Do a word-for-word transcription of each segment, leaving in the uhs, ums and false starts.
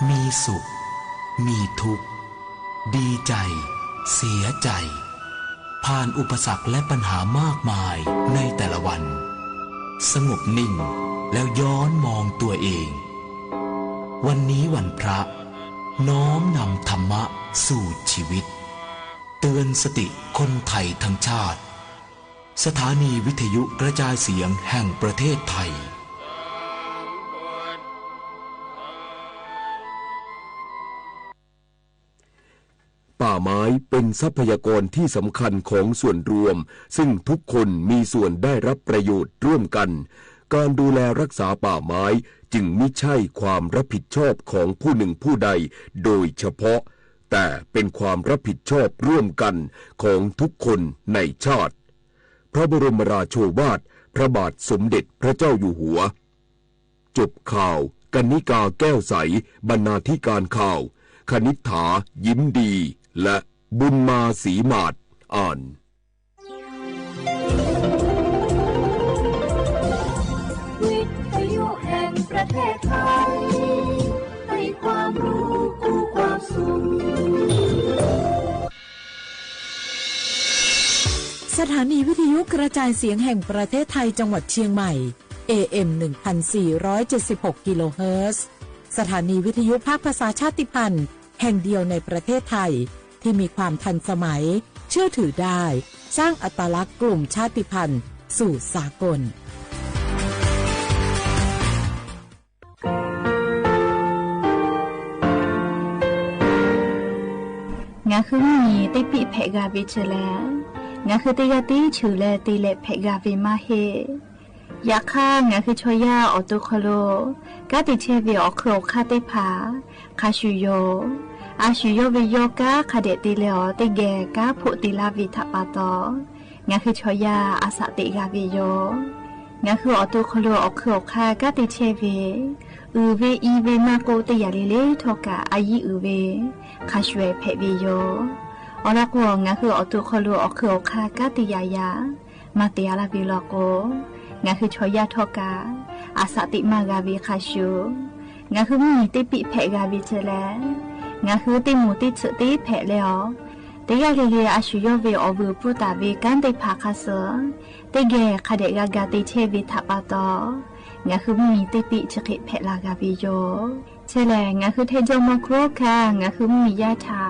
มีสุข มีทุกข์ ดีใจ เสียใจ ผ่านอุปสรรคและปัญหามากมายในแต่ละวัน สงบนิ่ง แล้วย้อนมองตัวเอง วันนี้วันพระ น้อมนำธรรมะสู่ชีวิต เตือนสติคนไทยทั้งชาติ สถานีวิทยุกระจายเสียงแห่งประเทศไทย ป่าไม้เป็นทรัพยากรที่สำคัญของส่วนรวม ซึ่งทุกคนมีส่วนได้รับประโยชน์ร่วมกัน การดูแลรักษาป่าไม้จึงมิใช่ความรับผิดชอบของผู้หนึ่งผู้ใดโดยเฉพาะ แต่เป็นความรับผิดชอบร่วมกันของทุกคนในชาติ พระบรมราโชวาทพระบาทสมเด็จพระเจ้าอยู่หัว จบข่าว กรรณิกา แก้วใส บรรณาธิการข่าว คณิษฐา ยิ้มดี และบุญมา ศรีหมาด อ่าน วิทยุแห่งประเทศไทย ให้ความรู้คู่ความสุข สถานีวิทยุกระจายเสียงแห่งประเทศไทยจังหวัดเชียงใหม่ เอ เอ็ม หนึ่งพันสี่ร้อยเจ็ดสิบหก กิโลเฮิรตซ์ สถานีวิทยุภาคภาษาชาติพันธุ์แห่งเดียวในประเทศไทย ที่มีความทันสมัย เชื่อถือได้ สร้างอัตลักษณ์กลุ่มชาติพันธุ์สู่สากล งาคือมีเต้ปิ๊แผะกาเวเจอแล งาคือเตยาตี้ฉือแลเตแลแผะกาเวมาเฮ ยาค่า งาคือชอย่า ออกตัวคอโล ก้าติเชเวออกคือออกค่าเต้ผา คาชูโย อาชูโยเวโยก้า คาเดะเตแลออกเต้แก ก้าโผะเตลาเวถะปาตอ งาคือชอย่า อาสะเตะกาเวโย งาคือออกตัวคอโล ออกคือออกค่า ก้าติเชเว อือเวอีเวมาโกเตยาเลเล ทอกะ อายีอือเว คาชวยแผะเวโย ออละกัว งาคือออกตัวคอโล ออกคือออกค่า ก้าติยายา มาเตยาลาเวลอโก งาคือชอย่าทอกะ อาสะเตะมากาเวคาชู งาคือมีเต้ปิ๊แผะกาเวเจอแล งาคือเต้หมู่เต้เฉอะเต้แผะแลออก เตยาเลเล อาชูโยเวออกวือปูตาเว ก้านเต้ผาคาเสอ เต้แก คาเดะกากาเตเชเวถะปาตอ งาคือมีเต้ปิ๊เฉเขะแผะลากาเวโย เชแล งาคือไทยจอมอครัวคา งาคือมียาถา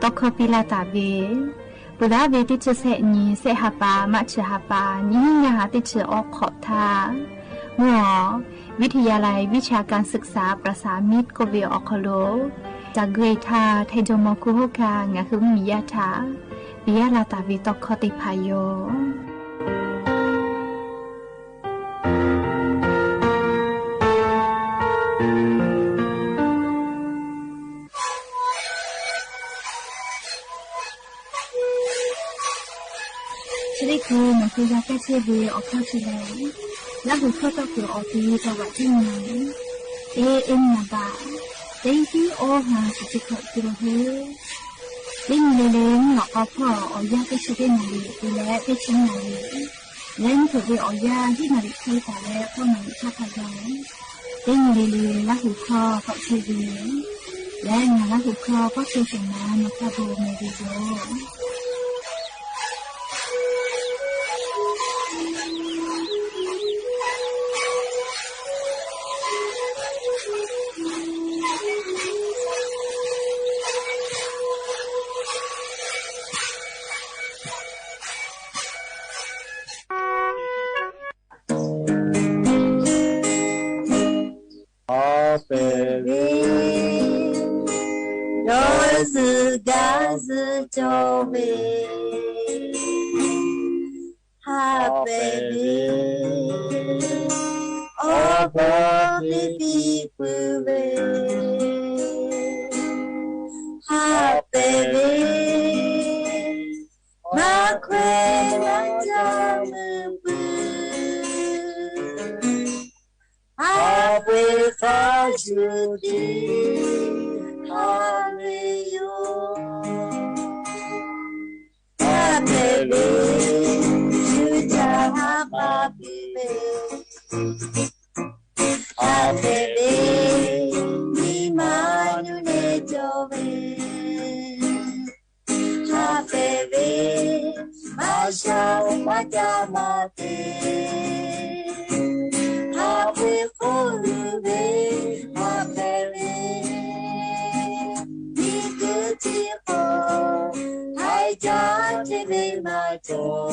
ตอกคอปีลาตาเว ปุระเวติเชเสะนี เสะหาปา มะเชหาปา นีงาหาติเชออกขอบทา มัว วิทยาลัยวิชาการศึกษาประสานมิตร โกเวออกคอโล จากเกรทา ไทยจอมอครัวคา งาคือมียาถา ปิยะลาตาเวตอกคอเตผาโย ชะลีคู งาคือยาแก้เชเวออกข้อเชแล ละหูข้อตอกหือออกตีจังหวัดเจียงใหม่ เอ เอ็ม นาบา เต็งตี้โอฮา สิบเจ็ด กิโลเฮิรตซ์ เล่นเลเลงหลอกเอาพ่อออกยาเต้เชเวนาลี ตีและเต้เชนาลี และนี่เถิดเวออกยาที่นาลีไทยตาและพ่อนาลีชาติพยอง เต้นเรเลละหูคอเกาะเชเว และงาละหูคอเกาะเชเสนา มาคาโบเมเดโย အီႈ ပဲႇဝေႇ ယွၼ်ႉၸိုဝ်ႈၵႃႈၸိုဝ်ႈၸေႃႇဝေႇ ႁႃႈ ပဲႇဝေႇ ဢေႃး ပေႃးပီႈပီႈပုႇဝေႇ ႁႃႈ ပဲႇဝေႇ မႃးၶူၺ်းမႃးၸႃႉမိုဝ်းပိုၼ်း ႁႃႈပႄႇၶႃႈယူႇတီႈႁႃႈမႄႈယူႇ ႁႃႈပႄႇဝေႇ ယူႇၸႃႇႁႃႈပႃႈပီႈမႄႈ ႁႃႈပႄႇဝေႇ မီးမႃး ကြၢးမၤတၢ်မၤသ့ ဟးပှ့ၤဖိလၢ်ဘ့ ဟးပဲာ်ဘ့ မ့ၢ်ကထံၣ်ဃီ ဟဲကၢ်တမ့ၢ်မၤကၠီ မ့ၢ်ယၤ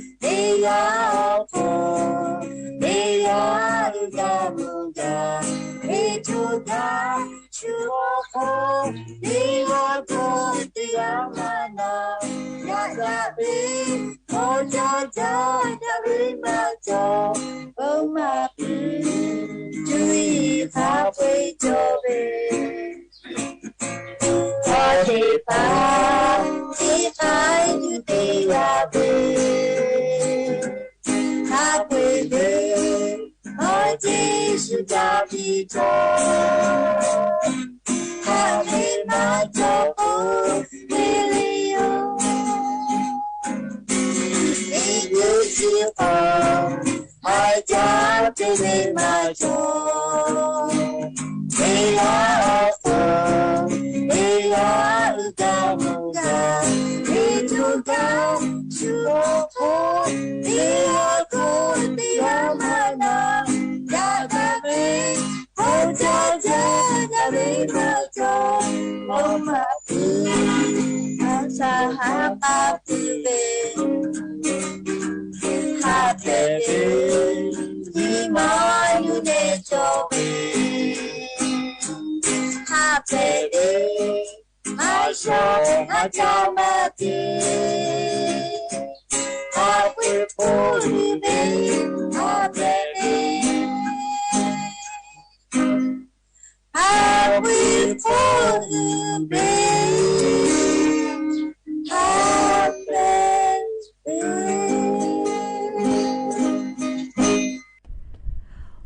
အီၤဖိ မ့ၢ်ယၤအုၣ်ကၢ်မုၢ်ကၢ် မ့ၢ်ထူၣ်ကၢ် ဆူၣ်ဖိ မ့ၢ်ယၤဖိ တယၤမၤနၤ ယၤတၢ်ဘ့ ဖိတၢ်တၢ် တၢ်ဘ့မၤကၠီ ဘၣ်မၤပျံၤ တုၤအံၤဟးပှ့ၤကၠီဘ့ တၢ်သ့ၣ်တဖၣ် သ့ၣ်တဖၣ် တုၤတယၤဘ့ ဟးပှ့ၤဘ့ အီၣ်က့ၤဆူတၢ်ဘျုးတီၤ ဟးပှ့ၤမၤကၠီဖိ ဝ့ၢ်လ့ယိၤ မ့ၢ်ကထံၣ်ဃီ ဟဲကၢ်တမ့ၢ်မၤကၠီ မ့ၢ်ယၤအီၤဖိ မ့ၢ်ယၤအုၣ်ကၢ်မုၢ်ကၢ် မ့ၢ်ထူၣ်ကၢ် ဆူၣ်ဖိ မ့ၢ်ယၤဖိ တယၤမၤနၤ ယၤတၢ်ဘ့ ဖိတၢ်တၢ် တၢ်ဘ့မၤကၠီ ဘၣ်မၤပျံၤ အစၢ်ဟးပာ်ပျံၤဘ့ ဟးပဲာ်ဘ့ နံၤမၤနုၤနဲၣ်ကၠီဘ့ ဟးပဲာ်ဘ့ မၤစၢ်ဟးကၢ်မၤသ့ ဟးပှ့ၤဖိလၢ်ဘ့ ဟးပဲာ်ဘ့ ဟးပှ့ၤဖိလၢ်ဘ့ ဟးပဲာ်ဘ့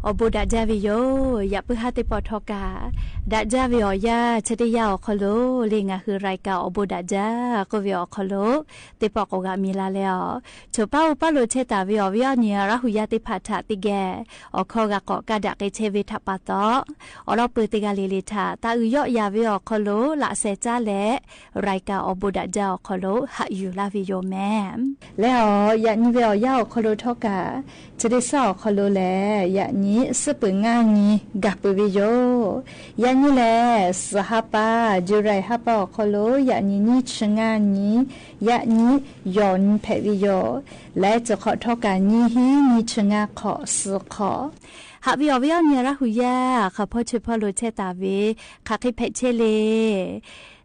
အိၣ်ဘူးဒၣ်ဒၢဝဲယိၤ ယပုၢ်ဟါသ့ၣ်ပီၣ်ထီကၢ် ဒၣ်ဒၢဝဲအီၤယၤ ဆၢတယၢ်အီၤခီလိာ် လၢငါဟ့ၣ်ရၢၢ်ကၢ်အိၣ်ဘူးဒၣ်ဒၢ ကီၢ်ဝဲအီၤခီလိာ် သ့ၣ်ပီၣ်ကိးဂၤမံၤလၢ်လၢ်အီၤ ဆိပာ်အိၣ်ပာ်လိာ်ထဲတၢ်ဝဲအီၤဝဲအီၤန့ၣ် ရၤဟူယၤသ့ၣ်တဖၣ်ထၢၣ်သကဲး အိၣ်ခီဂာ်ကိးကးဒၣ်ကဲထဲဝဲထၢၣ်ပာ်သီ အိၣ်ဒီးပှၤတဂၤလၢ်လၢ်ထၢၣ် တၢ်အုၣ်ယီၣ်ယၤဝဲအီၤခီလိာ် လၢ်စဲးကၠၢ်လဲၣ် ရၢၢ်ကၢ်အိၣ်ဘူးဒၣ်ဒၢအီၤခီလိာ် ဟးယူၢ်လၢ်ဝဲယိၤမ့ၢ် လဲၤအီၤ ယၤနံၤဝဲအီၤယၤအီၤခီလိာ်ထီကၢ် ဆၢတဆၢအီၤခီလိာ်လဲၣ် ယၤနံၤ စံးပၢၢ်ငါနံၤ ကၢ်ပၢၢ်ဝဲယိၤ ယၤနံၤလဲၣ် စးဟးပာ် ယူၤရၢၣ်ဟးပာ်အီၤခီလိာ် ယၤနံၤ နံၣ်ဆံငါနံၤ ယၤနံၤ ယီၢ်နံၤဖဲးဝဲယိၤ လဲၤစးခီၣ်ထီကၢ်နံၤဟံး နံၣ်ဆံငါခီၣ် စးခီၣ် ဟးဝဲအီၤဝဲအီၤန့ၣ် ရၤဟူယၤ ခီဖီဆၢဖီလိာ်ထဲတၢ်ဝဲ ခးဃ့ဖဲးဆဲလဲၣ်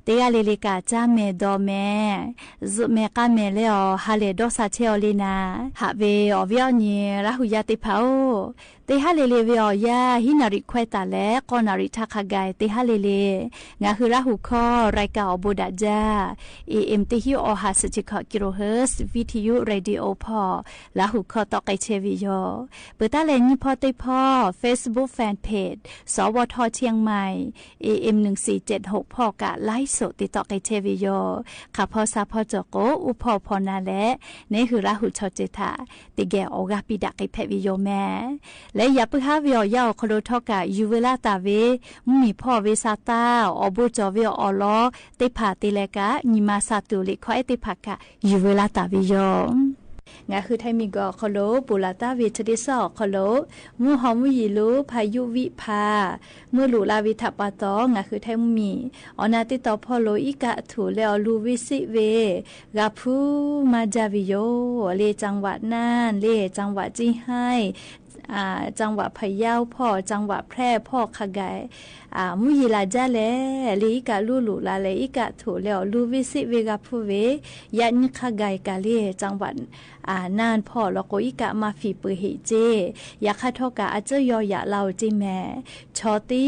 တဂၤလၢ်လၢ်ကၢ် ကၠၢ်မဲာ်ဒီးမဲာ် စူးမဲာ်ကၢ်မဲာ်လဲအီၤ ဟးလဲၢ်ဒီးစးထဲအီၤလံနၤ ဟးဝဲအီၤဝဲအီၤန့ၣ် ရၤဟူယၤသ့ၣ်တဖၣ်ဧၢ တဟါလၢ်လၢ်ဝဲအီၤယၤ ဟံးနၣ်ရံၣ်ခွဲးတၢ်လဲၣ် ဃိးနၣ်ရံၣ်ထးခါဂၤ တဟါလၢ်လၢ် ငါဟ့ၣ်ရၤဟူခီ ရၢၢ်ကၢ်အိၣ်ဘူးဒၣ်ဒၢ เอเอ็ม တဆံ အီၤဟး ဆယ်ခုနစ် กิโลเฮิรตซ์ วิทยุเรดิโอ ဖီၣ် ရၤဟူခီတီၣ်ကဲထဲဝဲယိၤ ပတၢ်လဲၤနံၤဖီသ့ၣ်ဖီ Facebook Fanpage สวท เชียงใหม่ เอเอ็ม หนึ่งสี่เจ็ดหก ဖီၣ် ကၢ် ไลฟ์สด တ့တီၣ်ကဲထဲဝဲယိၤ ခးဖီဆါဖီကၠိကိး အိၣ်ဖီၣ်ဖီၣ်နၤလဲၣ် န့ၣ်ဟ့ၣ်ရၤဟူထီၣ်ကဲထၢၣ် တကဲအီၣ်ဂၤပံးဒၣ်ကဲဖဲဝဲယိၤမ့ၢ် လၢယပုၢ်ဟါဝဲအီၤယၤအီၤခီလိာ်ထီကၢ် ယူၤဝဲလၢတၢ်ဝဲ မုၢ်မံၤဖီၣ်ဝဲစးတၢ် အိၣ်ဘူးကၠီဝဲအီၤလီၤ သ့ၣ်ဖးသ့လဲၣ်ကၢ် နံၤမၤစးတူာ်လံာ်ခီအဲၣ်သ့ၣ်ဖးကၢ် ယူၤဝဲလၢတၢ်ဝဲယိၤ ငါဃုထၢမံၤကီးအီၤခီလိာ် ပူၤလၢ်တၢ်ဝဲ ဆၢတဆၢအီၤခီလိာ် မုၢ်ဟီၣ်မုၢ်ယံၤလိၤ พายุวิภา မုၢ်လူၤလၢ်ဝဲထးပာ်တီၢ် ငါဃုထၢမံၤ အီၤနၢ်သ့ၣ်တီဖီၣ်လိာ် အံးကၣ်ထိၣ်လၢအီၤလူၤဝဲစ့းဝဲ ဂၤဖုမၤဒၣ်ဝဲယိၤ လၢ จังหวัดน่าน လၢ จังหวัดเชียงราย อ่า จังหวัดพะเยาဖီၣ် จังหวัดแพร่ဖီၣ်ခါဂၤ อ่า မုၢ်ယံၤလၢ်ဒၣ်လဲၣ် လၢအံးကၣ်လူၤလူၤလၢ်လၢ အံးကၣ်ထိၣ်လၢအီၤလူၤဝဲစ့းဝဲဂၤဖုဝဲ ယၤနံၤခါဂၤကၢ်လၢ จังหวัด อ่า น่านဖီၣ် လီၤကိးအံးကၣ်မၤဖံးပၢၢ်ဟ့ၣ်စ့ ယၤခါထီကၢ်အစၢယီၤယၤလၢအိၣ်စ့ၢ်မ့ၢ် ဆီၣ်သံ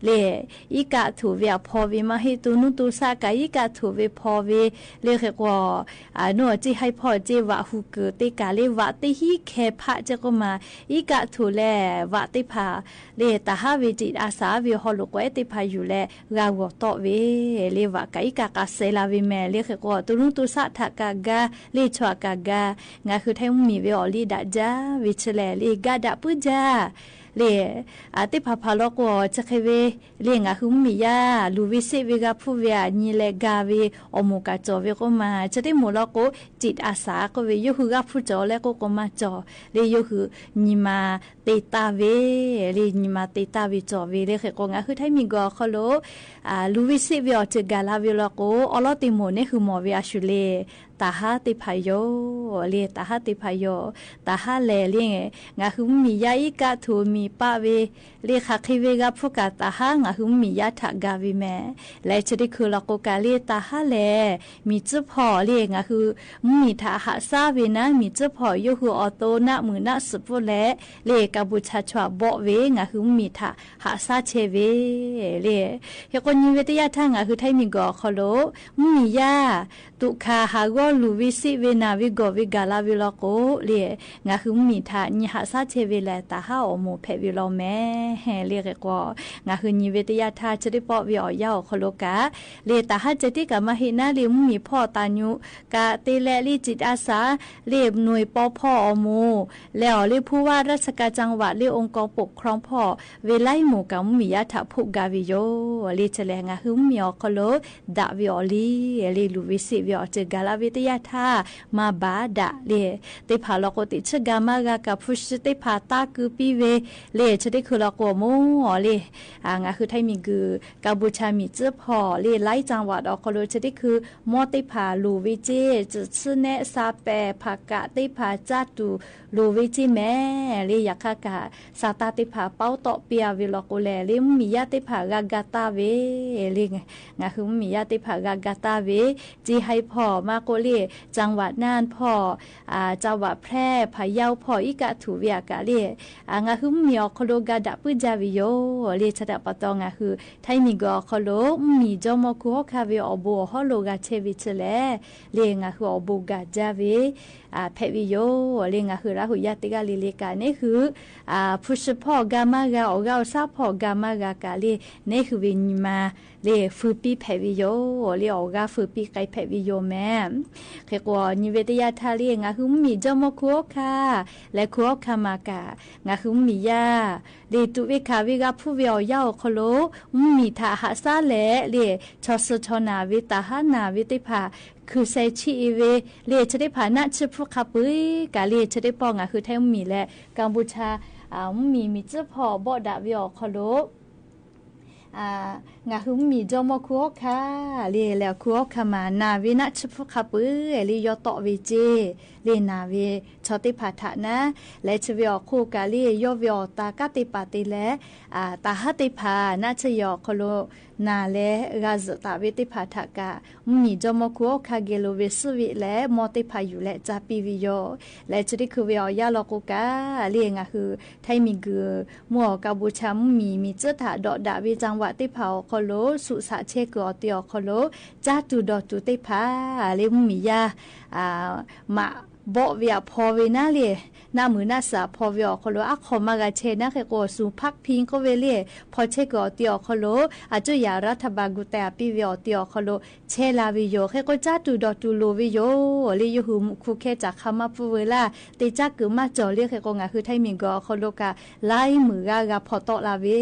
လၢ အံးကၣ်ထိၣ်ဝဲအဖီၣ်ဝဲ မၤဟ့ၣ်တူၢ်နူတူၢ်ဆးကၢ် အံးကၣ်ထိၣ်ဝဲဖီၣ်ဝဲ လၢဃဲၤကွီၢ် အနီၢ်အစ့ဟဲဖီၣ်စ့ ဝးဟူးကၢၤသ့ကၢ်လၢ ဝးသ့ဟံးခဲဖးစ့ၢ်ကီးမး အံးကၣ်ထိၣ်လၢ ဝးသ့ၣ်ဖး လၢတၢ်ဟးဝဲတံာ်အါစၢ်ဝဲဟီၣ်လိာ်ကွဲသ့ၣ်ဖးယူၤလၢ ဂၤဂီၤတီၣ်ဝဲ လၢဝးကၢ်အံးကၣ်ကးစဲးလၢ်ဝဲမ့ၢ် လၢဃဲၤကွီၢ်တူၢ်နူတူၢ်ဆးထးကၢ်ဂၤ လၢဆီၣ်အကၢ်ဂၤ ငါဃုထၢမံၤဝဲအီၤလံဒၣ်ဒၣ်ဝဲဆၢလဲၣ် လၢဂၤဒၣ်ပုၢ်ဒၣ် လႄႈ အ တ့ၢ်ဖၣ်ဖၣ်လီၤကဝီၤ ဆၢခီဝဲ လႄႈ ငါဟုမီၢ်ယၢ် လူၤဝဲစ့ၣ်ဝဲ ဂၤဖူဝဲ အနံၤလၢဂၤဝဲ အီၣ်မူၣ်ကၢ်စီၣ်ဝဲ ကိးမး ဆၢတ့ၢ်မိၣ်လီၤကိး จิตอาสา ကိးဝဲ ယိၣ်ဟုၣ်ဂၤဖူကၠီၣ်လၢကိးကိးမးကၠီၣ် လၢယိၣ်ဟုၣ် ညီမးတ့တၢ်ဝဲ လၢညီမးတ့တၢ်ဝဲကၠီၣ်ဝဲ လၢဃိးကိး ငါဟုထၢၣ်မံၤဂီၤခီလိာ် အ လူၤဝဲစ့ၣ်ဝဲအီၤ တဂၤလၢ်ဝဲလီၤကိး အီလီၤတ့ၢ်မိၣ် နဟူမီၢ်ဝဲအဆူၣ်လၢ တၢ်ဟါတ့ၢ်ဖၣ်ယိာ် လၢတၢ်ဟါတ့ၢ်ဖၣ်ယိာ် တၢ်ဟါလဲၣ်လၢ ငါဟုမီၢ်ယၢ်အံၤကးထူၣ်မံၤပာ်ဝဲ လၢဃာ်ဃ့ဝဲဂၤဖူကၢ် တၢ်ဟါ ငါဟုမီၢ်ယၢ်ထၢၣ်ဂၤဝဲမး လၢဆၢတ့ၢ်ခုၣ်လီၤကိးကး လၢတၢ်ဟါလဲၣ် မံၤစၢဖီၣ် လၢ ငါဟုမီၢ်ထၢၣ်ဟးဆါဝဲနၤ မံၤစၢဖီၣ် ယိၣ်ဟုၣ်အီၣ်တိၢ် နးမုၢ်နးစူးပူၤလဲၣ် လၢကၢ်ဘူၣ်ဆၣ် ဆှၢဘီၣ်ဝဲ ငါဟုမီၢ်ထၢၣ်ဟးဆါဆဲဝဲ လၢ ဃိးကိးနံၤဝဲတယၢ်ထၢၣ် ငါဟုထၢၣ်မံၤဂီၤခီလိာ် မံၤယၢ် တူၢ်ခၣ်ဟးဂီၤလူၤဝဲစ့ၣ်ဝဲ နၢ်ဝဲဂီၢ်ဝဲ ဂၤလၢ်ဝဲလီၤကိး လၢ ငါဟုမီၢ်ထၢၣ် နံၤဟးဆါဆဲဝဲလဲၣ် တၢ်ဟါအီၣ်မူၣ်ဖဲးဝဲလီၤမး လၢဃိးကိး ငါဟုနံၤဝဲတယၢ်ထၢၣ် ဆၢတ့ၢ်ပိာ်ဝဲအီၤယၢ်အီၤခီလိာ်ကး လၢတၢ်ဟါ ကၠီၣ်တ့ၢ်ကးမးဟ့ၣ်နၤ လၢမံၤဖီၣ်တၢ်ညိၣ် ကးတ့လဲၣ် လၢ จิตอาสา လၢ หน่วย ပီဖီၣ်အီၣ်မူၣ် လဲၤအီၤလၢ ผู้ว่าราชการจังหวัด လၢ องค์กรปกครอง ဖီၣ် ဝဲလၢမူၣ်ကၢ် မံၤယၢ်ထၢၣ်ဖီၣ်ဂၤဝဲယိာ် လၢဆၢလဲၣ် ငါဟုမီၢ်အီၤခီလိာ် ဒၣ်ဝဲအီၤလံ လၢလူၤဝဲစ့ၣ်ဝဲအီၤ တဂၤလၢ်ဝဲတယၢ်ထၢၣ် မၤဘၣ်ဒၣ်လၢ တ့ၢ်ဖၣ်လီၤကိး တံၢ်ဆၢဂၤမါဂၤ ကၢ်ဖူၣ်ဆှၢတ့ၢ်ဖၣ် တၢ်ကုးပံဝဲ လၢဆၢတ့ၢ်ခုၣ်လီၤကိးမူၣ်အီၤလၢ အ ငါဟုထၢၣ်မံၤဂီၤ ကၢ်ဘူၣ်ဆၣ် မံၤစၢဖီၣ် လၢ หลายจังหวัด အီၤခီလိာ် ဆၢတ့ၢ်ခုၣ် မီတ့ၢ်ဖၣ်လူၤဝဲစ့ၣ် စံၣ်ဆၢနဲ စးပဲၣ် ဖးကးတ့ၢ်ဖၣ် ကၠၢ်တူၢ် လူၤဝဲစ့ၣ်မး လၢယခါကး စးတၢ်တ့ၢ်ဖၣ် ပီတီၣ်ပ့ၤဝဲလီၤကိးလဲၣ် လၢမံၤယၢ်တ့ၢ်ဖၣ် ဂၤဂၤတၢ်ဝဲ လၢ ငါဟုမံၤယၢ်တ့ၢ်ဖၣ် ဂၤဂၤတၢ်ဝဲ စ့ၢ်ဟဲဖီၣ် မၤကိးလၢ จังหวัดน่านဖီၣ် အ จังหวัดแพร่ พะเยาဖီၣ် အံၤကးထူၣ်ဝဲအကးလၢ အ ငါဟုမံၤအီၤခီလိာ် ဂၤဒၣ်ပုၢ်ဒၢဝဲယိာ် လၢဆၢတ့ၢ်ပီၣ်တီၢ် ငါဟုထၢၣ်မံၤဂီၤခီလိာ် မံၤကၠီမီၢ်ခူဟီၣ်ခါဝဲ အီၣ်ဘိအီၣ်ဟီၣ်လိာ်ဂၤဆဲဝဲဆၢလဲၣ် လၢငါဟုအီၣ်ဘိဂၤဒၣ်ဝဲ အ ဖဲးဝဲယိာ် လၢငါဟုရၢ်ဟူယၢ်တ့ၢ်ဂၤလံလၢကး နဟူ အ ဖူၣ်ဆှၢဖီၣ်ဂၤမါဂၤ အီၣ်ဂၤအီၣ်ဆၣ်ဖီၣ်ဂၤမါဂၤကးလၢ နဟူဝဲညီမး လၢဖုပံဖဲးဝဲယိာ် လၢအီၣ်ဂၤဖုပံကဲဖဲးဝဲယိာ်မး ဃိးကိးနံၤဝဲတယၢ်ထၢၣ်လၢ ငါဟုမံၤကၠီမီၢ်ခူဟီၣ်ခါ လဲၤခူဟီၣ်ခါမၤကး ငါဟုမံၤယၢ် လၢတူၢ်ဝဲခးဝဲဂၤဖူဝဲအီၤယၢ်အီၤခီလိာ် မံၤထၢၣ်ဟးဆါလဲၣ် လၢဆီၣ်ဆၢထီၣ်နၢ်ဝဲ တၢ်ဟါနၢ်ဝဲသ့ၣ်တဖၣ် ခုၣ်စဲးဆံအ့ဝဲ လၢဆၢတ့ၢ်ဖၣ် နးဆူၣ်ဖုခါပူၤကးလၢ ဆၢတ့ၢ်ပီၣ် ငါဟုထၢၣ်မံၤလၢ ကၢ်ဘူၣ်ဆၣ် အ မံၤ မံၤစၢဖီၣ်ဘီၣ်ဒၣ်ဝဲအီၤခီလိာ် အ ငါဟုမံၤကၠီမီၢ်ခူဟီၣ်ခါ လၢ လဲၤခူဟီၣ်ခါမၤ နၢ်ဝဲ နးဆူၣ်ဖုခါပူၤ လၢယီၢ်တီၣ်ဝဲစ့ၢ် လၢနၢ်ဝဲ ဆီၣ်တ့ၢ်ဖၣ်ထၣ်နၤ လဲၤဆၢဝဲအီၤခီကးလၢ ယီၢ်ဝဲအီၤတၢ်ကၢ်တ့ၢ်ပာ်တ့ၢ်လဲၣ် အ တၢ်ဟါတ့ၢ်ဖၣ် နးဆူၣ်ယီၤခီလိာ် နၢ်လၢဂၤစၢၢ်တၢ်ဝဲသ့ၣ်တဖၣ်ထၣ်ကး မံၤကၠီမီၢ်ခူဟီၣ်ခါ ဂဲၤလိာ်ဝဲဆူၣ်ဝဲလဲၣ် မီၢ်တ့ၢ်ဖၣ်ယူၢ်လဲၣ် ကၢ်ပံဝဲယိာ် လဲၤဆၢတ့ၢ်ခုၣ်ဝဲအီၤယၢ်လီၤကိးကး လၢငါဟုထၢၣ်မံၤဂီၤ မုၢ်အီၣ်ကၢ်ဘူၣ်ဆၣ် မံၤ မံၤစၢထၣ်ဒီးဒၣ်ဝဲ จังหวัดသ့ၣ်တဖၣ်အီၤခီလိာ် ဆူၣ်ဆးဆဲးခုၣ်အီၤတ့ၢ်အီၤခီလိာ် ကၠၢ်တူၢ်ဒီးတူၢ်သ့ၣ်တဖၣ် လၢမံၤယၢ် အ မၤဘီၣ်ဝဲအဖီဝဲနၤလၢ နးမုၢ်နးစၢ်ဖီဝဲအီၤခီလိာ် အခိၣ်မၤဂၤဆဲးနၤ ဃိးကိး ศูนย์พักพิง ကိးဝဲလၢ ဖီၣ်ဆဲးခုၣ်အီၤတ့ၢ်အီၤခီလိာ် အစူၢ်ယၢ်ရးထၢၣ်ဘၣ် ကူၣ်တၢ်အပံဝဲအီၤတ့ၢ်အီၤခီလိာ် ဆဲးလၢ်ဝဲယိာ် ဃိးကိး ကၠၢ်တူၢ်ဒီးတူၢ်လိာ်ဝဲယိာ် လၢယိၣ်ဟုၣ်မုၣ်ခူခဲစၢ်ခါမါပူၤဝဲလၢ တ့ၢ်ကၠၢ်ကုၣ်မးကၠီၣ်လၢဃိးကိး ငါဟုထၢၣ်မံၤဂီၤခီလိာ်ကး လၢမုၢ်ဂၤဂၤဖီၣ်တီၣ်လၢ်ဝဲ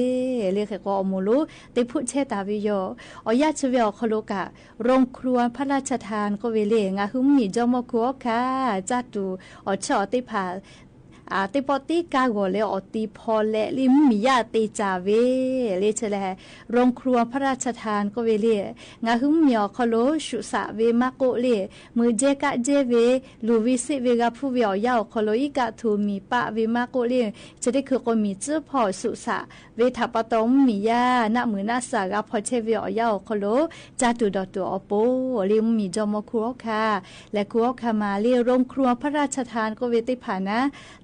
လၢဃိးကိးအီၤမူၣ်လိာ် တ့ၢ်ဖုၣ်ဆဲးတၢ်ဝဲယိာ် အီၤယၢ်ဆၢဝဲအီၤခီလိာ်ကး โรงครัวพระราชทาน ကိးဝဲလၢ ငါဟုမံၤကၠီမီၢ်ခူဟီၣ်ခါ ကၠၢ်တူၢ်အီၣ်ဆၢအီၣ်သ့ၣ်တဖၣ် အ သ့ၣ်ပီၣ်တ့ၢ်ကါဂီၤလၢအီၣ်တံၢ်ဖီလဲၣ်လၢ မံၤယၢ်တ့ၢ်ကၠၢ်ဝဲ လၢဆၢလဲၣ် โรงครัวพระราชทาน ကိးဝဲလၢ ငါဟုမံၤအီၤခီလိာ် ဆူၣ်ဆးဝဲမၤကိးလၢ မုၢ်ကဲကးကဲဝဲ လူၤဝဲစ့ၣ်ဝဲဂၤဖူဝဲအီၤယၢ်အီၤခီလိာ် အံၤကးထူၣ်မံၤပာ်ဝဲမၤကိးလၢ ဆၢတ့ၢ်ခုၣ်ကိးမံၤစၢဖီၣ် ဆူၣ်ဆးဝဲထၣ်ပီၣ်တီၢ် မံၤယၢ် နးမုၢ်နးစၢ် ဂၤဖီၣ်ဆဲးဝဲအီၤယၢ်အီၤခီလိာ် ကၠၢ်တူၢ်ဒီးတူၢ်အီၤပူၤ လၢမံၤကၠီမီၢ်ခူဟီၣ်ခါ လဲၤခူဟီၣ်ခါမၤလၢ โรงครัวพระราชทาน ကိးဝဲသ့ၣ်တဖၣ်နၤ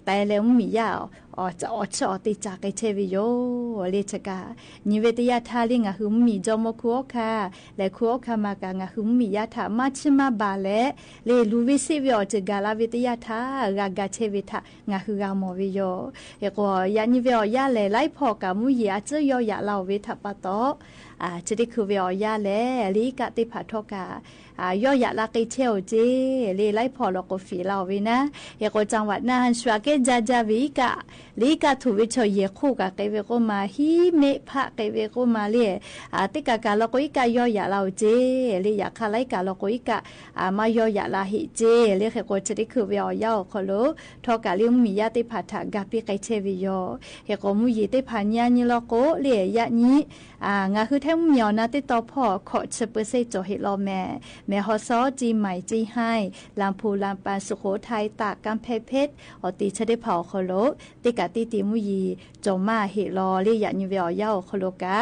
တဲလၢမံၤယၢ် အီၣ်ဆၢအီၣ်သ့ၣ်ကၠၢ်ကဲထဲဝဲယိာ် လၢဆၢကး နံၤဝဲတယၢ်ထၢၣ်လၢ ငါဟုမံၤကၠီမီၢ်ခူဟီၣ်ခါ လဲၤခူဟီၣ်ခါမၤကး ငါဟုမံၤယၢ်ထၢၣ် မၤဆံမၤဘၣ်လဲၣ် လၢလူၤဝဲစ့ၣ်ဝဲအီၤတဂၤလၢ်ဝဲတယၢ်ထၢၣ် ဂၤဂၤဆဲးဝဲထၢၣ် ငါဟုဂၤမီၢ်ဝဲယိာ် ဃိးကိး ယၤနံၤဝဲအီၤယၢ်လဲၣ် လၢဖီၣ်ကးမူယံၤ အစၢယီယၤလၢ်ဝဲထၢၣ်ပီၣ်တီၢ် ဆၢတ့ၢ်ခုၣ်ဝဲအီၤယၢ်လဲၣ် လၢအံၤကးသ့ၣ်တဖၣ်ထီၣ်ကး อ่า ย่อหยะลาเกยแชวเจ้ เลยไล่ผ่อลอโกฝิลาวเวนะ เฮโกจังหวัดน่าน ชวาเก้ยาจาเวอิกะ หลีกะถูกเวชอยเยคู่กะเกยเวโกมา ฮิเมะพะเกยเวโกมาเลย อ่า เต๊กะกะลอโกอิกะย่อหยะลาวเจ้ เลยหยาบคายไล่กะลอโกอิกะ อ่า มาย่อหยะลาเหเจ้ เลยเฮโกจะได้คือเวออกยาออกคอโล ทอกะเลียงมุ้งหมียาเต๊ผาถะกาปี้เกยแชวเวยอ เฮโกมุ้งหยีเต๊ผาเนียนี้ลอโกเลยยะนี้ อ่า งาฮื้อไทยมุ้งหมีออกนาเต๊ต่อผ่อ เคาะเชอเปอร์เซ็นต์ จ่อเหลอแหม แหมฮ่องซอ เจียงใหม่ เจียงฮาย ลำพูน ลำปาง สุโขทัย ตาก กำแพงเพชร ออตีเชอเต๊ผาออกคอโล เต๊กะตี้ตีมุ้งหยี จ่อมาเหลอเลยยะนี้เวออกยาออกคอโลกะ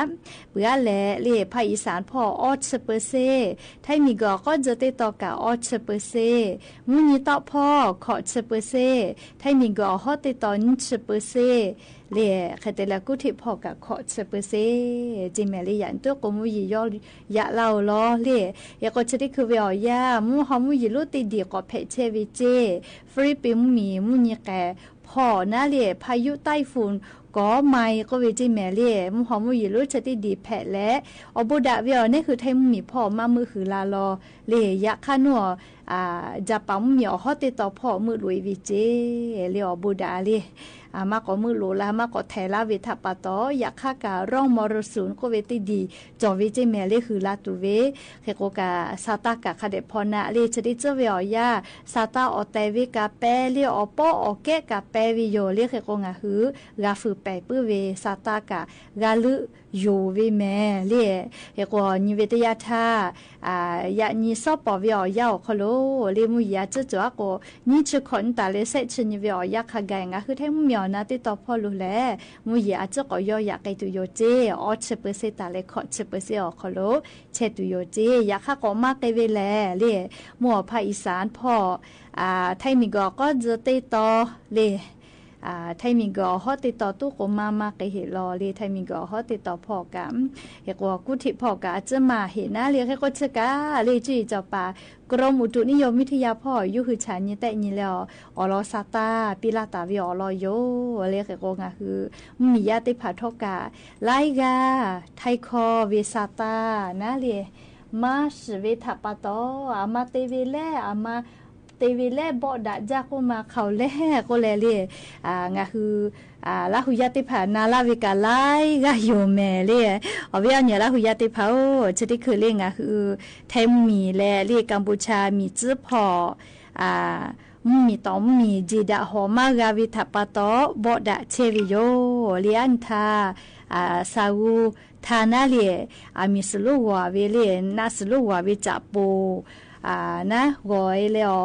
เปื้อแลเลยภาคอีสานผ่อ ออเชอเปอร์เซ็นต์ ไทยมุ้งหมีก่อ ก็เจอเต๊ต่อกะ ออเชอเปอร์เซ็นต์ มุ้งหยีต่อผ่อ เคาะเชอเปอร์เซ็นต์ ไทยมุ้งหมีก่อ ฮอเต๊ต่อ นึ่งเชอเปอร์เซ็นต์ เลย เฮเต๊แลกู้เต๊ผ่อกะ เคาะเชอเปอร์เซ็นต์ เจียงใหม่เลยยะ ตุ๊กโกมุ้งหยีย่อหยะลาวลอเลย เฮโกจะได้คือเวออกยา มุ้งฮอมุ้งหยีลู่ตี้ดีก็แผดแชวเวเจ้ ฟิลิปปินส์มุ้งหมี มุ้งหยีแก ผ่อนาเลย พายุไต้ฝุ่น ก๋อใหม่ก็เวเจียงใหม่เลย มุ้งฮอมุ้งหยีลู่เชอตี้ดีแผดแล ออกบูดะเวออก เน่คือไทยมุ้งหมีผ่อมามื้อหือลาลอ เลยยะคาดหวัง อ่า จะปามุ้งหมีออกฮอเต๊ต่อผ่อมื้อลุยเวเจ้ เลยออกบูดะเลย อ่า มาก่อมื้อลุยลา มาก่อแถลาเวทะปาต่อ ยะคาดกะร่องมรสุมก็เวตี้ดี จ่อเวเจียงใหม่เลยหือลาตูเว เฮโกกะซาตากะคะแดดผ่อนาเลย เชอตี้เจอเวออกยา ซาตาออกแตเวกาแปเลย ออกป้อออกแก๊กาแปเวโย เลยเฮโกงาฮื้อ กาฟือแปะปื้อเว ซาตากะ กาลึโยเวแหมเลย เฮโกนี้เวเต๊ยาท่า อ่า ยะนี้ซ้อปอเวออกยาออกคอโล เลยมุ้งหยีจื้อจ๋อโก นี้ชื่อขอนตาเลยแซะชื่อนี้เวออกยาคาไก งาฮื้อไทยมุ้งหมีออกนาเต๊ต่อผ่อลูแล มุ้งหยีอาจื้อก็ย่อหยะเกยตูโยเจ้ ออเชอเปอร์เซ็นต์ตาเลย เคาะเชอเปอร์เซ็นต์ออกคอโล แชวตูโยเจ้ ยะคาดก็มาเกยเวแลเลย มุ้งภาคอีสานผ่อ อ่า ไทยมุ้งหมีก่อ ก็เจอเต๊ต่อเลย อ่า ไทยมุ้งหมีก่อ ฮอเต๊ต่อตุ๊กโกมา มาเกยเหลอเลย ไทยมุ้งหมีก่อ ฮอเต๊ต่อผ่อกะ เฮโกกู้เต๊ผ่อกะ อาจื้อมาเหนาเลย เฮโกเชอกา เลยจื้อจอปา กรมอุตุนิยมวิทยาผ่อ ยุคหื้อฉายนี้แต๊นี้แล้ว ออกลอซาตา ปี้ลาตาเวออกลอโย เลยเฮโกงาฮื้อ มุ้งหมียาเต๊ผาทอกะ ไล่กา ไทยคอเวซาตานาเลย มาสือเวทะปาต่อ อามาเตเวแล อามาเตเวแล เบาะดะจ๊ะโกมา เขาแลโกแลเลย อ่า งาฮื้อ อ่า ลาหูยาเต๊ผานาลาเวกา ไล่กาโยแหมเลย ออกเวออกเนียลาหูยาเต๊ผา โอ้ เชอตี้คือเลย งาฮื้อ ไทยมุ้งหมีแลเลย กัมพูชา หมีจื้อผ่อ อ่า มุ้งหมีต่อมุ้งหมี จีดะหอมากาเวทะปาต่อ เบาะดะแชวเวโย เลยอั้นทา อ่า ซาอุทานาเลย อาหมีสือลู่หวาเวเลย นาสือลู่หวาเวจะปู อ่า นะ หวอยเลยออ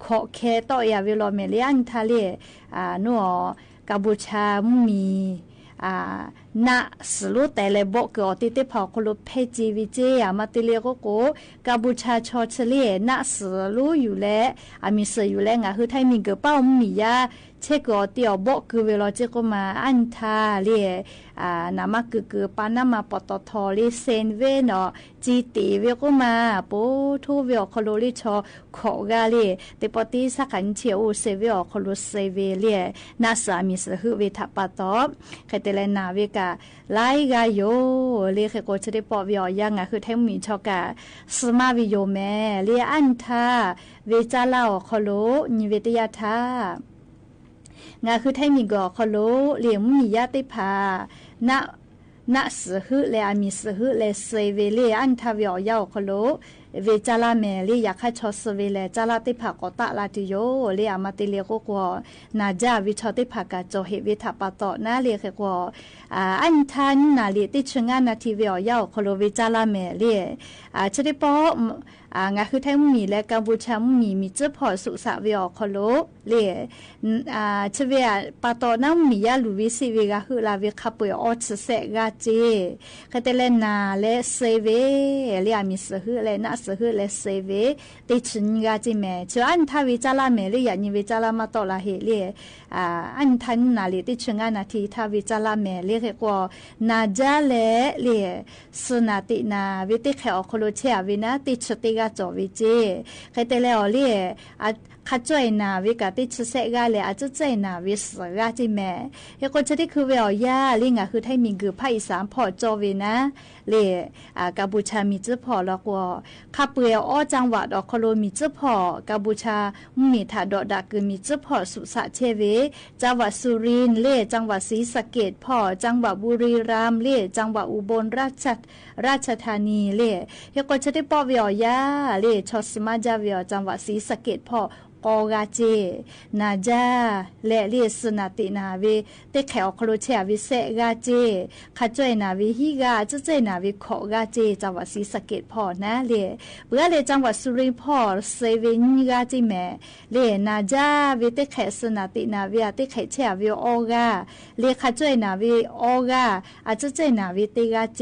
เคาะแคต่อยาเวลอแหมเลยอั้นทาเลย อ่า นัว กัมพูชามุ้งหมี อ่า นาสือลู่แตะแลเบาะเกอออกตี้เต๊ผาโคโลเพจีวีเจ อามาเตเลโกโก กัมพูชาชอเชอเลย นาสือลู่อยู่แล อาหมีสืออยู่แล งาฮื้อไทยมุ้งหมีเกอเป้ามุ้งหมียา เชกออกตี้ออกเบาะเกอเวลอเจโกมา อั้นทาเลย อ่า นามาเกอเกอปานามาปตทเลย เซเว่นเนาะ จีเต๋เวโกมา โปโทเวออกโคโลเลยชอ เคาะกาเลย เตปอตี้สาขาเชียวเซเว่นออกโคโลเซเว่นเลย นาสาหมีสือหื้อเวทะปาต่อ เฮเตแลนาเวกา ไล่กาโย เลยเฮโกจะได้ปอเวออกยางา คือไทยมุ้งหมีชอกา สมาวิโยแหม เลยอั้นทา เวจาลาออกโคโล นี้เวเตยาท่า งา คือไทยมุ้งหมีก่อโคโล เลยมุ้งหมียาเตผา นา นาสือหื้อแล อาหมีสือหื้อแล เซเว่นเลย อั้นทาเวออกยาออกโคโล เวจาลาแหม เลย ยาคาชอเซเว่นแล จาลาเตผาก่อตะลาติโย เลย อามาเตเลโกกัว นาจาเวชอเตผากาจ่อเหเวทะปาต่อนาเลยเฮกัว อ่า อั้นทานี้นาเลยตี้เชิงงานนาทีเวออกยาออกโคโล เวจาลาแหมเลย อ่า เชอได้ปอ อ่า งา คือไทยมุ้งหมีแล กัมพูชามุ้งหมี หมีจื้อผ่อสุสะเวออกโคโล เลย อ่า เชเวอะ ปาต่อนามุ้งหมียาหลูเวสิเวกาหื้อลาเวคาเปยออชเสะกาเจ เฮเตแลนาแลเซเว่น เลย อาหมีสือหื้อแล นาสือหื้อแล เซเว่น ตี้เชิงกาเจแหม เชออั้นทาเวจาลาแหมเลย ยานี้เวจาลามาต่อลาเหเลย อ่า อั้นทานี้นาเลยตี้เชิงงานนาทีทาเวจาลาแหมเลยเฮกัว นาจาแล เลย สนาตินา เวตี้แขออกโคโลเชเวนา ตี้เชอตี้กาจ่อเวเจ เฮเตแลออกเลย อ่า ခးจ้อยหนาဝဲกะเต๊ชึแซะกล้าแล อาจื้อจ้อยหนาวဲเสือก้าเจ๊แหม เฮโกเชอตี้คือเวอออกยา เล่งาคือไทยมีกือภาคอีสานผ่อจอเวนะ เล่ อ่า กัมพูชามีจื้อผ่อลอกัว คาเปือยอ้อจังหวัดออกคโลมีจื้อผ่อ กัมพูชา มีถาดอดะกือมีจื้อผ่อสุสะเชเว จังหวัดสุรินทร์ เล่ จังหวัดศรีสะเกษผ่อ จังหวัดบุรีรัมย์ เล่ จังหวัดอุบลราช ราชธานี เล่ เฮโกเชอตี้ปอเวอออกยา เล่ ชอสมาจาเวอออก จังหวัดศรีสะเกษผ่อ กอกาเจ นาจา และเล่ เสนาติหนาเว เต๊แขะออกคโลเชเวแซะกาเจ ขะจ้อยหนาเวฮีกา จื้อจ้อยหนาเวเคาะกาเจ จังหวัดศรีสะเกษผ่อนะ เล่ เปื้อเล่ จังหวัดสุรินทร์ผ่อ เซเวฮีกาเจแหม เล่ นาจาเวเต๊แขะ เสนาติหนาเว เต๊แขะเชเวออกา เล่ ขะจ้อยหนาเวออกา อาจื้อจ้อยหนาเวเต๊กาเจ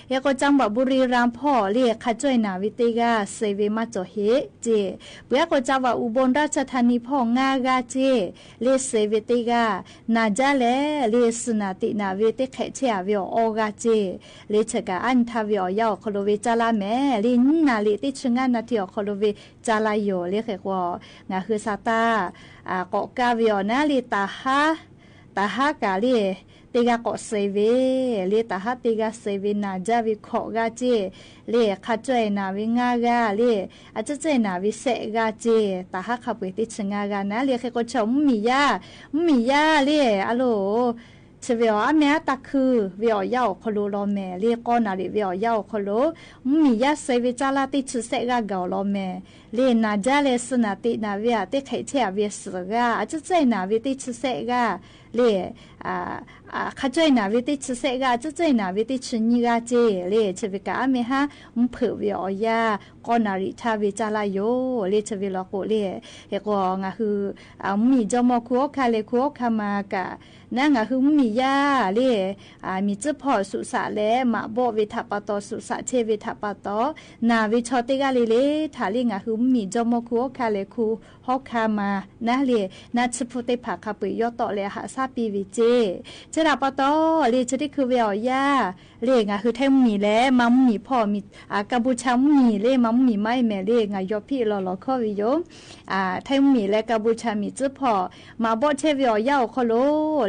เฮโกจังหวัดบุรีรัมย์ผ่อ เล่ ขะจ้อยหนาเวเต๊กา เซเวมาจ่อเหเจ เปื้อกัวจังหวัดอุบลราชธานีผ่องากาเจ เล่ เซเวเต๊กา นาจาแล เล่ เสนาติหนาเวเต๊แขะเชเวออกาเจ เล่ เชิกาอั้นทาเวออกยาออกคโลเวจาราแหม เล่ นาเล่ เต๊ชึงานาทีออกคโลเวจาราโย เล่ เฮโก งาคือซาตา อ่า เกาะกาเวออกนะ เล่ ตาฮา ตาฮากาเล่ เต๊กาเกาะเซเว เล่ ตาฮาเต๊กาเซเว นาจาเวเคาะกาเจ เล่ ขะจ้อยหนาเวงากา เล่ อาจื้อจ้อยหนาเวแซะกาเจ ตาฮาคาเปือยเต๊ชึงากานะ เล่ เฮโกเชอ มียา มียา เล่ อะโล เชเวออก อะแมะ ตาคือ เวออกยาออกคโลลอแหม เล่ กอนาริเวออกยาออกคโล มียาเซเวจาราเต๊ชึแซะกาเก่าลอแหม เล่ นาจาแล เสนาติหนาเว เต๊แขะเชเวเสือกา อาจื้อจ้อยหนาเวเต๊ชึแซะกา เล่ อ่า อ่า ขะจ้อยหนาเวเต๊ชึแซะกา อาจื้อจ้อยหนาเวเต๊ชึยีกาเจ เล่ เชเวกาอะแมะฮะ มเผิกเวออกยา กอนาริทาเวจาราโย เล่ เชเวลอโก เล่ เฮโกงาคือ อ่า มีจอมอคูออคาแลคูออคามากะ นางาคือมียา เล่ อ่า มีจื้อผ่อสุสะแล มาเบาะเวทะปาตอ สุสะเชเวทะปาตอ หนาเวชอเต๊กาเล่เล่ ถาเล่งาคือมีจอมอคูออคาแลคูออคามา นะ เล่ นาจื้อผู้เต๊ผาคาเปือยยอดเตาะแลหาซาปีเวเจ เชดาปาตอ เล่ เชตี้คือเวออกยา เล่งาคือไทยมีแล มามีผ่อมี อ่า กัมพูชามี เล่ มามีไม้แหม เล่งายอพี่หล่อๆ ข้อวิโย อ่า ไทยมีแลกัมพูชามีจื้อผ่อ มาเบาะเชเวออกยาออกคโล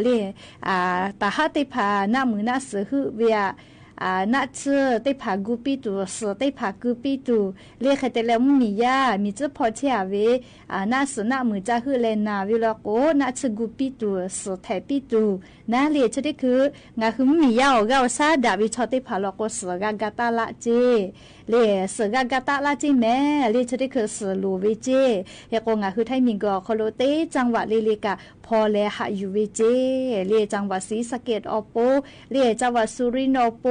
เล่ อ่า ตาฮาเต๊ผา หน้ามือหน้าเสือหื้อเวอะ อ่า หน้าจื้อเต๊ผากูปี้ตู่ เสือเต๊ผากูปี้ตู่ เล่ ใครแต่แลมียา มีจื้อผ่อเชเว อ่า หน้าเสือหน้ามือจ้าหื้อแลนาเวลอโก หน้าจื้อกูปี้ตู่ เสือแถปี้ตู่ นะ เล่ เชตี้คือ งาคือมียาออกกาออกซาดาเวชอเต๊ผาลอโก เสือกากาตาละเจ เล่ เสือกากาตาละเจแหม เล่ เชตี้คือเสือหลูเวเจ เฮโกงาคือไทยมีกอคโลเต๊จังหวัดเล่เล่กะ ผ่อแลหะอยู่เวเจ เล่ จังหวัดศรีสะเกษออโป เล่ จังหวัดสุรินทร์ออโป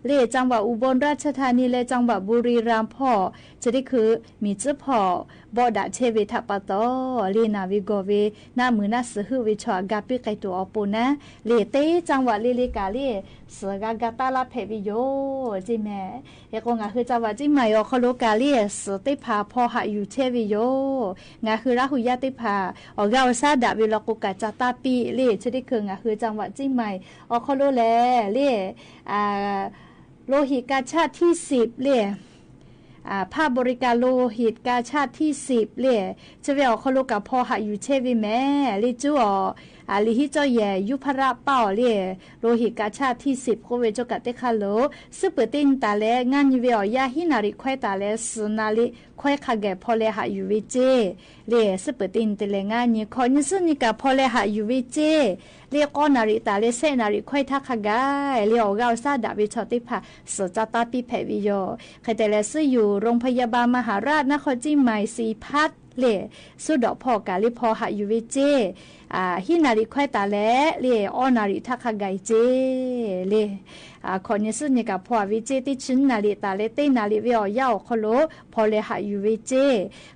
เล่ จังหวัดอุบลราชธานี และจังหวัดบุรีรัมย์ผ่อ เชตี้คือ มีจื้อผ่อ เบาะดะเชเวทะปาตอ เล่ หนาเวกอเว หน้ามือหน้าเสือหื้อเวชอกาปี้ไกตัวออโปนะ เล่เต๊จังหวัดเล่เล่กาเล่ เสือกากาตาละแผะวิโย เจแหม เฮโกงาคือจังหวัดเจียงใหม่ออคโลกาเล่ เสือเต๊ผาผ่อหะอยู่เชวิโย งาคือราหุยาเต๊ผา ออกกาออกซาดาเวลอโกกาจาตาปี้ เล่ เชตี้คืองาคือจังหวัดเจียงใหม่ออคโลแล เล่ อ่า โลหิตกาชาดตี้สิบ เล่ อ่า ภาคบริการโลหิตกาชาดตี้สิบ เล่ เชเวออคโลกาผ่อหะอยู่เชวิแหม เล่ จู๋ออ อ่า หลีฮิเจ้าแหย่ ยุพระเป้า เล่ โลหิตกาชาดตี้สิบ โกเวโจกะเต๊คะโล ซึ่งเปิดเต้นต๋าแล งานยีเวออกยา ฮีนาริควายต๋าแล สือนาริควายคะแก่ผ่อแลหะอยู่เวเจ เล่ ซึ่งเปิดเต้นต๋าแล งานยี ขอยีซึ่งยีกาผ่อแลหะอยู่เวเจ เล่ กอนาริต๋าแล แสะนาริควายทะคะแก่ เล่ ออกกาออกซาดาเวชอเต๊ผา เสือจาตาปี้แผะวิโย ใครแต่แล ซึ่งอยู่โรงพยาบาลมหาราชนครเจียงใหม่ศรีพัฒน์ เล่ สุดอกผ่อกาเล่ผ่อหะอยู่เวเจ อ่า ฮีนาริควายต๋าแล เล่ ออนาริทะคะแก่เจ เล่ อ่า ขอยีซึ่งยีกาผ่อเวเจ ตี้ชึงนาริต๋าแล เต้นาริเวออกยาออกคโล ผ่อแลหะอยู่เวเจ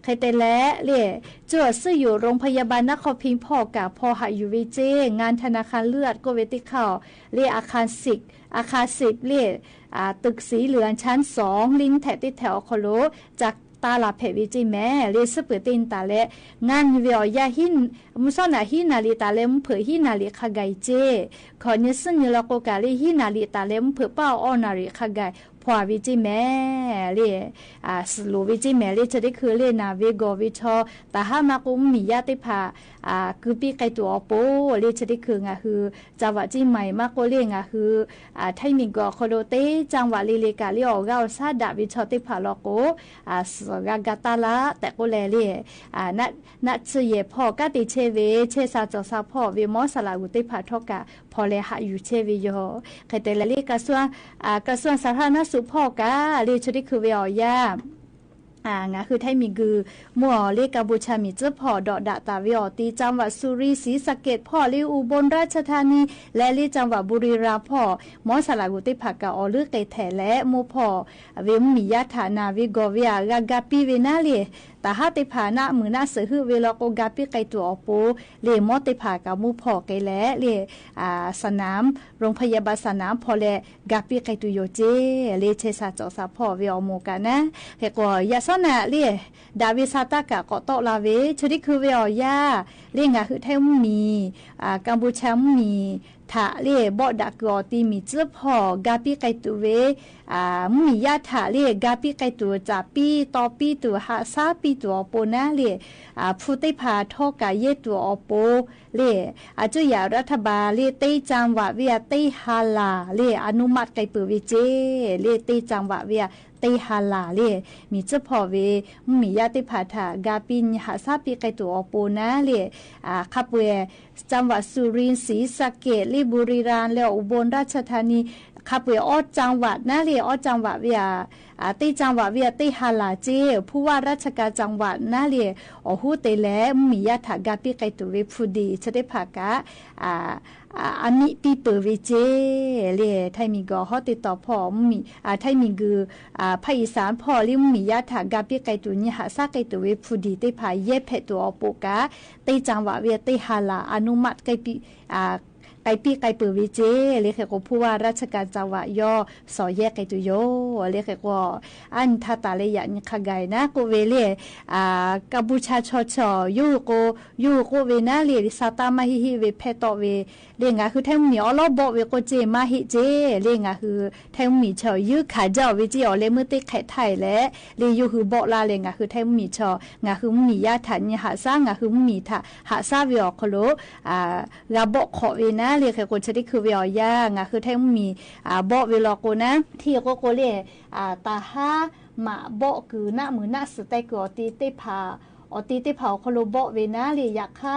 ใครแต่แล เล่ จวดซึ่งอยู่โรงพยาบาลนครพิงค์ผ่อกาผ่อหะอยู่เวเจ งานธนาคารเลือดโกเวตี้เข้า เล่ อาคารสิบ อาคารสิบ เล่ อ่า ตึกสีเหลืองชั้นสอง ลิ้นแถะตี้แถวออคโล จาก ตาลาแผะวิจิแหม เล่ ซึ่งเปิดเต้นต๋าแล งานยีเวออกยา ฮี มุซ้อนนา ฮีนาริต๋าแล มเผิกฮีนาริคะแก่เจ ขอยีซึ่งยีลอโกกาเล่ ฮีนาริต๋าแล มเผิกเป้า ออนาริคะแก่ ဖီဝဲစ့မဲာ်လႄၣ် အၢ စလူဝ်ဝဲစ့မဲာ်လႄၣ် ဆၢတ့ၢ်ခုလႄၣ် နာ်ဝဲဂီၤဝဲဆီ တဟါမးကိး မီယါသ့ၣ်တဖၣ် အၢ ကုပံၣ်ကဲတူးအီၤပိၢ်လႄၣ် ဆၢတ့ၢ်ခု ငါးဟူး จังหวัดเชียงใหม่ မးကိးလၢ ငါးဟူး အၢ ထၢၣ်မံၤကီး ခီဖျိတၢ်จังหวัดလီၤလီၤကးလၢ အီၣ်ဂၢၢ်အီၣ်ဆၣ်ဒၣ်ဝဲဆီသ့ၣ်တဖၣ်လီၤကိး အၢ စှၤဂၤဂၤတၢ်လၢ တဲကိးလဲၣ်လၢ အၢ နး နးဆၢယဲၢ်ဖီၣ် ကးတ့ၢ်ဆဲးဝဲ ဆဲးစးစီၤစးဖီၣ်ဝဲ မီစလးဂူၤသ့ၣ်တဖၣ်ထီၣ်ကး ဖီလဲၤဟးယူၤဆဲးဝဲယီၤ ခဲတဲလဲၣ်လၢ กระทรวง အၢ กระทรวงสาธารณสุข ဖီၣ်ကးလၢ ဆၢတ့ၢ်ခုဝဲအီၤယါ အၢ ငါးဟူးထၢၣ်မံၤဂူၤ မုၢ်အီၤလၢ กัมพูชา မံၤစၢၢ်ဖီၣ် ဒီးဒၣ်တၢ်ဝဲအီၤတ့ၢ် จังหวัดสุรินทร์ศรีสะเกษ ဖီၣ်လၢ อุบลราชธานี လဲၤလၢ จังหวัดบุรีรัมย์ ဖီၣ် မီစလးဂူၤသ့ၣ်တဖၣ်ကးအီၤလၢ ကဲထဲလဲၣ် မိၢ်ဖီၣ် အဝဲမီယါထး နာ်ဝဲဂီၤဝဲ အၢ ဂၤဂၤပံၣ်ဝဲနၤလၢ တဟါသ့ၣ်တဖၣ် နးမုာ်နးစၢၤဟုၣ်ဝဲလီၤကိး ဂၤပံၣ်ကဲတူးအီၤပိၢ်လၢ မီသ့ၣ်တဖၣ်ကးမိၢ်ဖီၣ်ကဲလဲၣ်လၢ အၢ สนาม โรงพยาบาลสนาม ဖီၣ်လဲၤ ဂၤပံၣ်ကဲတူးယိာ်စ့လၢ ဆဲးစးစီၤစးဖီၣ်ဝဲအီၤမိၢ်ကးနၤ ခဲကိး ယဲၢ်စီနၤလၢ ဒၣ်ဝဲဆၢတၢ်ကးကိးတီၢ်လၢဝဲ ဆၢတ့ၢ်ခုဝဲအီၤယါ လၢ ငါးဟူးထၢၣ်မံၤ အၢ กัมพูชา မံၤထးလၢ ဘီၣ်ဒၣ်ကုာ်အီၤတ့ၢ် မံၤစၢၢ်ဖီၣ် ဂၤပံၣ်ကဲတူးဝဲ အၢ မီယါထးလၢ ဂၤပံၣ်ကဲတူး စးပံၣ် တီပံၣ်တူး ဟးဆါပံၣ်တူးအီၤပိၢ်နၤလၢ အၢ ဖုသ့ၣ်တဖၣ်ထီၣ်ကးယဲၢ်တူးအီၤပိၢ်လၢ အစူယၤ รัฐบาล လၢ တၢ်จังหวัด ဝဲအတၢ်ဟါလာ်လၢ อนุมัติ ကဲပၢၢ်ဝဲစ့ လၢ တၢ်จังหวัด ဝဲအတၢ်ဟါလာ်လၢ မံၤစၢၢ်ဖီၣ်ဝဲ မီယါသ့ၣ်တဖၣ်ထး ဂၤပံၣ် ဟးဆါပံၣ်ကဲတူးအီၤပိၢ်နၤလၢ အၢ ခါပှဲၤ จังหวัดสุรินทร์ศรีสะเกษ လၢ บุรีรัมย์ လၢ อุบลราชธานี ခါပှဲၤ အီၣ်จังหวัด နၤလၢ အီၣ်จังหวัด ဝဲအ အၢ တၢ်จังหวัด ဝဲအတၢ်ဟါလာ်စ့ ผู้ว่าราชการจังหวัด နၤလၢ အီၣ်ဟူးတ့ၢ်လဲၣ် မီယါထး ဂၤပံၣ်ကဲတူးဝဲဖုဒ့ၣ် ဆၢသ့ၣ်တဖၣ်ကး အၢ အမံၣ်ပံၣ်ပၢၢ်ဝဲစ့လၢ ထၢၣ်မံၤဂီၤ ဟီၣ်တ့ၢ်တီၤဖီၣ် မံၤ အၢ ထၢၣ်မံၤဂူၤ အၢ ภาคอีสาน ဖီၣ်လၢ မီယါထး ဂၤပံၣ်ကဲတူး ညၣ်ဟးဆါကဲတူးဝဲဖုဒ့ၣ်သ့ၣ်တဖၣ် ယဲၢ်ဖဲးတူးအီၤပိၢ်ကး တၢ်จังหวัด ဝဲအတၢ်ဟါလာ် อนุมัติ ကဲပံၣ် အၢ ကဲပံၣ်ကဲပၢၢ်ဝဲစ့လၢ ခဲကိး ผู้ว่าราชการจังหวัด ယီၤ စီၤယဲၢ်ကဲတူးယိာ်လၢ ခဲကိး အၢ နံၣ်ထါတၢ်လၢယၤ နံၣ်ခါဂၤအံၤနၤ ကိးဝဲလၢ အၢ กัมพูชา ဆီဆီ ယိၣ်ကိး ယိၣ်ကိးဝဲနၤလၢ ဆၢတၢ်မၤဟ့ၣ်ဟ့ၣ်ဝဲဖဲတီၢ်ဝဲ လၢ ငါးဟူးထၢၣ်မံၤ အီလီၤဘီၣ်ဝဲကိးစ့ မၤဟ့ၣ်စ့ လၢ ငါးဟူးထၢၣ်မံၤဆီ ယိၣ်ခးယီၢ်ဝဲစ့အီၤလၢ မ့ၢ်တၢ်ခဲးထဲလဲၣ် လၢယိၣ်ဟူးဘီၣ်လၢ်လၢ ငါးဟူးထၢၣ်မံၤဆီ ငါးဟူးမံၤယါထး ညၣ်ဟးဆါ ငါးဟူးမံၤထး ဟးဆါဝဲအီၤခီလိာ် အၢ ဂၤဘီၣ်ခိးဝဲနၤလၢ ခဲကိး ဆၢသ့ၣ်ခုဝဲအီၤယါ ငါးဟူးထၢၣ်မံၤ အၢ ဘီၣ်ဝဲလီၤကိးနၤ ထံၣ်ကိးကိးလၢ အၢ တၢ်ဟါမးဘီၣ်ကုာ် နးမုာ်နးစၢၤတဲာ်ကုာ်အီၤတ့ၢ်သ့ၣ်တဖၣ် အီၤတ့ၢ်သ့ၣ်တဖၣ်အီၤခီလိာ် ဘီၣ်ဝဲနၤလၢ ယခါ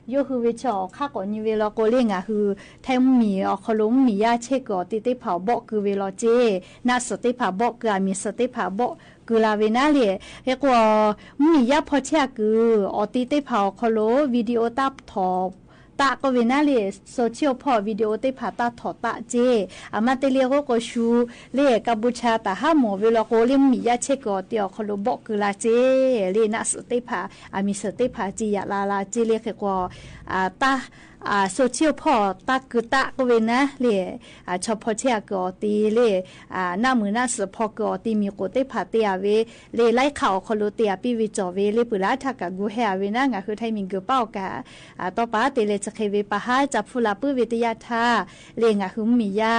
ယိၣ်ဟူးဝဲဆီ ခါကိးညါဝဲလီၤကိးလၢ ငါးဟူးထၢၣ်မံၤအီၤခီလိာ် မံၤယါဆဲးကုာ်အီၤတ့ၢ်သ့ၣ်တဖၣ် ဘီၣ်ကုာ်ဝဲလီၤစ့ နးစၢၤသ့ၣ်တဖၣ်ဘီၣ်ကုာ် အမံၤစၢၤသ့ၣ်တဖၣ်ဘီၣ်ကုာ်လၢ်ဝဲနၤလၢ ခဲကိး မံၤယါဖီၣ်ဆဲးကုာ်အီၤတ့ၢ်သ့ၣ်တဖၣ်အီၤခီလိာ် video တၢ်ထီၣ် တၢ်ကိးဝဲနၤလၢ social ဖီၣ် video သ့ၣ်တဖၣ်တၢ်ထီၣ်တၢ်စ့ အမၤတ့ၢ်လၢ ဂီၢ်ကိးဆူ လၢ กัมพูชา တၢ်ဟါမီၢ်ဝဲလီၤကိးလၢ မံၤယါဆဲးကုာ်အီၤတ့ၢ်အီၤခီလိာ် ဘီၣ်ကုာ်လၢ်စ့ လၢ နးစၢၤသ့ၣ်တဖၣ် အမံၤစၢၤသ့ၣ်တဖၣ် စံယၤလၢ်လၢ်စ့လၢ ခဲကိး အၢ တၢ် အၢ social ဖီၣ်တၢ်ကုာ်တၢ်ကိးဝဲနၤလၢ အၢ ဆီဖီၣ်ဆဲးကုာ်အီၤတ့ၢ်လၢ အၢ နးမုာ်နးစၢၤဖီၣ်ကုာ်အီၤတ့ၢ် မံၤကိးသ့ၣ်တဖၣ်တ့ၢ်အဝဲ လၢ ไลฟ์ข่าว အီၤခီလိာ်တ့ၢ်အပံၣ်ဝဲကၠီၤဝဲလၢ ပှၤလၢထးကးကူဟဲအဝဲနၤ ငါးဟူးထၢၣ်မံၤဂူၤပၢ်အီၤကး အၢ တီၢ်ပာ်တ့ၢ်လၢ ဆၢခဲဝဲပာ်ဟါ ကၠၢ်ဖူလၢ်ပုၢ်ဝဲတယၣ်ထါ လၢ ငါးဟူးမံၤယါ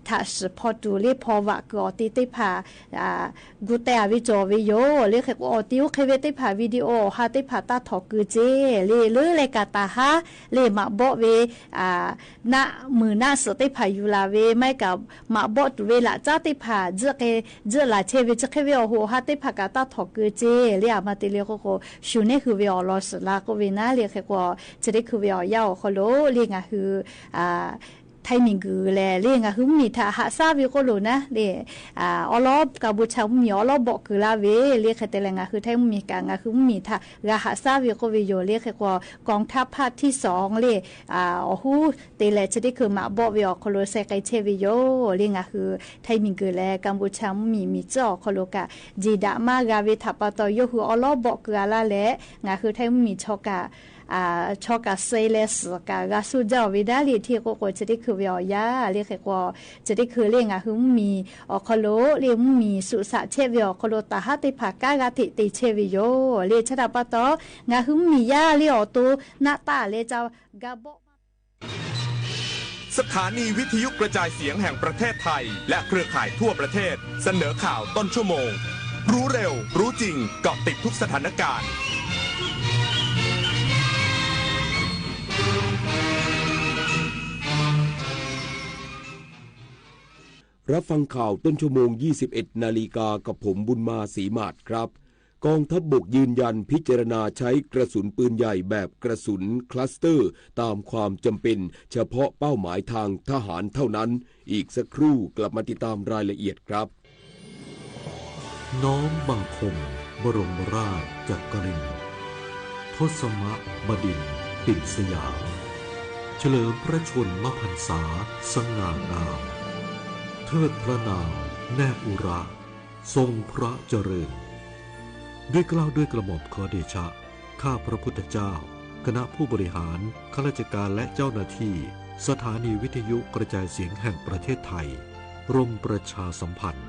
ထးစၢၤဖီၣ်တူာ်လၢဖီၣ်ဝဲကုာ်အီၤတ့ၢ်သ့ၣ်တဖၣ် အၢ ကူတဲအဝဲကၠီၤဝဲယိာ် လၢ ခဲကိး အီၤတ့ၢ်အိၣ်ခဲဝဲသ့ၣ်တဖၣ် video အီၤဟးသ့ၣ်တဖၣ်တၢ်ထီၣ်ကုာ်စ့ လၢ လၢလဲၤကးတၢ်ဟါ လၢမးဘီၣ်ဝဲ အၢ နးမုာ်နးစၢၤသ့ၣ်တဖၣ်ယူၤလၢ်ဝဲ မ့ၢ်ကး မးဘီၣ်တူာ်ဝဲလၢ်ကၠၢ်သ့ၣ်တဖၣ် ဒုးကဲ ဒုးလၢ်ဆဲးဝဲ ဆၢခဲဝဲအီၤဟူးအီၤဟးသ့ၣ်တဖၣ်ကးတၢ်ထီၣ်ကုာ်စ့ လၢအမၤတ့ၢ်လၢ ဂီၢ်ကိးဆူ န့ၢ်ဃုာ်ဝဲအီၤလီၤစၢၤလၢ်ကိးဝဲနၤလၢ ခဲကိး ဆၢသ့ၣ်ခုဝဲအီၤယါအီၤခီလိာ် လၢ ငါးဟူး အၢ ထၢၣ်မံၤဂူၤလဲၣ် လၢ ငါးဟူးမံၤထး ဟးဆါဝဲကိးလိာ်နၤလၢ အၢ အီလီၤ ကၠၢ်ဖူဆၣ်မံၤ အီလီၤဘီၣ်ကုာ်လၢ်ဝဲ လၢ ခဲတဲလဲၣ် ငါးဟူးထၢၣ်မံၤကး ငါးဟူးမံၤထး ဂၤဟးဆါဝဲကိးဝဲယိာ် လၢ ခဲကိး กองทัพภาคที่สอง လၢ အၢ အီၤဟူးတ့ၢ်လဲၣ် ဆၢသ့ၣ်ခု မးဘီၣ်ဝဲအီၤခီလိာ် စဲးကဲဆဲးဝဲယိာ် လၢ ငါးဟူးထၢၣ်မံၤဂူၤလဲၣ် ကၠၢ်ဖူဆၣ်မံၤ မံၤစၢၤအီၤခီလိာ်ကး ယံာ်ဒၣ်မးဂၤဝဲထးပာ်တီၤ ယိၣ်ဟူးအီလီၤဘီၣ်ကုာ်အါလၢ်လဲၣ် ငါးဟူးထၢၣ်မံၤဆီကး အၢ ဆီကးစဲးလဲၤစၢၤကး ဂၤဆူၣ်ဒၣ်ဝဲဒၣ်လၢ ထံၣ်ကိးကိး ဆၢသ့ၣ်ခုဝဲအီၤယါ လၢ ခဲကိး ဆၢသ့ၣ်ခုလၢ ငါးဟူးမံၤအီၤခီလိာ် လၢမံၤစူးစးဆဲးဝဲအီၤခီလိာ် တၢ်ဟါသ့ၣ်တဖၣ်ကးဂၤထံၣ်တ့ၢ်ဆဲးဝဲယိာ် လၢ ဆၢတၢ်ပာ်တီၤ ငါးဟူးမံၤယါလၢအီၤတိၢ် နးတၢ်လဲၤကၠၢ် ဂၤဘီၣ် สถานีวิทยุกระจายเสียงแห่งประเทศไทย และเครือข่ายทั่วประเทศ เสนอข่าวต้นชั่วโมง รู้เร็ว รู้จริง เกาะติดทุกสถานการณ์ รับฟังข่าวต้นชั่วโมง ยี่สิบเอ็ดนาฬิกา กับผมบุญมา ศรีหมาดครับ กองทัพบกยืนยันพิจารณาใช้กระสุนปืนใหญ่แบบกระสุนคลัสเตอร์ตามความจำเป็นเฉพาะเป้าหมายทางทหารเท่านั้น อีกสักครู่กลับมาติดตามรายละเอียดครับ น้อมบังคมบรมราชจักรินทร์ ทศมบดินทร์ปิ่นสยาม เฉลิมพระชนมพรรษาสง่างาม เทิดพระนามแนบอุระ ทรงพระเจริญ ด้วยเกล้าด้วยกระหม่อมขอเดชะ ข้าพระพุทธเจ้า คณะผู้บริหาร ข้าราชการและเจ้าหน้าที่ สถานีวิทยุกระจายเสียงแห่งประเทศไทย กรมประชาสัมพันธ์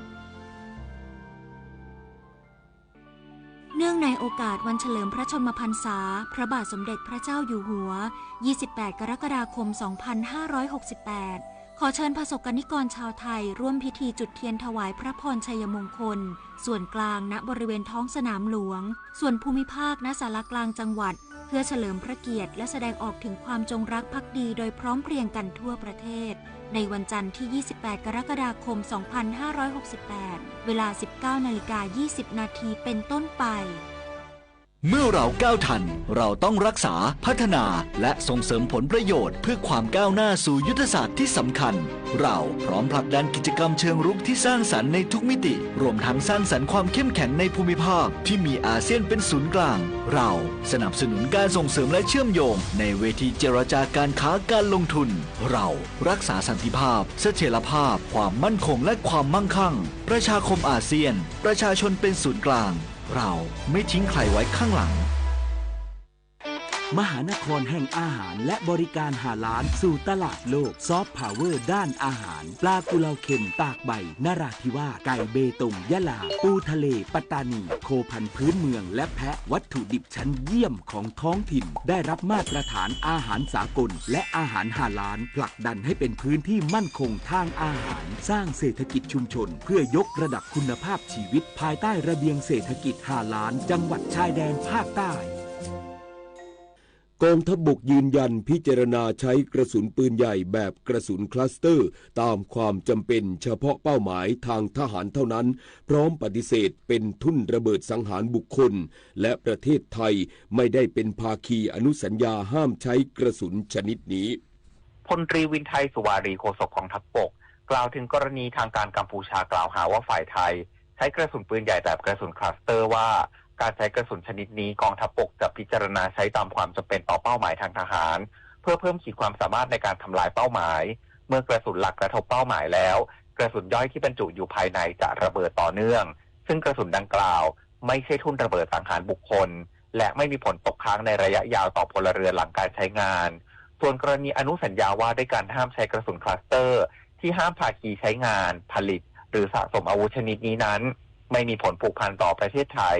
เนื่องในโอกาสวันเฉลิมพระชนมพรรษา พระบาทสมเด็จพระเจ้าอยู่หัว ยี่สิบแปดกรกฎาคมสองพันห้าร้อยหกสิบแปด ขอเชิญประสบกนิกรชาวไทยร่วมพิธีจุดเทียนถวายพระพรชัยมงคล ส่วนกลาง ณ บริเวณท้องสนามหลวง ส่วนภูมิภาค ณ ศาลากลางจังหวัด เพื่อเฉลิมพระเกียรติและแสดงออกถึงความจงรักภักดีโดยพร้อมเพรียงกันทั่วประเทศ ในวันจันทร์ที่ ยี่สิบแปดกรกฎาคมสองพันห้าร้อยหกสิบแปด เวลา สิบเก้านาฬิกายี่สิบนาทีเป็นต้นไป เมื่อเราก้าวทัน เราต้องรักษา พัฒนา และส่งเสริมผลประโยชน์เพื่อความก้าวหน้าสู่ยุทธศาสตร์ที่สำคัญ เราพร้อมผลักดันกิจกรรมเชิงรุกที่สร้างสรรค์ในทุกมิติ รวมทั้งสร้างสรรค์ความเข้มแข็งในภูมิภาคที่มีอาเซียนเป็นศูนย์กลาง เราสนับสนุนการส่งเสริมและเชื่อมโยงในเวทีเจรจาการค้าการลงทุน เรารักษาสันติภาพ เสถียรภาพ ความมั่นคงและความมั่งคั่ง ประชาคมอาเซียน ประชาชนเป็นศูนย์กลาง เราไม่ทิ้งใครไว้ข้างหลัง มหานครแห่งอาหารและบริการฮาลาลสู่ตลาดโลก ซอฟต์พาวเวอร์ด้านอาหาร ปลากุเลาเค็มตากใบนราธิวาส ไก่เบตงยะลา ปูทะเลปัตตานี โคพันธุ์พื้นเมืองและแพะ วัตถุดิบชั้นเยี่ยมของท้องถิ่น ได้รับมาตรฐานอาหารสากล และอาหารฮาลาล ผลักดันให้เป็นพื้นที่มั่นคงทางอาหาร สร้างเศรษฐกิจชุมชน เพื่อยกระดับคุณภาพชีวิตภายใต้ระเบียงเศรษฐกิจฮาลาล จังหวัดชายแดนภาคใต้ กองทัพบกยืนยันพิจารณาใช้กระสุนปืนใหญ่แบบกระสุนคลัสเตอร์ตามความจำเป็นเฉพาะเป้าหมายทางทหารเท่านั้น พร้อมปฏิเสธเป็นทุ่นระเบิดสังหารบุคคล และประเทศไทยไม่ได้เป็นภาคีอนุสัญญาห้ามใช้กระสุนชนิดนี้ พลตรีวินไทย สุวารี โฆษกกองทัพบก กล่าวถึงกรณีทางการกัมพูชากล่าวหาว่าฝ่ายไทยใช้กระสุนปืนใหญ่แบบกระสุนคลัสเตอร์ว่า การใช้กระสุนชนิดนี้กองทัพบกจะพิจารณาใช้ตามความจำเป็นต่อเป้าหมายทางทหาร เพื่อเพิ่มขีดความสามารถในการทำลายเป้าหมาย เมื่อกระสุนหลักกระทบเป้าหมายแล้ว กระสุนย่อยที่บรรจุอยู่ภายในจะระเบิดต่อเนื่อง ซึ่งกระสุนดังกล่าวไม่ใช่ทุ่นระเบิดสังหารบุคคล และไม่มีผลตกค้างในระยะยาวต่อพลเรือนหลังการใช้งาน ส่วนกรณีอนุสัญญาว่าด้วยการห้ามใช้กระสุนคลัสเตอร์ ที่ห้ามภาคีใช้งาน ผลิต หรือสะสมอาวุธชนิดนี้นั้น ไม่มีผลผูกพันต่อประเทศไทย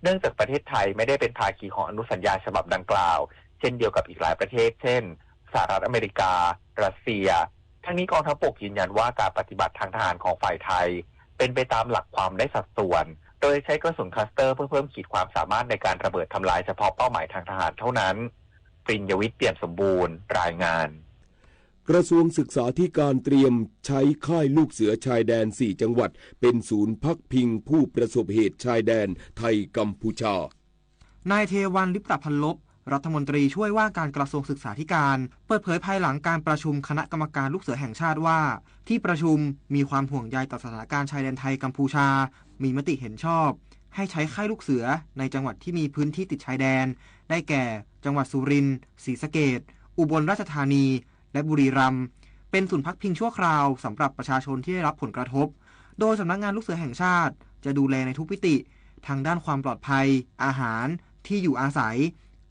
เนื่องจากประเทศไทยไม่ได้เป็นภาคีของอนุสัญญาฉบับดังกล่าว เช่นเดียวกับอีกหลายประเทศ เช่น สหรัฐอเมริกา รัสเซีย ทั้งนี้กองทัพบกยืนยันว่าการปฏิบัติทางทหารของฝ่ายไทย เป็นไปตามหลักความได้สัดส่วน โดยใช้กระสุนคลัสเตอร์เพื่อเพิ่มขีดความสามารถในการระเบิดทำลายเฉพาะเป้าหมายทางทหารเท่านั้น ปริญญวิทย์ เปี่ยมสมบูรณ์ รายงาน กระทรวงศึกษาธิการเตรียมใช้ค่ายลูกเสือชายแดนสี่จังหวัดเป็นศูนย์พักพิงผู้ประสบเหตุชายแดนไทยกัมพูชา นายเทวัน ลิปตะพันลบ รัฐมนตรีช่วยว่าการกระทรวงศึกษาธิการ เปิดเผยภายหลังการประชุมคณะกรรมการลูกเสือแห่งชาติว่า ที่ประชุมมีความห่วงใยต่อสถานการณ์ชายแดนไทยกัมพูชา มีมติเห็นชอบ ให้ใช้ค่ายลูกเสือในจังหวัดที่มีพื้นที่ติดชายแดน ได้แก่ จังหวัดสุรินทร์ ศรีสะเกษ อุบลราชธานี และบุรีรัมย์ เป็นศูนย์พักพิงชั่วคราวสำหรับประชาชนที่ได้รับผลกระทบ โดยสำนักงานลูกเสือแห่งชาติจะดูแลในทุกมิติ ทั้งด้านความปลอดภัย อาหาร ที่อยู่อาศัย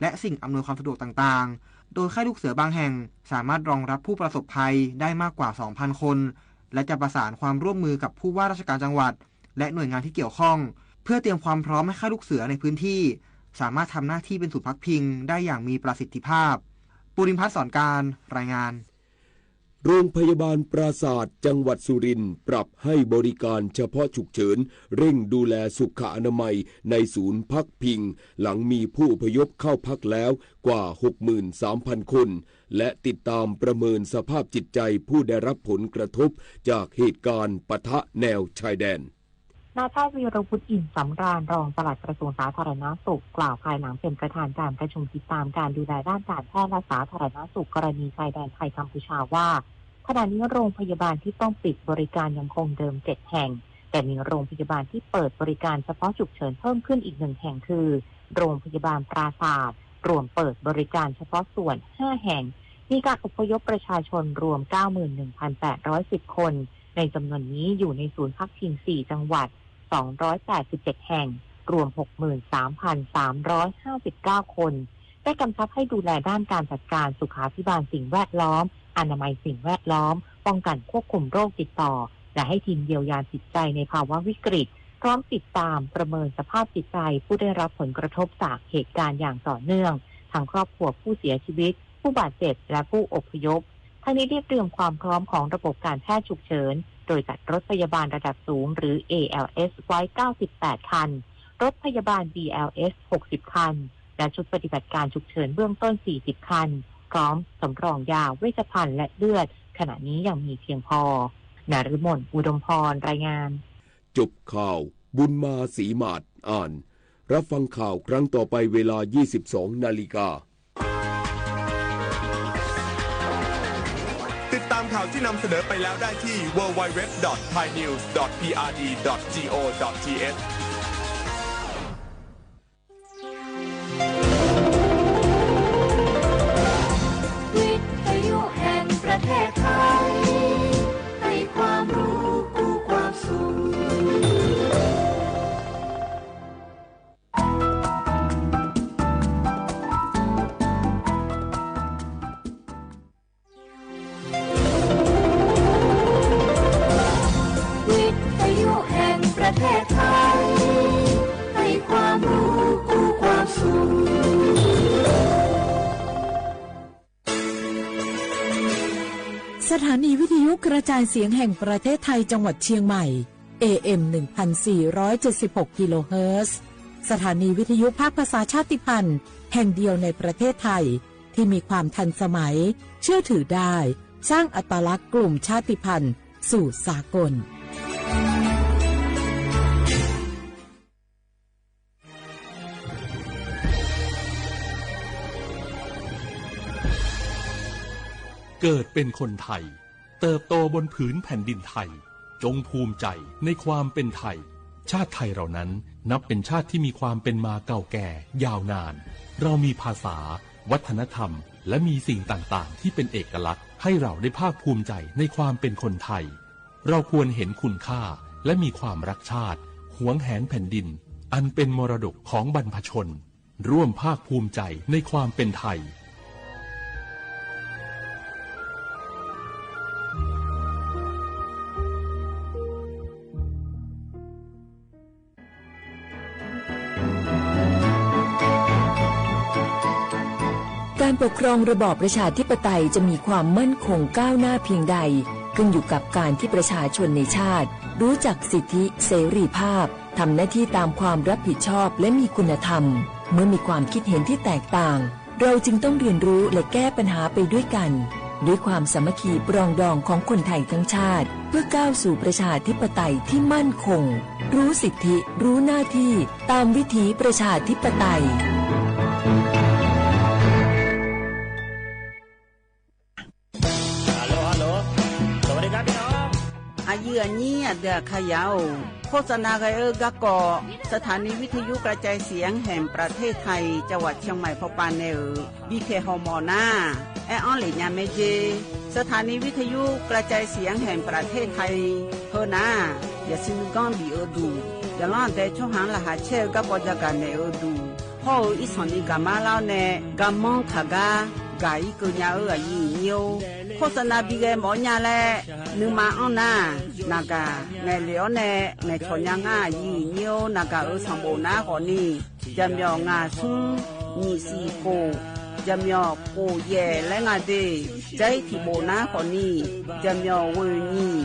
และสิ่งอำนวยความสะดวกต่างๆ โดยค่ายลูกเสือบางแห่งสามารถรองรับผู้ประสบภัยได้มากกว่า สองพันคน และจะประสานความร่วมมือกับผู้ว่าราชการจังหวัด และหน่วยงานที่เกี่ยวข้อง เพื่อเตรียมความพร้อมให้ค่ายลูกเสือในพื้นที่ สามารถทำหน้าที่เป็นศูนย์พักพิงได้อย่างมีประสิทธิภาพ ปุริมพัฒน์ สอนการ รายงาน โรงพยาบาลปราสาทจังหวัดสุรินทร์ปรับให้บริการเฉพาะฉุกเฉิน เร่งดูแลสุขอนามัยในศูนย์พักพิง หลังมีผู้อพยพเข้าพักแล้วกว่า หกหมื่นสามพันคน และติดตามประเมินสภาพจิตใจผู้ได้รับผลกระทบจากเหตุการณ์ปะทะแนวชายแดน นายแพทย์วีรวุฒิ อิ่มสำราญ รองปลัดกระทรวงสาธารณสุข กล่าวภายหลังเป็นประธานการประชุมติดตามการดูแลด้านการแพทย์และสาธารณสุขกรณีชายแดนไทยกัมพูชาว่า ขณะนี้โรงพยาบาลที่ต้องปิดบริการยังคงเดิมเจ็ดแห่ง แต่มีโรงพยาบาลที่เปิดบริการเฉพาะฉุกเฉินเพิ่มขึ้นอีกหนึ่งแห่งคือ โรงพยาบาลปราสาท รวมเปิดบริการเฉพาะส่วนห้าแห่ง มีการอพยพประชาชนรวมเก้าหมื่นหนึ่งพันแปดร้อยสิบคน ในจำนวนนี้อยู่ในศูนย์พักพิงสี่จังหวัด สองร้อยแปดสิบเจ็ดแห่ง รวมหกหมื่นสามพันสามร้อยห้าสิบเก้าคน ได้กำชับให้ดูแลด้านการจัดการสุขาภิบาลสิ่งแวดล้อม อนามัยสิ่งแวดล้อม ป้องกันควบคุมโรคติดต่อ และให้ทีมเยียวยาจิตใจในภาวะวิกฤต พร้อมติดตามประเมินสภาพจิตใจผู้ได้รับผลกระทบจากเหตุการณ์อย่างต่อเนื่อง ทั้งครอบครัวผู้เสียชีวิต ผู้บาดเจ็บ และผู้อพยพ ทั้งนี้ได้เตรียมความพร้อมของระบบการแพทย์ฉุกเฉิน โดยจัดรถพยาบาลระดับสูงหรือ เอแอลเอส ไว้เก้าสิบแปดคัน รถพยาบาล บีแอลเอส หกสิบคัน และชุดปฏิบัติการฉุกเฉินเบื้องต้นสี่สิบคัน พร้อมสำรองยา เวชภัณฑ์ และเลือด ขณะนี้ยังมีเพียงพอ นฤมล อุดมพร รายงาน จบข่าว บุญมา ศรีหมาด อ่าน รับฟังข่าวครั้งต่อไปเวลา ยี่สิบสองนาฬิกา ติดตามข่าวที่นำเสนอไปแล้วได้ที่ ดับเบิลยู ดับเบิลยู ดับเบิลยู ดอท ไทยนิวส์ ดอท พีอาร์ดี ดอท จีโอ ดอท ทีเอช วิทยุแห่งประเทศไทย ให้ความรู้คู่ความสุข วิทยุแห่งประเทศไทย ให้ความรู้คู่ความสุข สถานีวิทยุกระจายเสียงแห่งประเทศไทยจังหวัดเชียงใหม่ เอเอ็ม หนึ่งพันสี่ร้อยเจ็ดสิบหกกิโลเฮิรตซ์ สถานีวิทยุภาคภาษาชาติพันธุ์แห่งเดียวในประเทศไทย ที่มีความทันสมัย เชื่อถือได้ สร้างอัตลักษณ์กลุ่มชาติพันธุ์สู่สากล เกิดเป็นคนไทย เติบโตบนผืนแผ่นดินไทย จงภูมิใจในความเป็นไทย ชาติไทยเรานั้นนับเป็นชาติที่มีความเป็นมาเก่าแก่ยาวนาน เรามีภาษา วัฒนธรรม และมีสิ่งต่างๆ ที่เป็นเอกลักษณ์ ให้เราได้ภาคภูมิใจในความเป็นคนไทย เราควรเห็นคุณค่า และมีความรักชาติ หวงแหนแผ่นดิน อันเป็นมรดกของบรรพชน ร่วมภาคภูมิใจในความเป็นไทย การปกครองระบอบประชาธิปไตยจะมีความมั่นคงก้าวหน้าเพียงใด ขึ้นอยู่กับการที่ประชาชนในชาติ รู้จักสิทธิเสรีภาพ ทำหน้าที่ตามความรับผิดชอบและมีคุณธรรม เมื่อมีความคิดเห็นที่แตกต่าง เราจึงต้องเรียนรู้และแก้ปัญหาไปด้วยกัน ด้วยความสามัคคีปรองดองของคนไทยทั้งชาติ เพื่อก้าวสู่ประชาธิปไตยที่มั่นคง รู้สิทธิ รู้หน้าที่ ตามวิถีประชาธิปไตย ฮัลโหล ฮัลโหล สวัสดีครับพี่น้อง อายื้ออายี่ อาเดือขยาว โฆษณากั๋นเอ่อ กะเกาะ สถานีวิทยุกระจายเสียงแห่งประเทศไทย จังหวัดเชียงใหม่ พอปานแนเอ่อ บีเค ฮอมอนา แออ้อนเหล่ยาแม่เจ สถานีวิทยุกระจายเสียงแห่งประเทศไทย เฮอนา อย่าซินก้อนบีเอ่อดู อย่าล่อนแต่ช่องหางรหัสแช่เอ่อ กะปอจะกั๋นแหน่เอ่อดู พ่อเอ่อ อี้ส่องนี้กะมาแล้วแน่ กะมองค่ะกะ กะอี้เกอญาเอ่อ อายี่เยียว โฆษณาบีแกหมอญาแล นึงมาอ้อนนา นากะ แหน่เหลียวแน่ แหน่ถอนญางา อายี่เยียว นากะเอ่อ ส่องโบนาขอนี่ จะเหมียวงาซุง หยี่สี่โก ယဲၢ်မျီုကိုးယဲၢ်လၢငါးဒ့ ၸၢၢ်ထံၣ်ဘိးနၢ်ဃီၤနံၣ် ယဲၢ်မျီုဝ့ၢ်နံၣ်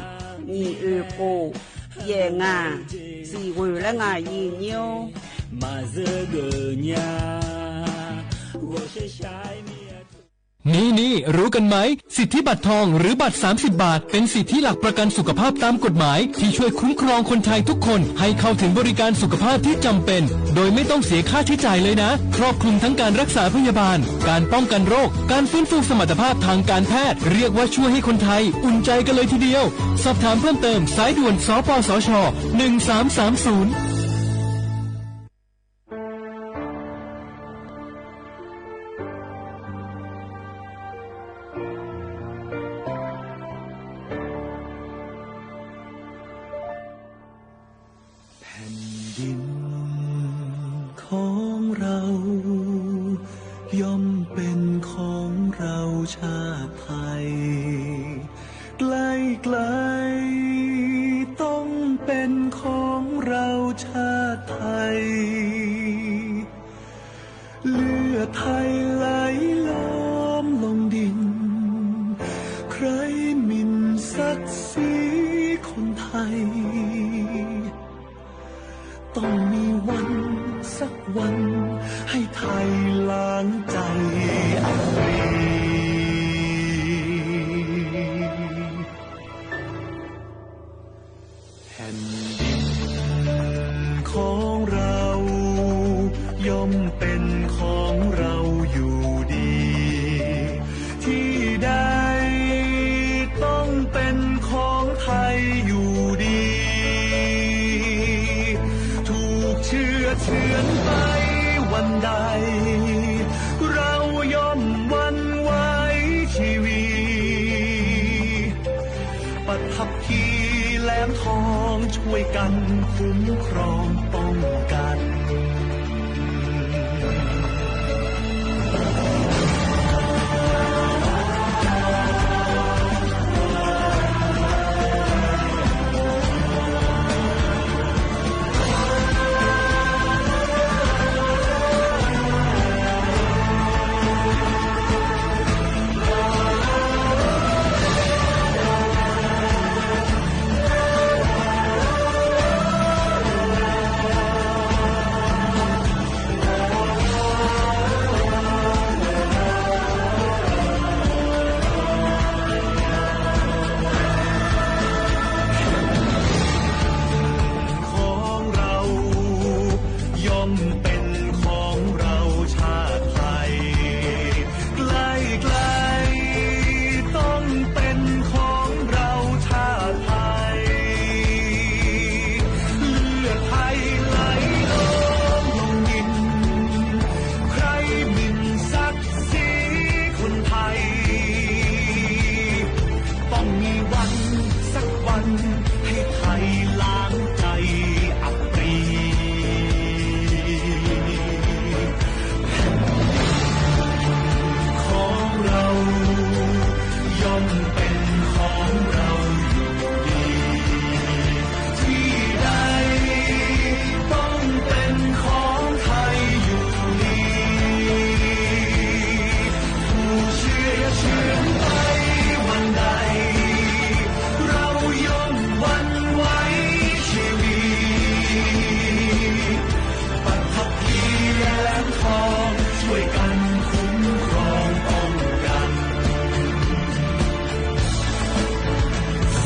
နံၣ်အုကိုး ယဲၢ်ငါး သီၣ်ဝ့ၢ်လၢငါးယံၤညို မၤစၢၤဂ့ၤညါ นี่นี่ รู้กันไหม สิทธิบัตรทองหรือบัตรสามสิบบาท เป็นสิทธิหลักประกันสุขภาพตามกฎหมาย ที่ช่วยคุ้มครองคนไทยทุกคนให้เข้าถึงบริการสุขภาพที่จำเป็น โดยไม่ต้องเสียค่าใช้จ่ายเลยนะ ครอบคลุมทั้งการรักษาพยาบาล การป้องกันโรค การฟื้นฟูสมรรถภาพทางการแพทย์ เรียกว่าช่วยให้คนไทยอุ่นใจกันเลยทีเดียว สอบถามเพิ่มเติม สายด่วน สปสช หนึ่งสามสามศูนย์ แผ่นดินของเรา ย่อมเป็นของเราชาติไทย ใกล้ๆ ต้องเป็นของเราชาติไทย เลือดไทยไหลล้อมลงดิน ใครหมิ่นศักดิ์ศรีคนไทย ต้องมีวันสักวัน ให้ไทยล้างใจอับปรี แผ่นดินของเรา ย่อมเป็นของเราอยู่ดี ที่ใดต้องเป็นของไทยอยู่ดี ถูกเฉื่อยเฉือนไปวันใด เราย่อมหวั่นไหวชีวี ปัทภีแหลมทองช่วยกันคุ้มครองป้องกัน ของเรา ย่อมเป็นของเราชาติไทย ใกล้ๆ ต้องเป็นของเราชาติไทย เลือดไทยไหลล้อมลงดิน ใครหมิ่นศักดิ์ศรีคนไทย ต้องมีวันสักวัน ให้ไทยล้างใจอับปรี ของเรา ย่อมเป็นของเราอยู่ดี ที่ใดต้องเป็นของไทยอยู่ดี ถูกเฉื่อยเฉือนไปวันใด เราย่อมหวั่นไหวชีวี ปัทภีแหลมทองช่วยกันคุ้มครองป้องกัน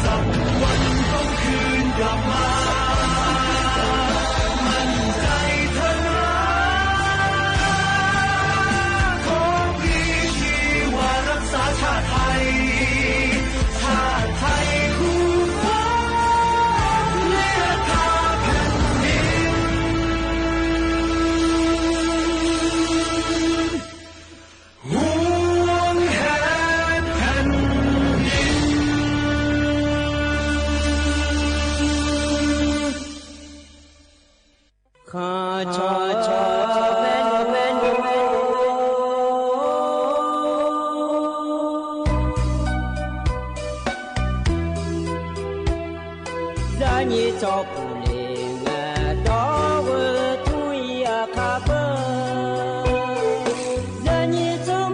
สักวันต้องคืนกลับมา มั่นใจเถอะนะ ของดีชีวารักษาชาติไทย ชาติไทยคู่ฟ้า เลือดทาแผ่นดิน ห่วงแหนแผ่นดิน ข้าชอชอแม่นแม่นแม่น ဇာနည်သောပူလင်ငါတော်ဝဲသူရခါပ ဇာနည်သော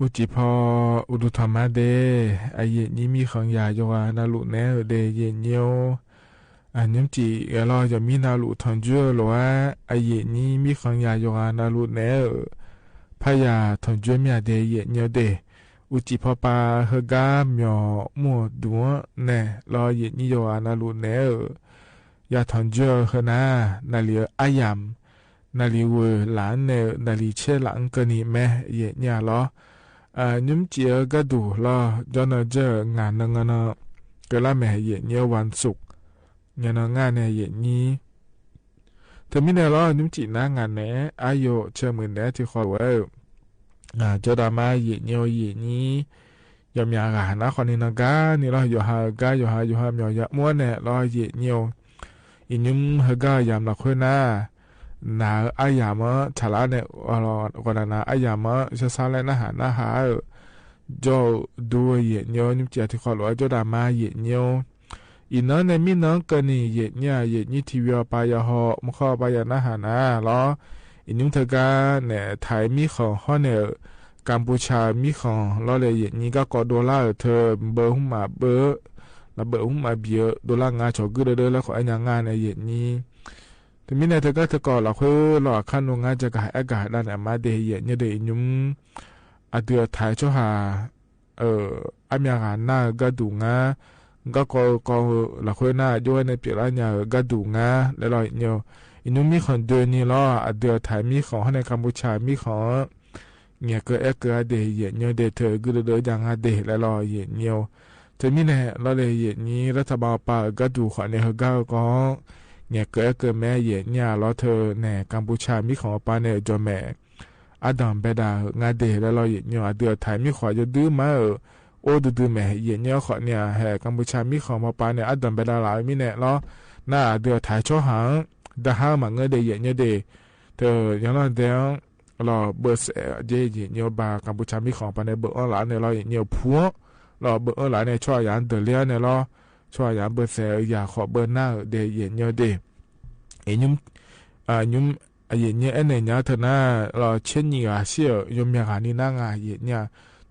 အိုဝ် စံးဖီ အိၣ်ဒူ ထီၣ်မါဒဲး အယိာ်ညိ မီးဃင်ယၢ် ယွၤနၢ်လူၢ်နဲဧၢ ဒဲး ယိာ်ညိ အိၣ် အညိုမ် စံး အလီၢ် ယမီးနၢ်လူၢ် ထီၣ်ယွၤ လိာ်ဝဲ အယိာ်ညိ မီးဃင်ယၢ် ယွၤနၢ်လူၢ်နဲဧၢ ဖးယၢ် ထီၣ်ယွၤ မၠၣ် ဒဲး ယိာ်ညိ ဒဲး အိုဝ် စံးဖီ ပၢ်ဟၢဂၤ မၠီၣ်မူၣ်ဒူၣ် နဲ လီၢ် ယိာ်ညိ ယွၤနၢ်လူၢ်နဲဧၢ ယၤ ထီၣ်ယွၤ ဟၢနၤ နၣ်လံၤဧၢ အါယၢ် နၣ်လံၤဝဲ လၢ်န့ၣ် နၣ်လံၤဆဲး လၢ် ကၢၢ်နံၤ မ့ၢ် ယိာ်ညိ လီၢ် အညိုမ် စံး ဧၢ ဂၤဒူၣ် လီၢ် ကၠီနီၣ် ကၢၢ် ငါ နၢ ငါနီၣ် ကၢၢ်လၢ် မ့ၢ် ယိာ်ညိ ဝၢၼ်းသုၣ် ညါနီၣ် ငါ နဲ ယိာ်ညိ တမံၤန့ၣ်လီၤ ညိုမ် စံး နၤ ငါ နဲ အါယိာ် ဆၢမုၢ် နဲ ထံၣ်ဃီ ဝဲ ကၠီဒၣ်မါ ယိာ်ညိ ယိာ်ညိ ယွၤ မၠၣ် ဂၤ နၤ ဃီ နံၤ နီၢ် ဂၤ နံၤ လီၢ် ယွၤ ဟး ဂၤ ယွၤ ဟး ယွၤ ဟး မၠီၣ် ယွၤ မူၣ် နဲ လီၢ် ယိာ်ညိ အိၣ် အညိုမ် ဟၢဂၤ ယၢ် လီၢ် ခွဲး နၤ နၤ အါယၢ် မၢ် ထၣ်လၢ် နဲ ဂီၤ ဂီၤ နၤ နၤ အါယၢ် မၢ် ဆါဆါ လၢ နၢ်ဟၣ် နၢ်ဟၣ် ဧၢ ကၠီ ဒူ ယိာ်ညိ ညိုမ် စံး ထံၣ်ဃီ လိာ်ဝဲ ကၠီဒၣ်မါ ယိာ်ညိ အိၣ် အံၤ နၤ နဲ မံ နၢ ကၢၢ်နံၤ ယိာ်ညိ ယိာ်ညိ ထံၣ်ဝံၤ အပၢ် ယၤ ဟီၣ် မူၣ် ခီ အပၢ် ယၤ နၢ်ဟၣ် နၤ လီၢ် အိၣ် အညိုမ် တဂၤ နဲ ထၢၣ် မီးဃင် ဟီၣ် နဲ ကမ်ပူၤဆၣ် မီးဃင် လီၢ် လၢ ယိာ်ညိ ဂၤ ကီၢ် ဒိၣ်လၢ် အၢ ထၢၣ် ဘၢ ဟုမၣ် ဘၢ လၢ ဘၢ ဟုမၣ် ဘံၣ် အၢ ဒိၣ်လၢ် ငါ ဆၢ ဂုၢ် ဒၢ ဒၢ လၢ ဃိး အညါ ငါ နဲ ယိာ်ညိ တမံၤန့ၣ် တဂၤတကီၢ် လီၢ် ခွဲး လီၢ် အခါ နူ ငါ ကၢ်ကၢ် အဲၣ်ကၢ် ဒၣ်နဲ မါဒဲး ယိာ်ညိ ဒဲး အိၣ် အညိုမ် အဒုး အထၢၣ် ဆီဟၣ် အၢ အမၠၣ် ဂၤ နၤ ဂၤဒူၣ် ငါ ဂၤ ကီၢ် ကီၢ် လီၢ် ခွဲး နၤ ယိဝဲ နဲ ပျဲလၢ် ညါ ဂၤဒူၣ် ငါ လၢ လီၢ် ယိာ်ညိ အိၣ် အညိုမ် မီးဃင် ဒိၣ် နံၤ လီၢ် အဒုး အထၢၣ် မီးဃင် ဟီၣ် နဲ ကမ်ပူၤဆၣ် မီးဃင် ငဲၢ်ကၢၢ် အဲၣ်ကၢၢ် ဒဲး ယိာ်ညိ ဒဲး ထၢၣ် ဂုၢ် ဒၢ ဒၢ ယၤ ငါ ဒဲး လၢ လီၢ် ယိာ်ညိ တမံၤန့ၣ် လီၢ် လၢ ယိာ်ညိ รัฐบาล ပၢ် ဂၤဒူၣ် ဃိး နဲ ဟၢဂၤ ကီၢ် ငဲၢ်ကၢၢ် အဲၣ်ကၢၢ် မ့ၢ် ယိာ်ညိ လီၢ် ထၢၣ် နဲ ကမ်ပူၤဆၣ် မီးဃင် ပၢ် နဲ ကၠီၣ်မဲၣ် အဒၢၣ် ဘဲဒၣ် ငါ ဒဲး လၢ လီၢ် ယိာ်ညိ အဒုး အထၢၣ် မီးဃင် ယိာ်ဒုး မး အၢ အိၣ် ဒုး ဒုး မ့ၢ် ယိာ်ညိ ဃိး နဲ ဟဲ ကမ်ပူၤဆၣ် မီးဃင် ပၢ် ပၢ် နဲ အဒၢၣ် ဘဲဒၣ် လၢ မံၤ နဲ လီၢ် နၤ အဒုး အထၢၣ် ဆီဟၣ် ဒၣ်ဟါ မၤ ငၢ ဒဲး ယိာ်ညိ ဒဲး ထၢၣ် ယၤ လီၢ် ဒဲး လီၢ် ဘၢၣ်စဲး ယိာ်ညိ ဘၣ် ကမ်ပူၤဆၣ် မီးဃင် ပၢ် နဲ ဘၢၣ်အၢလၢ် နဲ လီၢ် ယိာ်ညိ ဖူ လီၢ် ဘၢၣ်အၢလၢ် နဲ ဆီယၤ ဒၢၣ်လၢ် နဲ လီၢ် ဆီယၤ ဘၢၣ်စဲး ယၤ ဃိး ဘၢၣ် နၤ ဒဲး ယိာ်ညိ ဒဲး အိၣ် အညိုမ် အညိုမ် အယိာ်ညိ အဲၣ်နဲၣ် ညါ ထၢၣ် နၤ လီၢ် ဆဲး နံၣ် ဂၤ စံး အၢ ယိာ်မၠၣ် ဂၤ နံၤ နၤ ငါ ယိာ်ညိ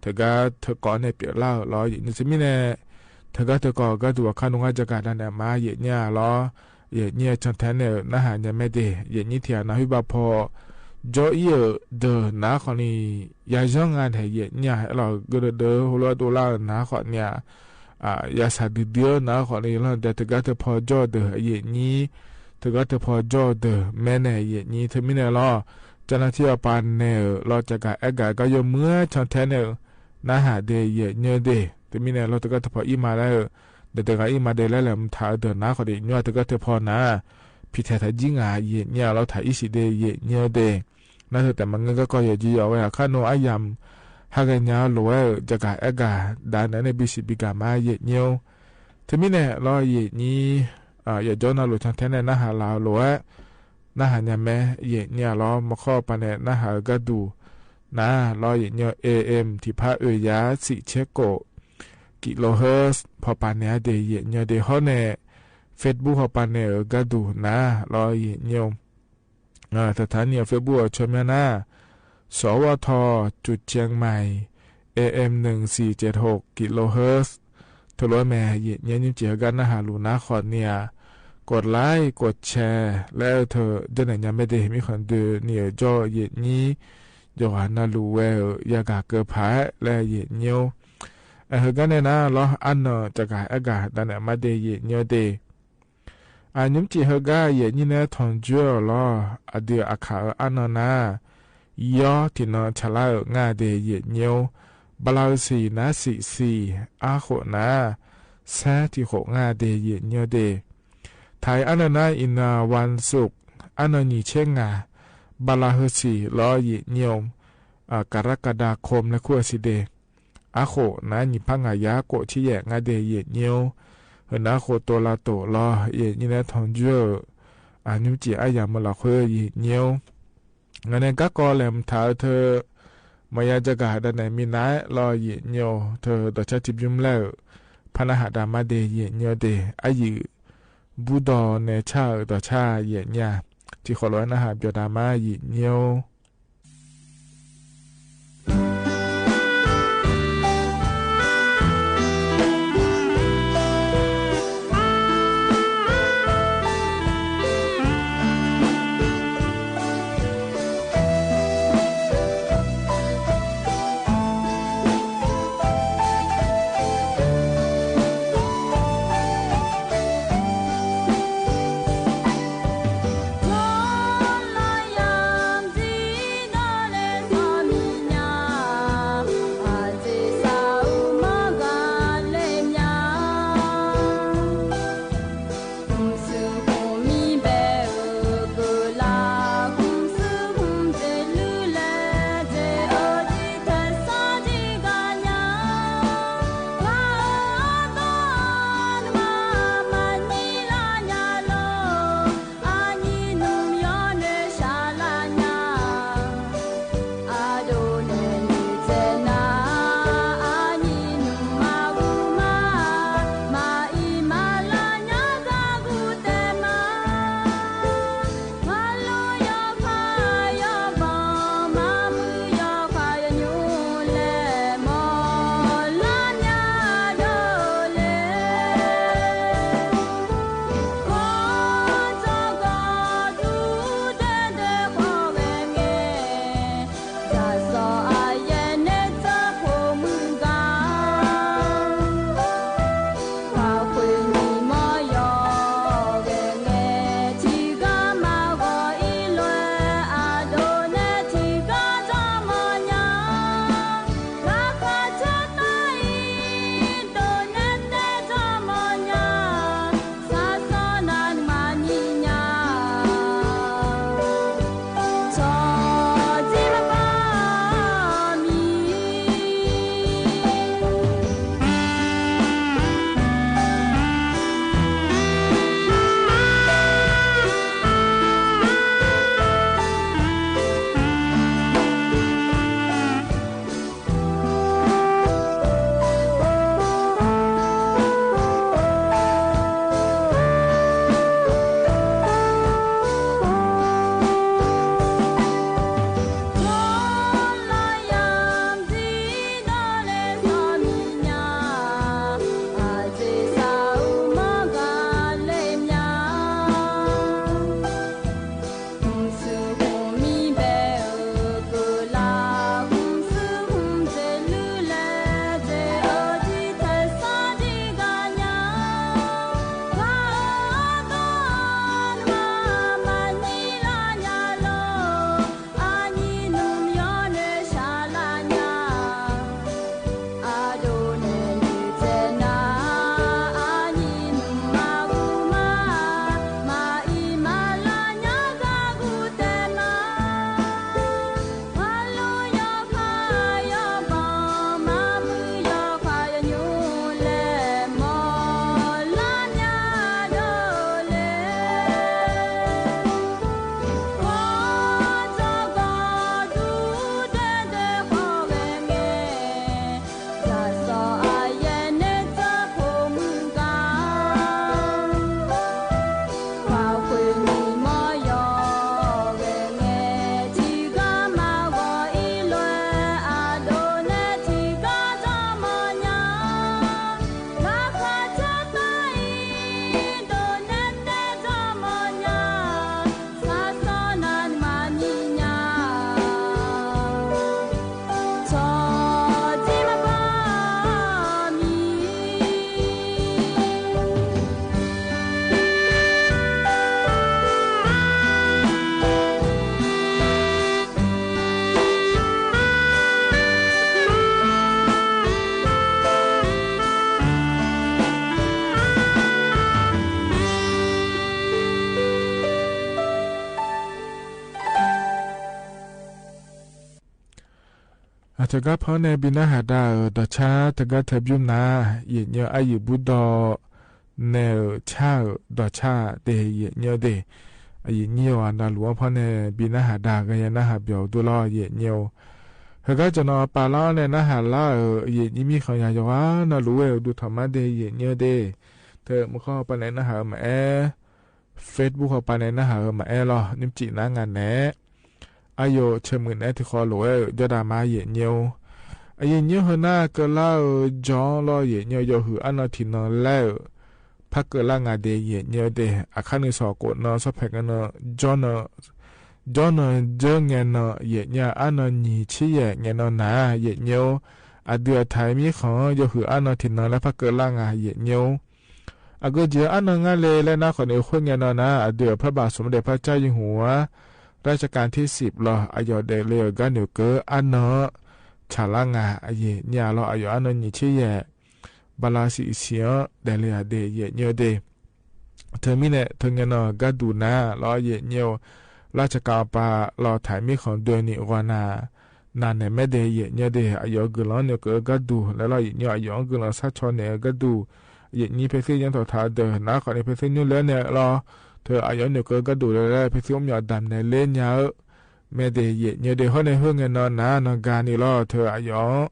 တဂၤတကီၢ် နဲ ပျဲလၢ် လီၢ် ယိာ်ညိ တမံၤန့ၣ် တဂၤတကီၢ် ဂၤဒူၣ် အခါ နူ ငါ ကၢ်ကၢ် ဒၣ်နဲ မါ ယိာ်ညိ လီၢ် ယိာ်ညိ ဆၢၣ်ထဲ နဲ နၢ်ဟၣ် ညါ မ့ၢ် ဒဲး ယိာ်ညိ ထံၣ် နၤ ဟုဘၣ်ဖီ ကၠီ အံၤ အၢ ဒၢၣ် နၤ ဃိး နံၤ ယၤ ယီၤ ငါ နဲ ယိာ်ညိ လီၢ် ဂုၢ် ဒၢ ဒၢ ဟိ လီၢ် ဒိၣ်လၢ် နၤ ဃိး နံၤ ယၤ ဆၣ် ဒုး ဒုး နၤ ဃိး နံၤ လီၢ် ဒဲး တဂၤတဖီ ကၠီ ဒၢၣ် ယိာ်ညိ တဂၤတဖီ ကၠီ ဒၢၣ် မ့ၢ် နဲ ယိာ်ညိ တမံၤန့ၣ် လီၢ် ကၠီ နၤ ထံၣ် အပၢ် နဲ လီၢ် ကၢ်ကၢ် အဲၣ်ကၢ် ဂၤ ယိာ်မုၢ် ဆၢၣ်ထဲ နဲ နၤ ဟး ဒဲး ယိာ်ညိ ဒဲး တမံၤန့ၣ် လီၢ် တဂၤတဖီ အံၤ မၤ လၢ ဒဲး တဂၤ အံၤ မၤ ဒဲး လၢ လဲၤ မုၢ်ထၢၣ် အဒၢၣ် နၤ ဃိး ဒဲး ယိာ်ညိ တဂၤတဖီ နၤ ဖံးထဲ ထၢၣ် ယံၤ ငါ ယိာ်ညိ လီၢ် ထၢၣ် အံၤ စံး ဒဲး ယိာ်ညိ ဒဲး နၤ ထၢၣ် တဲ မၤ ငၢ ဂၤ ကီၢ် ယိာ် ယိာ် ယိာ် ဝဲ အခါ နူ အယၢ် ဟး ဂၤ ညါ လိာ်ဝဲ ကၢ်ကၢ် အဲၣ်ကၢ် ဒၣ်နဲ နဲ ဘံၣ် စံး ဘံၣ် ကၢ် မါ ယိာ်ညိ တမံၤန့ၣ် လီၢ် ယိာ်ညိ ယကၠီ နၢ်လိၤ ဆၢၣ်ထဲ နဲ နၢ်ဟး လၢလိၤဝဲ နၢ်ဟး ညါ မ့ၢ် ယိာ်ညိ လီၤ မခီ ပၢ် နဲ နၢ်ဟး ဂၤဒူၣ် နၤ လီၢ် ယိာ်ညိ เอเอ็ม ထံၣ်ဖး အဵု ယၤ သီဆယ့်ကိုး กิโลเฮิรตซ์ ဖီ ပၢ် နဲ ဒ် ယိာ်ညိ ဒ် ဟီၣ် နဲ เฟซบุ๊ก ဖီ ပၢ် နဲ ဂၤဒူၣ် နၤ လီၢ် ယိာ်ညိ สถานี Facebook အီၤ ဆၢမၠၢ် နၤ สวท จุดเชียงใหม่ เอเอ็ม หนึ่งสี่เจ็ดหก กิโลเฮิรตซ์ ထၢၣ်လီၤ မ့ၢ် ယိာ်ညိ စံး ဟဲ ဂၤ နၢ်ဟး လူၤ နၤ ဃိး နံၤ กดไลค์ กดแชร์ လၢ ထၢၣ် ဒ် နဲ ညါ မ့ၢ် ဒ် မံၤ ဃိုၣ် ဒုး နံၤ ယိာ်ညိ ယွၤ နၢ်လိၤ ဝဲ ယၤ ဂၤ ကၢၢ်ဖး လၢ ယိာ်ညိ အဟဲ ဂၤ နဲ နၤ လီၤ အါနီၢ် ကၢ်ကၢ် အဲၣ်ကၢ် ဒၣ်နဲ မါ ဒ် ယိာ်ညိ ဒ် အညိမ် စံး ဟဲ ဂၤ ယိာ်ညိ နဲ ထီၣ်ယွဲၢ် လီၤ အဒုး အခး အၢ အါနီၢ် နၤ ယီၤ ထံၣ်နီၣ် ဆၣ်လါ အၢ ငါ ဒ် ယိာ်ညိ ဘၣ်လၢ စံး နၤ စံး စံး အါ ဃိး နၤ ဆဲး ထံၣ် ဃိး ငါ ဒ် ယိာ်ညိ ဒ် ထဲ အါနီၢ် နၤ အံၤ နၤ วันศุกร์ အါနီၢ် နံၣ် ဆဲး ငါ ဘၣ်လၢ စံး လီၤ ယိာ်ညိ กรกฎาคม လၢ ခူ စံး ဒ် အါ ဃိး နၤ နံၣ်ဖး ငါ ယၤ ကိး ဆံယဲၢ် ငါ ဒ် ယိာ်ညိ ဟဲ နၤ ဃိး တိၤလါ တိၤလီၤ ယိာ်ညိ နဲ ထီၣ်ယွဲၢ် အညိမ် စံး အယၤ မၢ လီၤ ဃိ ယိာ်ညိ ဂၤ နဲ ကၢ်ကီၢ် လဲၤ မုၢ်ထၢၣ် ထၢၣ် မယၤ ကၢ်ကၢ် ဒၣ်နဲ မံၤ နၤ လီၤ ယိာ်ညိ ထၢၣ် ဒီး ဆၢထံ ဘျုး လၢ ဖး နၢ်ဟး ဒၣ် မါ ဒ် ယိာ်ညိ ဒ် အယုၢ် ဘူးဒီး နဲ ဆၣ် ဒီး ဆၣ် ယိာ်ညိ ထံၣ် ဃိး လီၤ နၢ်ဟး ဘျီ ဒၣ် မါ ယိာ်ညိ တဂၤဖဲန့ၣ် ဘီနၢ်ဟးဒါဧၢ ဒီးဆၣ် တဂၤထဲဘျုးနၤ ယဲၢ်ညီအယုၢ်ဘူးဒီး နဲၣ်ဧၢ ဆၣ်ဧၢ ဒီးဆၣ်ဒဲး ယဲၢ်ညီဒဲး အယဲၢ်ညီဧၢ အနၢ်လူၤအီၤဖဲန့ၣ် ဘီနၢ်ဟးဒါ ကယဲၢ်နၢ်ဟးပျီၤဒိၣ်လီၤ ယဲၢ်ညီဧၢ. ဟဲကါ ကၠီနီၤပၤလၢအီၤန့ၣ် နၢ်ဟးလၢဧၢ ယဲၢ်ညီ မံၣ်ဃီယၤယွၤ နၢ်လူၤဝဲဧၢ ဒိၣ်ထီၣ်မးဒဲး ယဲၢ်ညီဒဲး ထဲမုၢ်ဃီပၤန့ၣ် နၢ်ဟးဧၢမးအဲ Facebook ဃီပၤန့ၣ် နၢ်ဟးဧၢမးအဲလီၤ နံၣ်စံးနါငါနဲၣ် အယိာ် ဆဲးမုၢ်နဲၣ် ထံဃီလိာ်ဝဲဧၢ ကၠီဒါမး ယဲၢ်ညီဧၢ. အယဲၢ်ညီဧၢ ဟဲနၢ်ကလါဧၢ ကၠီလီၤ ယဲၢ်ညီဧၢ ယိၤဟုၣ်အါနီၤထံၣ်နီၤလဲၣ်ဧၢ ဖးကၢးလၢ်ငါဒဲး ယဲၢ်ညီဒဲး အခါနုာ်စီၤကိးနီၤ စီၤဖဲးကနီၤ ကၠီနီၤ ကၠီနီၤ ကၠီငဲၤနီၤ ယဲၢ်ညီ အါနီၤနံၣ်ဆံယဲၢ် ငဲၤနီၤနၤ ယဲၢ်ညီဧၢ. အဒုးအထၢၣ်မံၣ်ဃီ ယိၤဟုၣ်အါနီၤထံၣ်နီၤလဲၣ် ဖးကၢးလၢ်ငါ ယဲၢ်ညီဧၢ. အဂ့ၢ်ကီ အါနီၤငါလဲၣ် လၢနၢ်ဃီန့ၣ် ဃိငဲၤနီၤနၤ အဒုး พระบาทสมเด็จพระเจ้าอยู่หัวรัชกาลที่สิบလီၤ အယိာ်ဒဲးလၢ ကါနုာ်ကၢ အါနီၤ ဆၣ်လၢ်ငါ ယဲၢ်ညီလီၤ အယိာ်အါနီၤနံၣ်ဆံယဲၢ် ဘၣ်လါစံးဆံးအီၤ ဒဲးလၢယၤဒဲး ယဲၢ်ညီဒဲး ထဲမံၤန့ၣ် ထဲငဲၤနီၤကါဒူၣ်နၤလီၤ ယဲၢ်ညီဧၢ. รัชกาลပၤလီၤ ထၢၣ်မံၣ်ဃီဒွဲၣ်နံၣ် ဂီၤနၤ နၤနဲၣ်မဲဒဲး ယဲၢ်ညီဒဲး အယိာ်ဂုာ်လီၤနုာ်ကၢကါဒူၣ်လဲၣ်လီၤ ယဲၢ်ညီ အယိာ်ဂုာ်လီၤဆၣ်ဆီၣ်နဲၣ်ကါဒူၣ် ယဲၢ်ညီ ဖဲသ့ၣ်ညါထီၣ်ထးဒၢး နၢ်ဃီန့ၣ် ဖဲသ့ၣ်ညိၣ်လဲၣ်န့ၣ်လီၤ ထဲအယိာ်နုာ်ကၢကါဒူၣ်လဲၣ်လီၤ ဖဲသ့ၣ်အိၣ်မံၤအီၤဒၣ်နဲၣ်လၢညါဧၢ မဲဒဲး ယဲၢ်ညီဒဲး ဟီန့ၣ် ဟဲငဲၤနီၤနၤ နီၢ်ဂၤန့ၣ်လီၤ ထဲအယိာ်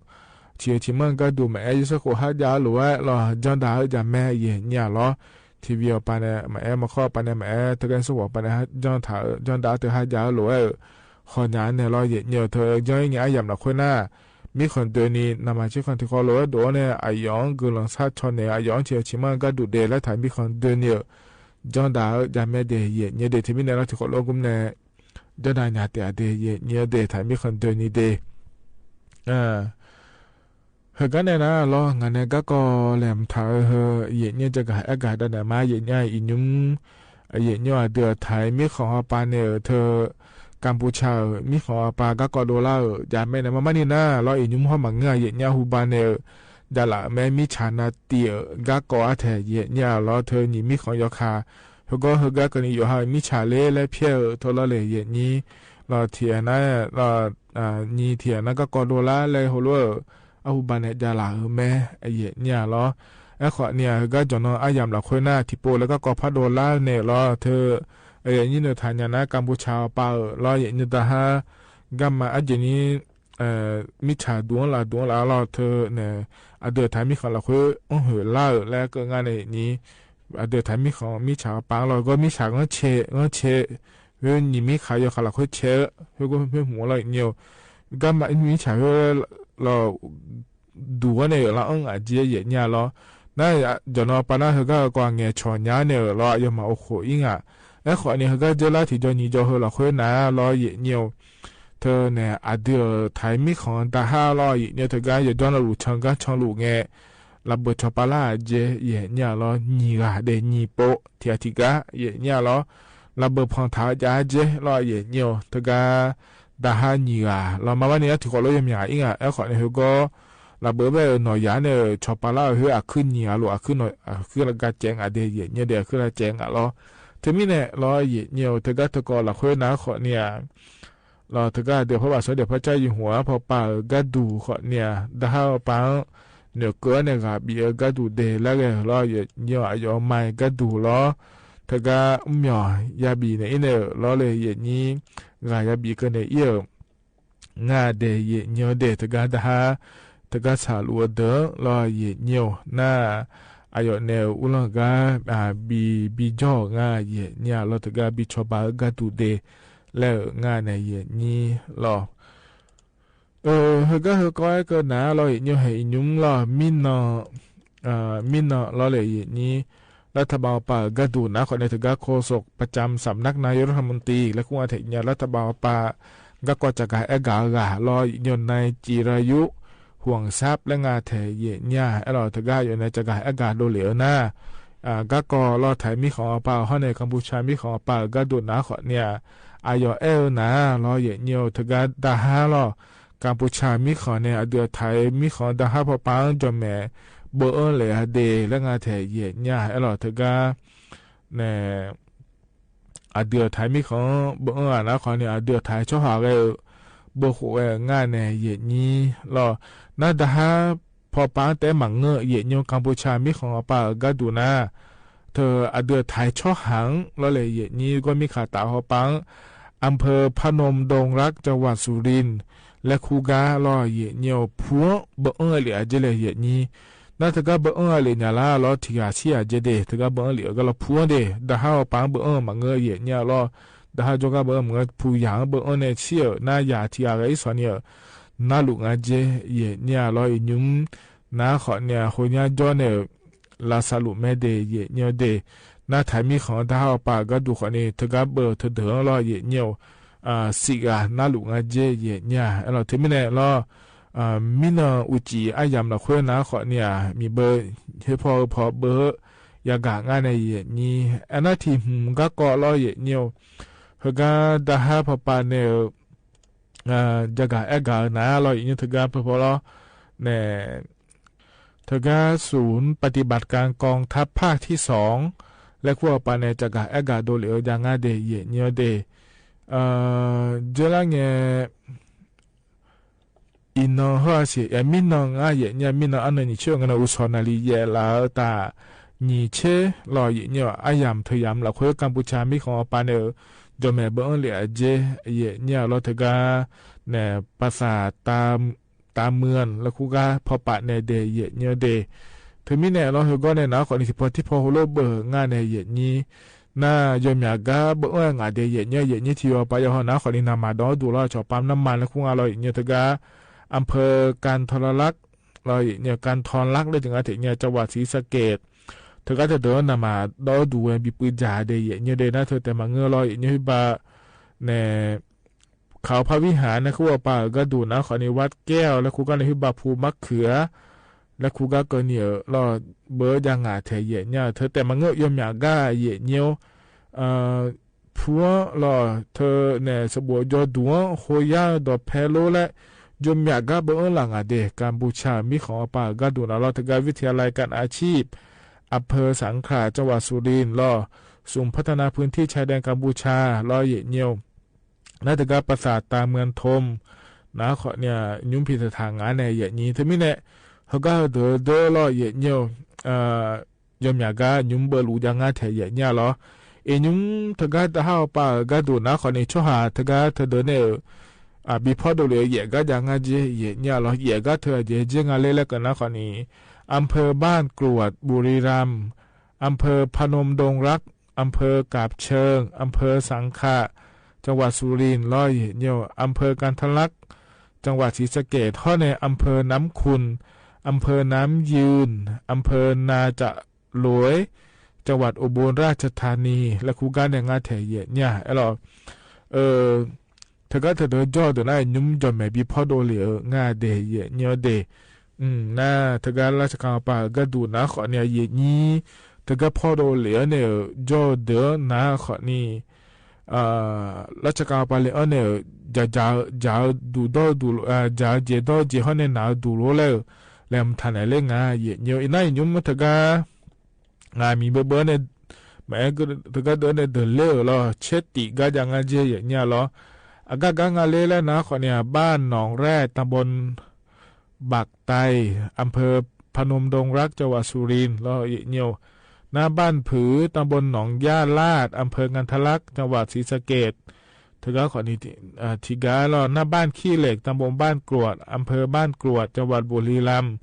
ဆံးဧၢဆံးမးကါဒူၣ် မအဲ ယစ့ၢ်ကီးဟါယၤလိာ်ဝဲလီၤ ကၠီဒါဧၢ ယၤမဲ ယဲၢ်ညီလီၤ. ထံၣ်ဝံၤအီၤပၤန့ၣ် မအဲ မုၢ်ဃီပၤန့ၣ် မအဲ ထဲကဲၣ်စ့ၢ်ကီးပၤန့ၣ် ကၠီဒါဧၢ ကၠီဒါ ထဲဟါယၤလိာ်ဝဲဧၢ ဃီညါန့ၣ်လီၤ ယဲၢ်ညီ ထဲကၠီအံၤ အယံၤလီၤခွဲနၤ မံၣ်ဃီဒွဲၣ်နံၣ် နမၤဆံဃီထံဃီလိာ်ဝဲဒိၣ်န့ၣ် အယိာ်ဂုာ်လီၤဆၣ်ဆီၣ်နဲၣ် အယိာ် ဆံးဧၢဆံးမးကါဒူၣ်ဒဲး လၢထၢၣ်မံၣ်ဃီဒွဲၣ်နံၣ်ဧၢ ကၠီဒါဧၢ ယၤမဲဒဲး ယဲၢ်ညီဒဲး ထဲမံၤန့ၣ်လီၤ ထံဃီလိာ် အဂီၢ်န့ၣ် ကၠီဒါညါတဲဒဲး ယဲၢ်ညီဒဲး ထၢၣ်မံၣ်ဃီဒွဲၣ်နံၣ်ဒဲး ဟဲကါန့ၣ်နၤလီၤ ငါန့ၣ် ကါကီၤလဲၤမထးဧၢ ယဲၢ်ညီ ကဂၤအဲၣ်ဂၤဒၣ်န့ၣ်မး ယဲၢ်ညီ အံၤညုမ် ယဲၢ်ညီ အဒုးအထၢၣ်မံၣ်ဃီအပၤန့ၣ်ဧၢ ထဲ ကမ်ပူၤချၣ်ဧၢ မံၣ်ဃီအပၤ ကါကီၤဒိၣ်လၢဧၢ ယၤမဲန့ၣ် မၤမးန့ၣ်နၤလီၤ အံၤညုမ် ဟီၣ်မးငါ ယဲၢ်ညီ ဟူဘၣ်န့ၣ်ဧၢ ဒၣ်လၢမဲ မံၣ်ဆၣ်နၤတံၢ်ဧၢ ကါကီၤအါထဲ ယဲၢ်ညီလီၤ ထဲနံၣ်မံၣ်ဃီယီၤခါ ဟဲကီၤ ဟဲကါကန့ၣ် ယိၤဟၣ်မံၣ်ဆၣ်လၢ လၢဖျဲၣ်ဧၢ ထဲလီၤလဲၣ် ယဲၢ်ညီ လီၤထံၣ်နၤ လီၤ နံၣ်ထံၣ်နၤ ကါကီၤဒိၣ်လၢ လၢဟိလိဧၢ အဟူဘၣ်န့ၣ် ဒၣ်လၢဧၢမဲ ယဲၢ်ညီလီၤ အဲၣ်ဃီန့ၣ် ဟဲကါ ကၠီနီၤ အယံၤလီၤခွဲနၤ ထံၣ်ပိာ်လၢကါကီၤဖးဒိၣ်လၢန့ၣ်လီၤ ထဲ ယဲၢ်ညီ နထၣ်ညါနၤ ကမ်ပူၤချၣ်အပၤဧၢ လီၤ ယဲၢ်ညီ တဟါ ကမၤအက့ၢ်န့ၣ် မံၣ်ဆၣ်ဒူၣ်လၢဒူၣ်လၢလီၤ ထဲန့ၣ် အဒုးအထၢၣ်မံၣ်ဃီလီၤခွဲ အိၣ်ဟုၣ်လၢဧၢ လၢကငါန့ၣ်န့ၣ် အဒုးအထၢၣ်မံၣ်ဃီ မံၣ်ဆၣ်အပၤလီၤ ကီၢ်မံၣ်ဆၣ် ဂီၤဆဲး ဂီၤဆဲး ဖဲနံၣ်မံၣ်ဃီယီၤခါလီၤခွဲဆဲး ဖဲကီၢ်ဖဲမူလီၤန့ၣ် ကမၤမံၣ်ဆၣ်ဖဲလီၤ ဒူၣ်ဝဲန့ၣ် လၢအီၣ်အက့ၢ် ယဲၢ်ညီလီၤ နၤ ကၠီနီၤပၤနၤ ဟဲကါ ကီၢ်အငဲၤဆီၣ်ညါန့ၣ်လီၤ အယီၤမၤအိၣ်ဃိးအံၤဧါ အဲၣ်ဃီန့ၣ် ဟဲကါ ကၠီလၢထံၣ်ကၠီနံၤကၠီဟဲလီၤခွဲနၤလီၤ ယဲၢ်ညီ ထဲန့ၣ် အဒုးအထၢၣ်မံၣ်ဃီတဟါလီၤ ယဲၢ်ညီ ထဲကါ ယီၤကၠီနီၤလူၤ ဆၢကါဆၢလူၤငဲၤ လၢဘၢၣ်ဆီၣ်ပၤလၢ်အက့ၢ် ယဲၢ်ညီလီၤ နံၣ်ဂၤဒဲး နံၣ်ပိာ် ထံၣ်အထံၣ်ကါ ယဲၢ်ညီလီၤ လၢဘၢၣ်ဖီၣ်ထးအက့ၢ် ယဲၢ်ညီ ထဲကါ တဟါနံၣ်ဂၤ လီၤ မၤဝဲန့ၣ် ထံၣ်ဃီလိာ်ယီၤမ့ၢ်အံၤဧါ အဲၣ်ဃီန့ၣ် ဟဲကီၤ လၢဘၢၣ်ဘၣ်နီၢ်ယၤန့ၣ် ဆီၣ်ပၤလၢ်အဟဲ အခုနံၣ်ဂၤလိာ် အခုနံၣ် အခုလၢကါကဲးဂၤဒဲး ယဲၢ်ညီဒဲး အခုလၢကဲးဂၤလီၤ ထဲမံၤန့ၣ်လီၤ ယဲၢ်ညီ ထဲကါ ထဲကီးလီၤခွဲနၤဃီန့ၣ် လီၤ ထဲကါ ဒုးဖီၣ်ဘၣ်စီၤဒဲး ဖီၣ်ကၠၢ်ယုၢ်ဟူ ဖီၣ်ပၢ်ဧၢ ကါဒူၣ်ဃီန့ၣ် တဟါအပၤ နၢ်ကၢန့ၣ် ဂၤဘံၣ်အၢ ကါဒူၣ်ဒဲး လၢဂဲၤလီၤ ယဲၢ်ညီ အယီၤမၤကါဒူၣ်လီၤ ထဲကါ မၠီၣ် ယၤဘံၣ်န့ၣ်အံၤန့ၣ်လီၤလၢ ယဲၢ်ညီ ဂၤယၤဘံၣ်ကန့ၣ်အံၤဧၢ ငါဒဲး ယဲၢ်ညီဒဲး ထဲကါ တဟါ ထဲကါ ဆၣ်လူၤအဒၢးလီၤ ယဲၢ်ညီ နၤ အယီၤနဲၣ် အူလီၢ်ဂၤ ဘံၣ် ဘံၣ်ကၠီၣ်ဂၤ ယဲၢ်ညီလီၤ ထဲကါ ဘံၣ်ဆီၣ်ပၤ ကါဒူၣ်ဒဲး လၢဂၤန့ၣ် ယဲၢ်ညီလီၤ ဟဲကါ ဟဲကီး အဲၣ်ကၢနၤလီၤ ယဲၢ်ညီ ဟဲအံၤညုမ်လီၤ မံနီၢ် မံနီၢ်လီၤလၢ ယဲၢ်ညီ รัฐบาลအပၤ ကါဒူၣ်နၤဃီန့ၣ် ထဲကါ โฆษกประจำสำนักนายกรัฐมนตรี လၢကဝဲၢ်ထဲအံၤ รัฐบาลအပၤ ကါကီၤစၢ်ဂၤအဲၣ်ဂၤဂၤလီၤ ယဲၢ်ညီ นายจิรายุ ห่วงทรัพย์ လၢဂၤထဲ ယဲၢ်ညီ အဲၣ်လီၤ ထဲကါ ယဲၢ်ညီ စၢ်ဂၤအဲၣ်ဂၤဒိၣ်လံဧၢနၤ ကါကီၤလီၤ ထၢၣ်မံၣ်ဃီအပၤ ဟီန့ၣ် ကမ်ပူၤချၣ်မံၣ်ဃီအပၤ ကါဒူၣ်နၤဃီန့ၣ် အယီၤအဲၣ်နၤလီၤ ယဲၢ်ညီ ထဲကါ တဟါလီၤ ကမ်ပူၤချၣ်မံၣ်ဃီန့ၣ် အဒုးအထၢၣ်မံၣ်ဃီ တဟါ ဖီၣ်ပၢ် ကၠီၣ်မဲာ် ဘၢၣ်အၢလဲၣ်အဒဲး လၢဂၤထဲ ယဲၢ်ညီ အဲၣ်လီၤ ထဲကါ န့ၣ် အဒုးအထၢၣ်မံၣ်ဃီ ဘၢၣ်အၢအနၤဃီန့ၣ် အဒုးအထၢၣ်ဆီဟးဂဲၤဧၢ เบอร์หก เอ่อ ง่าแน่เหยียดนี้ แล้ว นาดาฮ้า พอปางแต๊หมั่งเงอะ เหยียดนี้ กัมพูชา มีของอปา เอ่อ กาดูนา เธออะเดือไถช่อหัง แล้วแหละ เหยียดนี้ ก็มีข่าวต๋าฮอปาง อำเภอพนมดงรัก จังหวัดสุรินทร์ และคูกา แล้วเหยียดนี้ พัวเบอร์เอิ้งอะเหลียเจเลย เหยียดนี้ นาเธอกาเบอร์เอิ้งอะเหลียเนี่ยละ แล้วทีอาเชียเจเด เธอกาเบอร์เอิ้งเหลียก็แล้วพัวเด ดาฮ้าฮอปางเบอร์เอิ้งหมั่งเงอะ เหยียดนี้ แล้ว ดาฮ้าจงกาเบอร์เอิ้งหมั่งเงอะ ผูหยางเบอร์เอิ้งแน่เชีย นาหยาทีอาเอสอนเนี่ย นาลุกงาเจ เหยียดนี้ แล้วอีหยุม นาข้อเนี่ย โหยาจ้อเนี่ย ลาสะลุแม่เด เหยียดนี้เด นาไถมีของดาฮ้าฮอปา เอ่อ กาดูข้อนี้ เธอกาเบอร์เธอเดิง แล้วเหยียดนี้ อ่า สิกา นาลุกงาเจ เหยียดนี้ แล้วเธอมีแน่ แล้ว อ่า มีเนออุจิอาหยำละเควนาข้อเนี่ย มีเบอร์ เฮดพอ เฮดพอเบอร์ ยากาง่าในเหยียดนี้ อันนาทีหืมกาเกาะ แล้วเหยียดนี้ เฮอกาดาฮ้าพอปาเนี่ย เอ่อ จะกาแอกกานา แล้วเหยียดนี้ เธอกาเปอร์พอแล้ว แน่ เธอกาศูนย์ปฏิบัติการกองทัพภาคที่สอง และขั้วปาแน่ จะกาแอกกาโดเหลียว ยางาเด เหยียดนี้เด เอ่อ เจอละแง อีนอเฮอเสีย เอ่อ มีนองา เหยียดนี้ มีนองอันนั้นนี่เชื่อกันนะ อุสรนารี แยะลาวตา หนีเช แล้วเหยียดนี้ อาหยำเธอหยำละเควกัมพูชา มีของอปาเนี่ย จอมแม่เบอร์เอิ้งเหลียเจ เหยียดนี้ แล้วเธอกา แน่ ปราสาทตา ตาเมือง และคูกา พอปะแน่เด เหยียดนี้เด เธอมีแน่ แล้วเฮอก็แน่ นาข้อนี้ ทีพอ ทีพอโฮโลเบอร์ง่าแน่ เหยียดนี้ นาโยมยากาเบอร์เอิ้งอะง่าเด เหยียดนี้ เหยียดนี้ ทีวาปะยาฮอ นาข้อนี้ นามาดอดู แล้วจอปั๊มน้ำมัน และคูกา แล้วเหยียดนี้ เธอกา อำเภอกันทรลักษณ์ แล้วเหยียดนี้ กันทรลักษณ์ แล้วจึงอาเทเนีย จังหวัดศรีสะเกษ เธอกาเธอเดิงนามาดอดู แหม บีปืนจ๋าเด เหยียดนี้เด นาเธอแต๊หมั่งเงอะ แล้วเหยียดนี้ บา แน่ เขาพระวิหาร และคูกาปา เอ่อ กาดูนาข้อนี้ วัดแก้ว และคูกา ในฮิบาภูมะเขือ และคูกาเกอเนี่ย แล้วเบอร์ยางาแถเหยียดนี้ เธอแต๊หมั่งเงอะ โยมยากา เหยียดนี้ เอ่อ พัว แล้วเธอแน่ สะบัว ยอดัว โฮยา ดอดแพโล และโยมยากา เบอร์เอิ้งละงาเด กัมพูชา มีของอปา เอ่อ กาดูนา แล้วเธอกาวิทยาลัยการอาชีพ อำเภอสังขลา จังหวัดสุรินทร์ แล้วศูนย์พัฒนาพื้นที่ชายแดนกัมพูชา แล้วเหยียดนี้ นาเธอกาปราสาทตาเมืองทม นาข้อเนี่ย หยุมผิดสถานงานแน่ เหยียดนี้ เธอมีแน่ เฮอกาเดินเดิน แล้วเหยียดนี้ เอ่อ โยมยากา หยุมเบอร์หลูยางาแถเหยียดนี้ แล้ว เอ หยุมเธอกาดาฮ้าปา เอ่อ กาดูนาข้อนี้ ช่อหา เธอกาเธอเดินเนี่ย อ่า บีพอโดเหลียว เหยียดกายางาเจ เหยียดนี้ แล้วเหยียดกาเธอเจ เจงาเล่ และเกอนาข้อนี้ อำเภอบ้านกรวด บุรีรัมย์ อำเภอพนมดงรัก อำเภอกาบเชิง อำเภอสังขะ จังหวัดสุรินทร์ แล้วเหยียดนี้ อำเภอกันทรลักษณ์ จังหวัดศรีสะเกษ ฮอดในอำเภอน้ำขุ่น อำเภอน้ำยืน อำเภอนาจะหลวย จังหวัดอุบลราชธานี และคูกาเนี่ยงาแถเหยียดนี้ เออ แล้ว เออ เธอกาเธอเดินจ้อเดินไอ้หยุมจอมแม่บีพอโดเหลียว งาเด เหยียดนี้เด อืม นาเธอการาชการปา เอ่อ กาดูนาข้อนี้ เหยียดนี้ เธอกาพอโดเหลียวเนี่ย จ้อเดินนาข้อนี้ เอ่อ ราชการปา เหลียวเนี่ย จ๋า จ๋า จ๋าดูดอดู เอ่อ จ๋าเจดอเจ ฮอดในหนาวดูโลแล้ว แล้วมันทันไหนเล่นงา เหยียดนี้ อีนั้นหยุมเธอกา งามีเบอร์เบอร์เนี่ย แหม เธอกาเดินเนี่ย เดินเร็ว แล้วเช็ดติกายางาเจ เหยียดนี้ แล้ว อากากางาเล่ แล้วนาข้อนี้ บ้านหนองแร่ ตำบลบักไต อำเภอพนมดงรัก จังหวัดสุรินทร์ แล้วเหยียดนี้ นาบ้านผือ ตำบลหนองหญ้าลาด อำเภอกันทรลักษณ์ จังหวัดศรีสะเกษ เธอกาข้อนี้ เอ่อ ทีกา แล้ว นาบ้านขี้เหล็ก ตำบลบ้านกรวด อำเภอบ้านกรวด จังหวัดบุรีรัมย์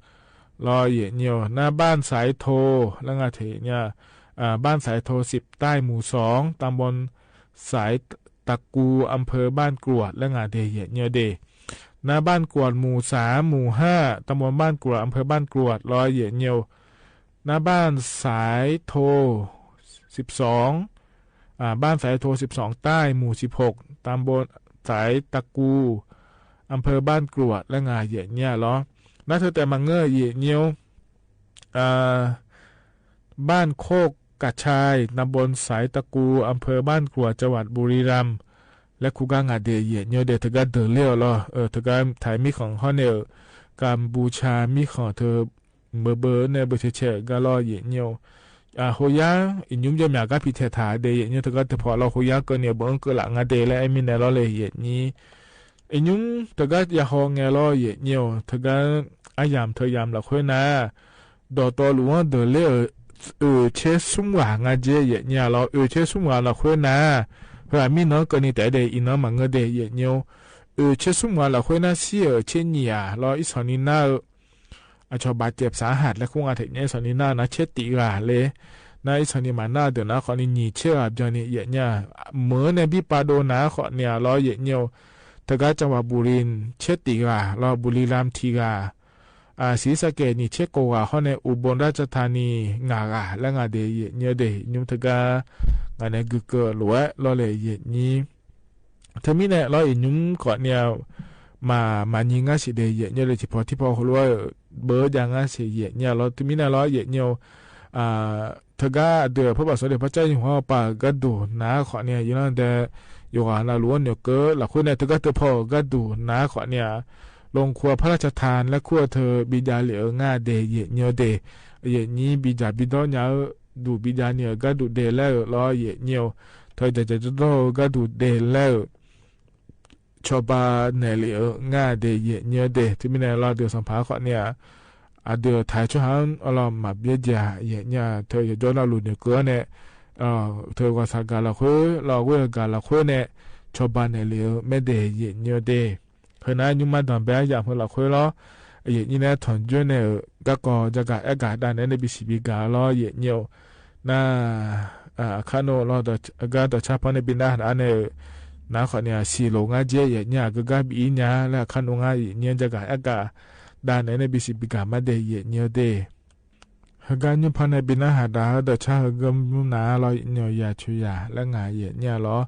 แล้วเหยียดนี้ นาบ้านสายโท แล้วงาแถเนี่ย อ่า บ้านสายโทสิบใต้ หมู่สอง ตำบลสายตะกู อำเภอบ้านกรวด แล้วงาเด เหยียดนี้เด นาบ้านกรวด หมู่สาม หมู่ห้า ตำบลบ้านกรวด อำเภอบ้านกรวด แล้วเหยียดนี้ นาบ้านสายโทสิบสอง อ่า บ้านสายโทสิบสองใต้ หมู่สิบหก ตำบลสายตะกู อำเภอบ้านกรวด และงาเหยียดนี้ แล้ว นาเธอแต๊หมั่งเงอะ เหยียดนี้ อ่า บ้านโคกกระชาย ตำบลสายตะกู อำเภอบ้านกรวด จังหวัดบุรีรัมย์ และคูกางาเด เหยียดนี้เด เธอกาเดินเร็ว แล้ว เออ เธอกาไถมีของฮอดเนี่ย กัมพูชา มีของเธอ เบอร์เบอร์เนี่ย เบอร์แฉะแฉะกา แล้วเหยียดนี้ อ่า โฮยา อีหยุมยอมยากาผิดแถถาเด เหยียดนี้ เธอกาเธอพอ แล้วโฮยาเกอเนี่ย เบอร์เอิ้งเกอละงาเด และไอ้มีแน่ แล้วเลยเหยียดนี้ အညုမ်တဂၤယဟောငဲလီၤ ယဲၢ်ညိၣ် တဂၤ အယၢမ်ၣ်တယၢမ်ၣ်လီၤခွဲနၤ ဒီးတီလူၢ်ဝဲဒၢးလၢ အၢၣ်ဆဲးသုမ်းဂၤငါယဲၢ် ယဲၢ်ညိၣ်လီၤ အၢၣ်ဆဲးသုမ်းဂၤလီၤခွဲနၤ ဟဲမံနီၢ်ကၢၢ်နံၤတၢ်ဒဲး အံၤနီၢ်မၤငၢၢ်ဒဲး ယဲၢ်ညိၣ် အၢၣ်ဆဲးသုမ်းဂၤလီၤခွဲနၤ ဆံးအၢၣ်ဆဲးနံၣ်ဧါ လီၤအံၤဆီၣ်နံၣ်နၤဧၢ အဆီၣ်ဘၣ်တ့ၢ်ပစၢ်ဟး လၢဃုငါထဲးညါ အံၤဆီၣ်နံၣ်နၤ နၤဆဲးတံၢ်ဂၤလဲၣ် နၤအံၤဆီၣ်နံၣ်မၤနၤဒၢးနၤ ခီၣ်နံၣ်နံၣ်ဆဲးဂၤဘျီန့ၣ် ယဲၢ်ညိၣ် မၢန့ၣ်ဘံပာ်ဒိၣ်နၤ ခီၣ်နံၣ်ဧါ လီၤ ယဲၢ်ညိၣ် တဂၤ จังหวัดบุรีรัมย์ ဆဲးတံၢ်ဂၤ လီၤ บุรีรัมย์ တံၢ်ဂၤ အၣ် ศรีสะเกษ နံၣ်ဆဲးကိးဂၤ ဟီန့ၣ် อุบลราชธานี ငါးဂၤ လၢငါဒဲး ယဲၢ်ညိၣ်ဒဲး ညိမ်တဂၤ ငါန့ၣ် ဂုာ်ကၢၢ်လိာ်ဝဲလီၤလဲၣ် ယဲၢ်ညိၣ် တမံၤန့ၣ်လီၤ အံၤညိမ်ခီၣ်နံၣ်ဧါ မၤ မၤနံၤငါစ့ၢ်ဒဲး ယဲၢ်ညိၣ်ဒဲး ထံၣ်ဖီထံၣ်ဖီဟိလွဲ ဘၢယၤငါစ့ၢ် ယဲၢ်ညိၣ်လီၤ တမံၤန့ၣ်လီၤ ယဲၢ်ညိၣ် အၣ် တဂၤအဒၢး ဖဲဘၣ်စီၤဒဲး ဖဲကၠါယွၤပာ်ဂၤဒိၣ်နၤ ခီၣ်နံၣ်ဧါ ယဲၢ်ညိၣ်ဒဲး ယွၤနၤလူၢ်ဝဲနၢ်ကၢၣ် လီၤခွဲနၤ တဂၤတဖီၣ်ဂၤဒိၣ်နၤ ခီၣ်နံၣ်ဧါ โรงครัวพระราชทาน လၢခိၣ်အထၢၣ် ဘံဒၣ်လံာ်အၢ ငါဒဲး ယဲၢ်ညိၣ်ဒဲး ယဲၢ်ညိၣ် ဘံဒၣ်ဘံဒီညါအၢ ဒူၣ်ဘံဒၣ်နံၣ်အၢ ဂၤဒိၣ်ဒဲးလဲၣ်ဧၢ လီၤ ယဲၢ်ညိၣ် ထၢၣ်ဒၣ်ဒၣ်ဒီဒီ ဂၤဒိၣ်ဒဲးလဲၣ်ဧၢ ဆီၣ်ဘၣ်နဲၣ်လံာ်အၢ ငါဒဲး ယဲၢ်ညိၣ်ဒဲး တမံၤန့ၣ်လီၤ ဒုးသီၣ်ဖး ခီၣ်နံၣ်ဧါ အဒုးထၢၣ်ဆိဟၣ်အလီၤ မၤဘၣ်ယၤ ယဲၢ်ညိၣ် ထၢၣ်ယဒီနၤလူၢ်နၢ်ကၢၣ်န့ၣ် ထၢၣ်ဂီၤဆၣ်ဂၤလီၤခွဲ လီၤဝဲဂၤလီၤခွဲန့ၣ် ဆီၣ်ဘၣ်နဲၣ်လံာ်အၢ မ့ၢ်ဒဲး ယဲၢ်ညိၣ်ဒဲး ဟဲနၤ ညိမ်မးဒီးဘၣ်ယၤမုၢ်လီၤခွဲလီၤ ယဲၢ်ညိၣ်န့ၣ် ထီၣ်ယိန့ၣ် ကၣ်ကီၤ ယကၤအဲၣ်ကၤ ဒၣ်နဲန့ၣ် ဘံစံးဘံကၤလီၤ ယဲၢ်ညိၣ် နၤ အခါနိၣ်လီၤ အဂၤဒီးဆါဖီန့ၣ် ဘံနၤဟးဒၣ်န့ၣ် နၤခီၣ်နံၣ်ဧါ စံးလိာ်ငါယဲၢ် ယဲၢ်ညိၣ် အကဂၤဘံအံၤညါ လၢအခါနိၣ်ငါ ယဲၢ်ညိၣ် ယကၤအဲၣ်ကၤ ဒၣ်နဲန့ၣ် ဘံစံးဘံကၤမးဒဲး ယဲၢ်ညိၣ်ဒဲး ဟဲဂၤညိၣ်ဖီန့ၣ် ဘံနၤဟးဒၣ်ဒီးဆါဟဲဂၤမုၢ်နၤလီၤ ယဲၢ်ညိၣ် ယၤဆိယၤ လၢငါယဲၢ်ညိၣ်လီၤ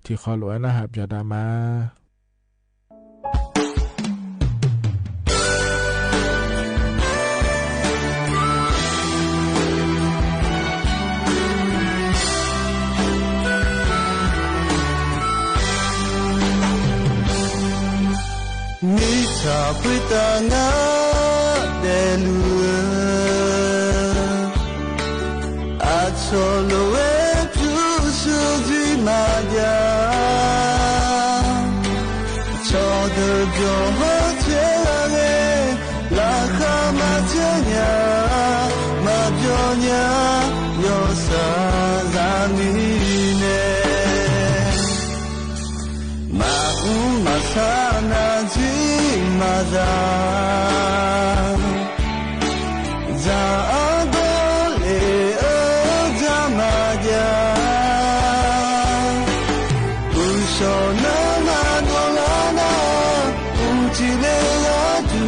ထံၣ်ဃီလိာ်ဝဲနၤ ဟးပၠးတၢ်မး မ့ၢ်ဆၣ်ပှ့ၤတၢ်ငါဒဲးလူး အဆီၣ်လိာ်ဝဲ ထူစူဒံးမၤယၤ ဆီၣ်တဘျီဟီၣ်ထဲဂၤဂ့ၤ လၢခါမၤထဲညါ မၤပျီညါ ယီၤစၢ်သးမံၤန့ၣ် မၤအူမၤဆါနၤ ဒံးမၤသး ယၤအဒိးလ့အၢ ယၤမၤယၤ အူစီၤနၤနၤဒိးလၢနၤ အူထံလ့ဂၤဒူ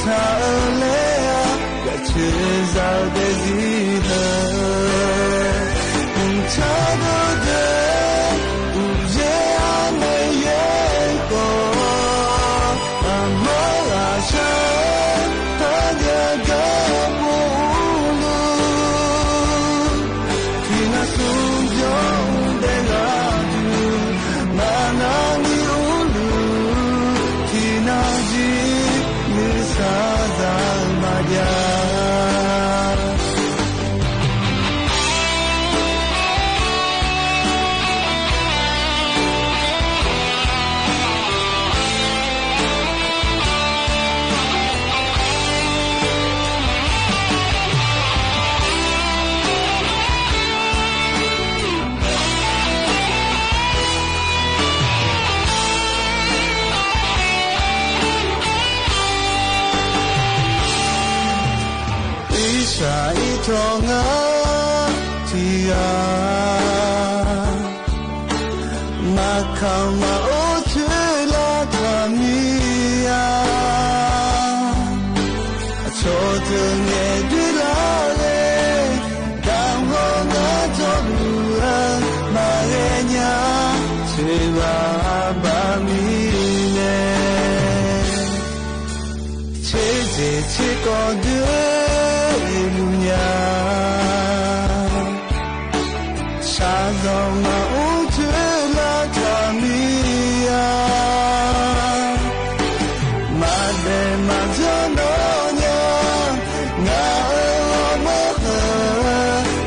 ဆၣ်အၢလဲအ ကဆၢစၢ်ဒဲးစံးဟၢ အူဆၣ်ဒိၣ်ဒဲး အူယဲၢ်အမဲာ်ယဲၢ်ကီၢ် အမၤလၢဆၣ် တၢ်ယၤကပူၤလူ ထံနၤဆူယီၤဒဲးဂၤဒူ မၤနၤနံၤအူလူ ထံနၤယံၤ မ့ၢ်စၢ်သးမၤယၤ အ့ၣ်စၢ်အ့ၣ်ထီၣ်ငါထံဂၤ မၤခီမၤအိၣ်ထွဲလၢတၢ်မံၤယၤ အဆီၣ်တနဲၣ်ဒုးလၢ်လ့ တၢ်ဂီၤနၤထီၣ်မုၢ်အၢ မၤဂ့ၤညါ ထွဲဘၣ်ဘၣ်မံၤန့ၣ် ဆ့ဆ့ဆ့ကီၢ်ဒုးအ့ၣ်လူညါ ဆၣ်စီၤမၤအိၣ်ထွဲလၢတၢ်မံၤယၤ မၤဒဲးမၤစီၤနီၢ်ညါ နၤအၢၣ်လီၤမၢဃၢၤ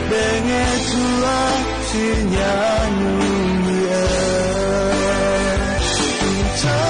ဘဲၣ်ငဲထူအါ ဆ့ညါနူမုၢ်အၢ အူဆၣ်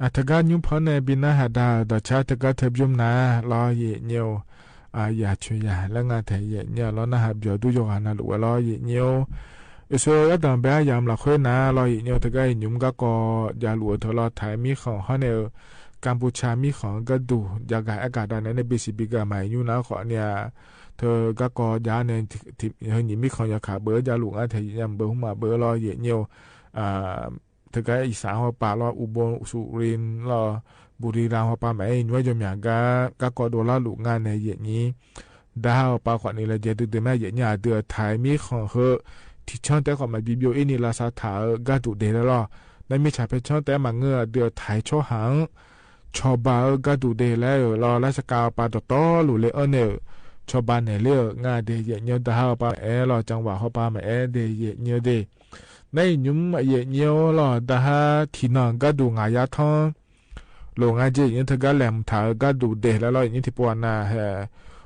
อ่ะ တဂၤညို ဖဲန့ၣ် ဘိးနၢဟဒါ ဒီးဆါတဂၤ တၢ်ဘျုးနၤလီၤ ယဲၢ်ညို အယၤဆိယၤ လၢငါထဲယဲၢ်ညိလီၤ နၢဟဒါ ဒုးယီၤဂၤနၤလိာ်ဝဲလီၤ ယဲၢ်ညိ အစၢ ယတၢ်ဘဲယၤမလၢဃုနၤလီၤ ယဲၢ်ညိ တဂၤ ယညိုမူကီၢ် ယၤလိာ်အီၤ ထဲလီၤ ထဲမံဃီၤဟီန့ၣ် ကမ်ပူၤချၢမံဃီၤ ကဒူၣ် ယၤဂၤအဲၣ်ကဒါန့ၣ် ဘ့ၣ်စံးဘ့ၣ်ကမၤ ယညိနၤဃီန့ၣ် ထဲကီၢ်ကီၢ်ယၤန့ၣ် ဟဲနံၣ်မံဃီၤယၤခးဘၢ ယၤလိာ်ငါထဲယဲၢ်ညိ ဘၢဟူမးဘၢလီၤ ယဲၢ်ညိ တဂၤ အံၣ်စၢ်ဟီၣ်ပၤလီၤ အူဘိၣ် စူၤရ့ၣ်လီၤ ဘူရံရၣ်ဟီၣ်ပၤမး ယညိယိမး ကီၢ်ကီၢ်ဒိၣ် လၢလိာ်ငါန့ၣ် ယဲၢ်ညိ ဒၣ်ဟီၣ်ပၤဃီန့ၣ် လၢယဲၢ်ဒုးဒုးမး ယဲၢ်ညိ အဒုးအထဲမံဃီၤဟီ ထံချီၣ်တဲဃီမး ဘံဘံအ့န့ၣ် လၢစးထီၣ် ကဒူၣ်ဒဲးလီၤ နမ့ၢ်ဆၣ်ဖဲချီၣ်တဲမး ငါအဒုးအထဲဆီဟၣ် ဆီဘၣ်ဧၢ ကဒူၣ်ဒဲးလၢဧၢလီၤ လၢစကၤပၤတီတီလိၤလၢအီၤန့ၣ် ဆီဘၣ်နဲၣ်လၢ ငါဒဲး ယဲၢ်ညိ ဒၣ်ဟီၣ်ပၤမးအဲၣ်လီၤ ကၠၣ်ဝးဟီၣ်ပၤမးအဲၣ်ဒဲး ယဲၢ်ညိဒဲး နယညိ ယဲၢ်ညိလီၤ ဒၣ်ဟီၣ်ထံနီၢ် ကဒူၣ်ငါယါထီ လိာ်ငါယဲၢ် ယဲၢ်ညိ တဂၤလဲၤမုာ်ထဲ ကဒူၣ်ဒဲးလၢလီၤ ယဲၢ်ညိ ထံပှၤနၤဟဲ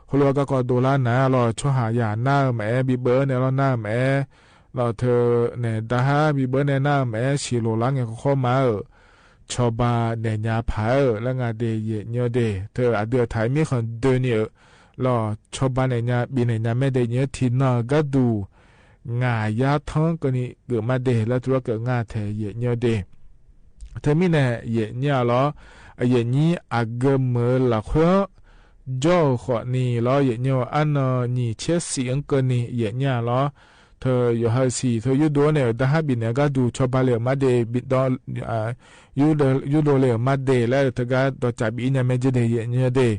ဟိလိကီၢ်ကီၢ်ဒိၣ်လၢနၤလီၤ ဆီဟၣ်ယၤနၢ်မးအဲၣ် ဘံဘၢန့ၣ်လီၤ နၢ်မးအဲၣ် လီၤ ထဲန့ၣ် ဒၣ်ဟီၣ် ဘံဘၢန့ၣ် နၢ်မးအဲၣ် ဆံးလိာ်လၢငဲၤဃီဃီမးဧၢ ဆီဘၣ်နဲၣ်ညါဖးဧၢ လၢငါဒဲး ယဲၢ်ညိဒဲး ထဲအဒုးအထဲမံဃီၤဒဲးန့ၣ်ဧၢ လီၤ ဆီဘၣ်နဲၣ်ညါ ဘံနဲၣ်ညါမ့ၢ်ဒဲး ယဲၢ်ညိ ထံနီၢ် ကဒူၣ် ငါယါထီကန့ၣ် ဂ့ၤမးဒဲး လၢတြီက့ၤငါထဲ ယဲၢ်ညိဒဲး ထဲမံန့ၣ် ယဲၢ်ညိလီၤ အယဲၢ်ညိ အဂ့ၢ်မုၢ်လၢဃု ကၠီဃီန့ၣ်လီၤ ယဲၢ်ညိ အနီၢ်နံၣ်ဆဲးဆံးအကန့ၣ် ယဲၢ်ညိလီၤ ထဲယိၤဟၢၣ်ဆံး ထဲယိၤဒိၣ်န့ၣ် ဒၣ်ဟီၣ်ဘံနဲၣ် ကဒူၣ် ဆီဘၣ်လဲၤမးဒဲး ဘံဒီး ယိၤဒိၣ်လဲၤမးဒဲး လၢတဂၤဒီး ကၠၣ်ဘံအ့ညါမ့ၢ်ကဲဒဲး ယဲၢ်ညိဒဲး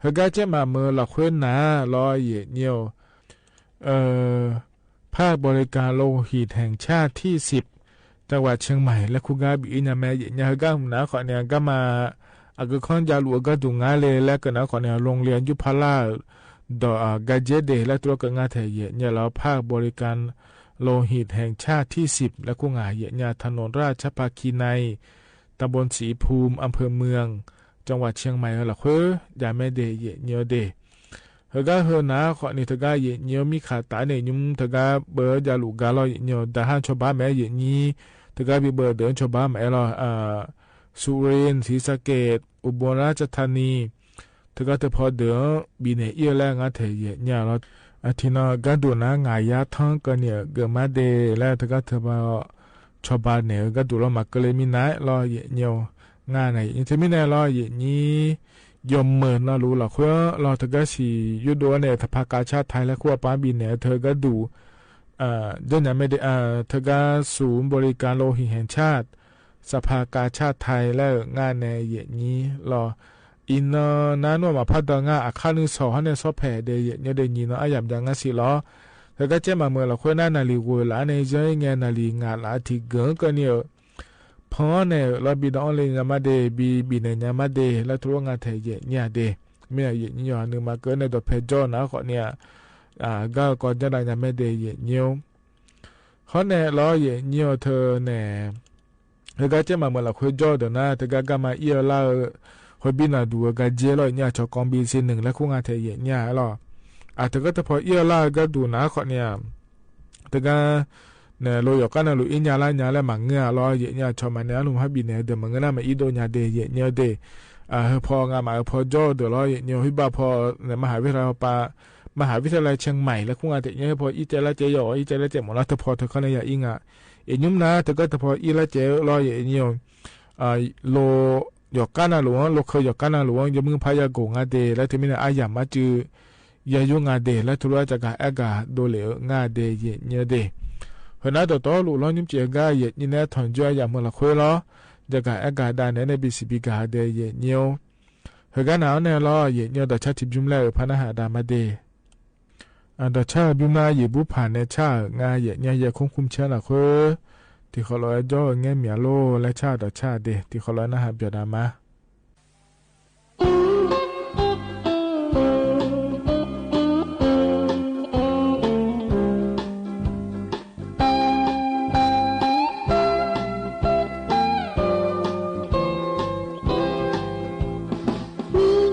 ဟဲကါကဲမးမုၢ်လၢဃုနၤလီၤ ယဲၢ်ညိ ภาคบริการโลหิตแห่งชาติที่สิบ จังหวัดเชียงใหม่ လၢခူၣ်ဂၤဘံအ့ညါမ့ၢ် ယဲၢ်ညိ ဟဲကါမုၢ်နၤဃီန့ၣ် ကါမး အကခီယၤလိာ်အကဒူၣ်ငါလဲၣ် လၢကနၣ်ဃီန့ၣ် โรงเรียนยุพราช ဒီး ကါကဲဒဲး လၢတြီက့ၤငါထဲ ယဲၢ်ညိလီၤ ภาคบริการโลหิตแห่งชาติที่สิบ လၢခူၣ်ဂၤ ယဲၢ်ညိ ถนนราชภาคีใน ตำบลศรีภูมิ อำเภอเมือง จังหวัดเชียงใหม่ လၢဃု ယၤမ့ၢ်ဒဲး ယဲၢ်ညိဒဲး ဟဲကါဟဲနၤဃီန့ၣ် တဂၤ ယဲၢ်ညိ မံခးတၢ်န့ၣ် ယဲၢ်ညိ တဂၤဘၢယၤလိာ်ဂၤလီၤ ယဲၢ်ညိ ဒၣ်ဟီၣ်ဆီဘၣ်မးအဲၣ် ယဲၢ်ညိ တဂၤဘံဘၢဒဲး ဆီဘၣ်မးအဲၣ်လီၤ สุรินทร์ ศรีสะเกษ อุบลราชธานี တဂၤတဖီဒဲး ဘံနဲၣ်အ့ၣ်လၢငါထဲ ယဲၢ်ညိလီၤ အထံနီၢ် ကဒူၣ်နၤ ငါယါထီကန့ၣ် ဂ့ၤမးဒဲး လၢတဂၤတဖီ ဆီဘၣ်နဲၣ် ကဒူၣ်လီၤ မၤကလ့မံနၤလီၤ ယဲၢ်ညိ ငါန့ၣ် ယဲၢ်ညိ ထဲမံန့ၣ်လီၤ ယဲၢ်ညိ ယီၤမုၢ်နီၢ်လူလီၤဃုလီၤ တဂၤစံး ယိၤဒိၣ်န့ၣ် สภากาชาดไทย လၢခူၣ်အပၤဘံနဲၣ် ထဲကဒူၣ် ဒ်ညါမ့ၢ်ဒဲး ထဲက ศูนย์บริการโลหิตแห่งชาติ สภากาชาดไทย လၢငါန့ၣ် ယဲၢ်ညိလီၤ အံၤနီၢ် နၤနွံမးဖးဒီးငါအခါနုၢ်ဆီဟီန့ၣ် ဆီဖဲးဒဲး ယဲၢ်ညိဒဲး ယံၤနီၢ်အယၣ်ပဒၣ်ငါစံးလီၤ ဟဲကါကဲမးမုၢ်လၢဃုနၤ နၣ်လံၤဝဲလၢန့ၣ် ယဲၢ်ညိ နၣ်လံၤ ငါလၢအထံၣ်က့ၤကန့ၣ် ဖီန့ၣ် လီၤဘံဒီးအီၤလၢညါမးဒဲး ဘံဘံနဲၣ်ညါမးဒဲး လၢတြီငါထဲ ယဲၢ်ညိဒဲး မ့ၢ်ယဲၢ်ညိ ယီၤနုာ်မၤကန့ၣ်ဒီး ဖဲကၠီနၤဃီန့ၣ် ဂၤကီၢ်ကၠီဒၣ်ညါမ့ၢ်ဒဲး ယဲၢ်ညိ ဟီန့ၣ်လီၤ ယဲၢ်ညိ ထဲန့ၣ် ဟဲကါကဲမးမုၢ်လၢဃုကၠီဒီးနၤ တဂၤကါမးအ့ၣ်အီၤလၢ ဟီၣ်ဘံနၤဒူၣ်အဂၤကဲလီၤ ယဲၢ်ညိ အဆီၣ်ကီဘံစ့ၢ်နုာ် လၢခူၣ်ဂၤထဲ ယဲၢ်ညိလီၤ အတဂၤတဖီအ့ၣ်အီၤလၢကဒူၣ်နၤဃီန့ၣ် တဂၤ နလိုယိၤကၣ်နၢ်လူၤ အီၣ်ညါလၢညါလၢမၤငၢၢ်လီၤ ယဲၢ်ညို အဆီမၤန့ၢ်အလူၤဟဲဘံၣ်န့ၣ် ဒီးမၤငၢၢ်နၢ်မၤအီၣ်ဒိၣ်ညါဒဲး ယဲၢ်ညိုဒဲး အဟၢဖီငါမး အဟၢဖီကၠီၣ်ဒိၣ်လီၤ ယဲၢ်ညို ဟံၣ်ဘၣ်ဖီ မဟၣ်ဝံၣ်ထလၢပၤ မဟၣ်ဝံၣ်ထလၢ เชียงใหม่ လၢခူၣ်ငါ တညိုဟၢဖီအီၣ်ကဲလၢကဲယိၤ အီၣ်ကဲလၢကဲမးလီၤ တဖီတခီန့ၣ် ယၤအီၣ်ငါ ယညိုမနုၤ တကၢၢ်တဖီအီၣ်လၢကဲလီၤ ယဲၢ်ညို လိယိၤကၣ်နၢ်လူၤ လိခဲယိၤကၣ်နၢ်လူၤ ယမုၢ်ဖးယၤကိၢ်ငါဒဲး လၢတမံၤန့ၣ် အါယၤမးစု ယၤယိၤငါဒဲး လၢထူလၢအကစၢ်ကဟဲအဂၤဒိးလဲၣ်ငါဒဲး ယဲၢ်ညိုဒဲး ဟဲနၤဒီးတီလူၤလီၤ ညိုကဲဂၤ ယဲၢ်ညိုန့ၣ် ထွန်ကြွ ယၤမုၢ်လီၤခွဲလီၤ ကစၢ်ကဟဲအဂၤဒၣ်နဲန့ၣ် ဘံၣ်စံးဘံၣ်ကၤဒဲး ယဲၢ်ညို ဟဲဂၤနၤအီၤန့ၣ်လီၤ ယဲၢ်ညို ဒီးဆၣ်ထံးဘျုးမလဲၣ် ဖးနၢ်ဟးဒၣ်မးဒဲး အဒီးဆၣ်ဘျုးမလဲၣ် ယံာ်ဘူၣ်ဖးနဲဆၣ်ဧၢ ငါယဲၢ်ညို ယဲၢ်ခုမ်ခုမ်ဆၢနၤခွဲ တံၤဃီလီၤအဲၣ်ကၠီၣ်ဧၢ ငဲမံၤအလိၤ လၢဆၣ်ဒီးဆၣ်ဒဲး တံၤဃီလီၤနၢ်ဟးဘၣ်ဒၣ်မး မံၤ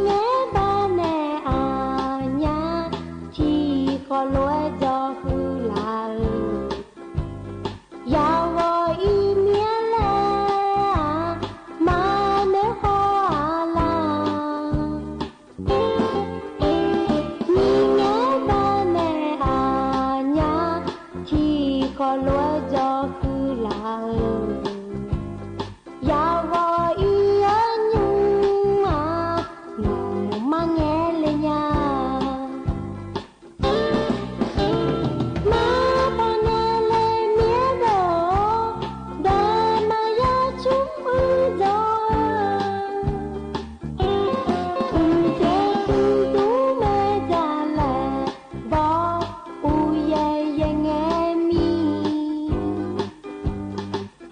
နဲဘၣ်နဲအါညါ ထံဃီလီၤအဲၣ်ကၠီၣ်ဃုလၢအၢ ယဝီၤအံၤမံၤလဲၣ် မၤနၢၤဃီလၢ မံၤနဲဘၣ်နဲအါညါ ထံဃီလီၤအဲၣ်ကၠီၣ်ဃုလၢအၢ ယဝီၤအံၤအညိုမး နီၢ်မၤငဲလဲၣ်ညါ မၤပာ်နဲလဲၣ်မ့ၢ်ဒီး ဒီးမၤယၤဆိအုၣ်ဒီး အုၣ်ကဲအုၣ်ဒူမဲာ်ဒၣ်လဲၣ် ဘီအူယဲယဲငဲမံၤ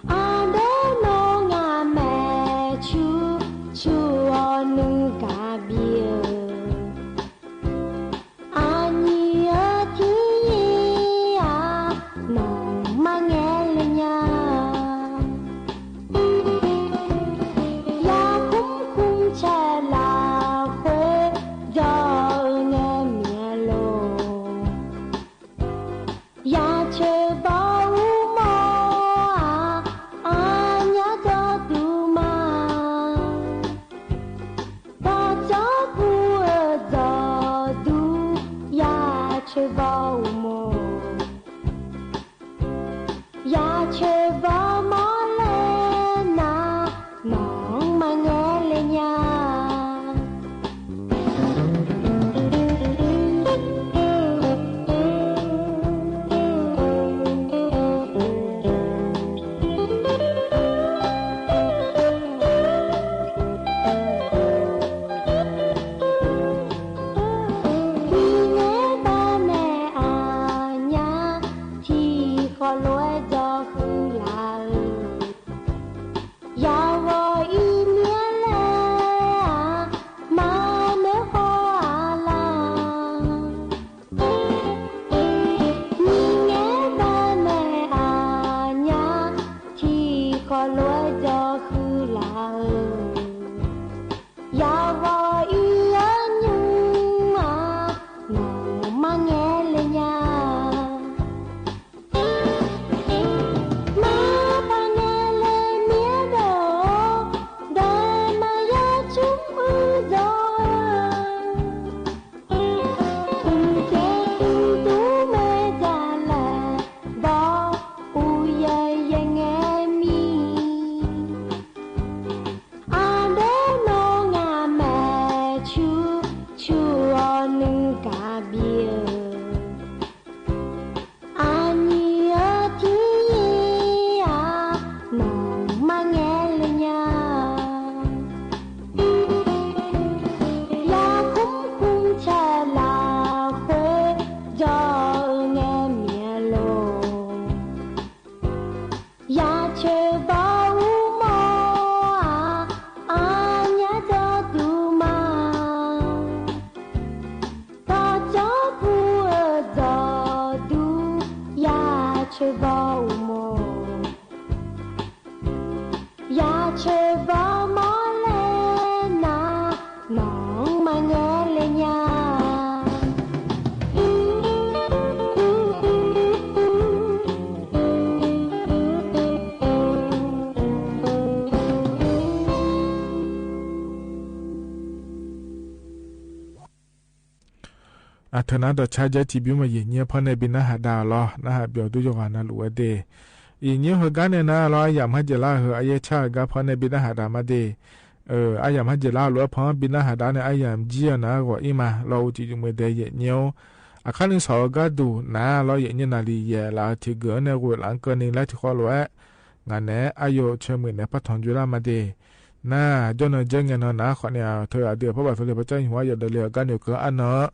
အဒိနီၢ်ငါမဲာ်ဆူ ဆူအီၤနုၢ်ကဘံၣ်ဧၢ အနံၤအထံယံၤအါ နီၢ်မၤငဲလဲၣ်ညါ ယၤခုမ်ခုမ်ဆၢလၢခွဲ ကၠီၣ်ဧၢ ငဲမံၤအလိၤ ယၤဆၢဘီအူမီၤအါ အါညါကၠီၣ်တူမး ဒီးကၠီၣ်ပူၤအၢ ကၠီၣ်ဒူ ယၤဆၢဘီအူမီၤ ယၤဆၢဘီမီၤလဲၣ်နၤ နီၢ်မၤငဲလဲၣ်ညါ မံၤနဲဘၣ်နဲအါညါ ထံဃီလီၤအဲၣ်ကၠီၣ်ဃုလၢအၢ ယဝီၤအံၤမံၤလဲၣ် မၤနၢၤဃီလၢ မံၤနဲဘၣ်နဲအါညါ ထံဃီလီၤအဲၣ်ကၠီၣ်ဃုလၢအၢ ယဝီၤအံၤအညိုမး နီၢ်မၤငဲလဲၣ်ညါ မၤပာ်နဲလဲၣ်မ့ၢ်ဒီး ဒီးမၤယၤဆိအုၣ်ဒီး အုၣ်ကဲအုၣ်ဒူမဲာ်ဒၣ်လဲၣ် ဘီအူယဲယဲငဲမံၤ အဒိနီၢ်ငါမဲာ်ဆူ ဆူအီၤနုၢ်ကဘံၣ်ဧၢ အနံၤအထံယံၤအါ နီၢ်မၤငဲလဲၣ်ညါ ယၤခုမ်ခုမ်ဆၢလၢခွဲ ကၠီၣ်ဧၢ ငဲမံၤအလိၤ ယၤဆၢဘီအူမီၤအါ အါညါကၠီၣ်တူမး ဒီးကၠီၣ်ပူၤအၢ ကၠီၣ်ဒူ ယၤဆၢဘီအူမီၤ ယၤဆၢဘီမီၤလဲၣ်နၤ နီၢ်မၤငဲလဲၣ်ညါ အထၢၣ်နၤဒီးဆါယဲၢ်ထံဘျုးမး ယဲၢ်ညိ ဖီၣ်နဲၣ်ဘံနၢ်ဟးဒါလီၤ နၢ်ဟးပျီၤဒုယဂီၢ်နလူဝဲဒၣ် ယဲၢ်ညိ ဟါဂီၤန့ၣ်နၤလီၤ အယၣ်မဟါယဲၢ်လါ ဟါအယဲၢ်ဆၣ်ဂၤ ဖီၣ်နဲၣ်ဘံနၢ်ဟးဒါမးဒၣ် အၢ အယၣ်မဟါယဲၢ်လါ လူဝဲဖီၣ်ဘံနၢ်ဟးဒါန့ၣ် အယၣ်မ့ၢ်ယံၤအီၤနၤ ဂီၢ်အံၤမး လီၤအိၣ်တံၤယုၢ်မွဲဒဲး ယဲၢ်ညိ အခါန့ၣ် ဆီၣ်အီၤဂၤဒိၣ်နၤလီၤ ယဲၢ်ညိ နၣ်လံၢ်ယဲၢ်လၢ ထံၣ်ဂၢၢ်န့ၣ် ဂိၢ်လၢကၢၢ်န့ၣ် လၢထံၣ်ဃီလီၤဝဲ ငါန့ၣ် အယိၣ်ဆၢမုၢ်န့ၣ် ပာ်ထီၣ်ကွံာ်လၢမးဒၣ် နၤ ကၠီၢ်နီၢ်ကၠီၢ် ငဲၢ်နီၢ်နၤ အဃိန့ၣ် အထၢၣ်အဒုးအဖီဘၣ်သိလ့ၣ် ပကၠီၢ်ဟံၣ်ဝါ ယဒီးလၢအဂၤန့ၣ် ကၢၢ်အါနီၢ်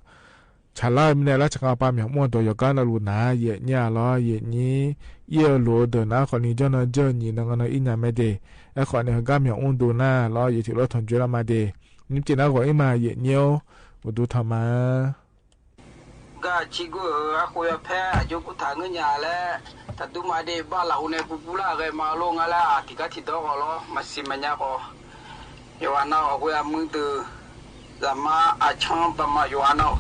ဆၣ်လါမံၤန့ၣ် လၢဆၣ်ခါပာ်မၠးမူဒီး ယဂၤနလူနၤ ယဲၢ်ညိလီၤ ယဲၢ်ညိ ယဲၢ်လိၤဒီးနၤ အဃိန့ၣ် ကၠီၢ်နီၢ်ကၠီၢ် ညံၣ်နီၢ်ငီၢ်နီၢ်အံၤညါမ့ၢ်ဒၣ် အဃိန့ၣ် ဟါမၠးအူဒိၣ်နၤလီၤ ယထံၣ်လီၤထီၣ်ကွံာ်လၢမးဒၣ် နံၣ်က့ၤနၤ ဂီၢ်အံၤမး ယဲၢ်ညိ အိၣ်ဒိၣ်ထီၣ်မး ဂၤဆံဂုၢ်ဧၢ အဃိယဖဲအယိၣ်ကူၣ်ထးငိုၢ်ညါလၢ တၢ်ဒုးမးဒၣ်ဘၣ်လၢအိၣ်န့ၣ် ပူၤပူၤလၢအဂဲၤမၤလိငါလၢအတံၤကါတံၤဒီဂီၢ်လီၤ မၤစံးမၤညါဃီ ယွၤနၢ်အီၣ်ဝဲအမုၢ်ဒုး လၢမါအချံပမၤယွၤနၢ်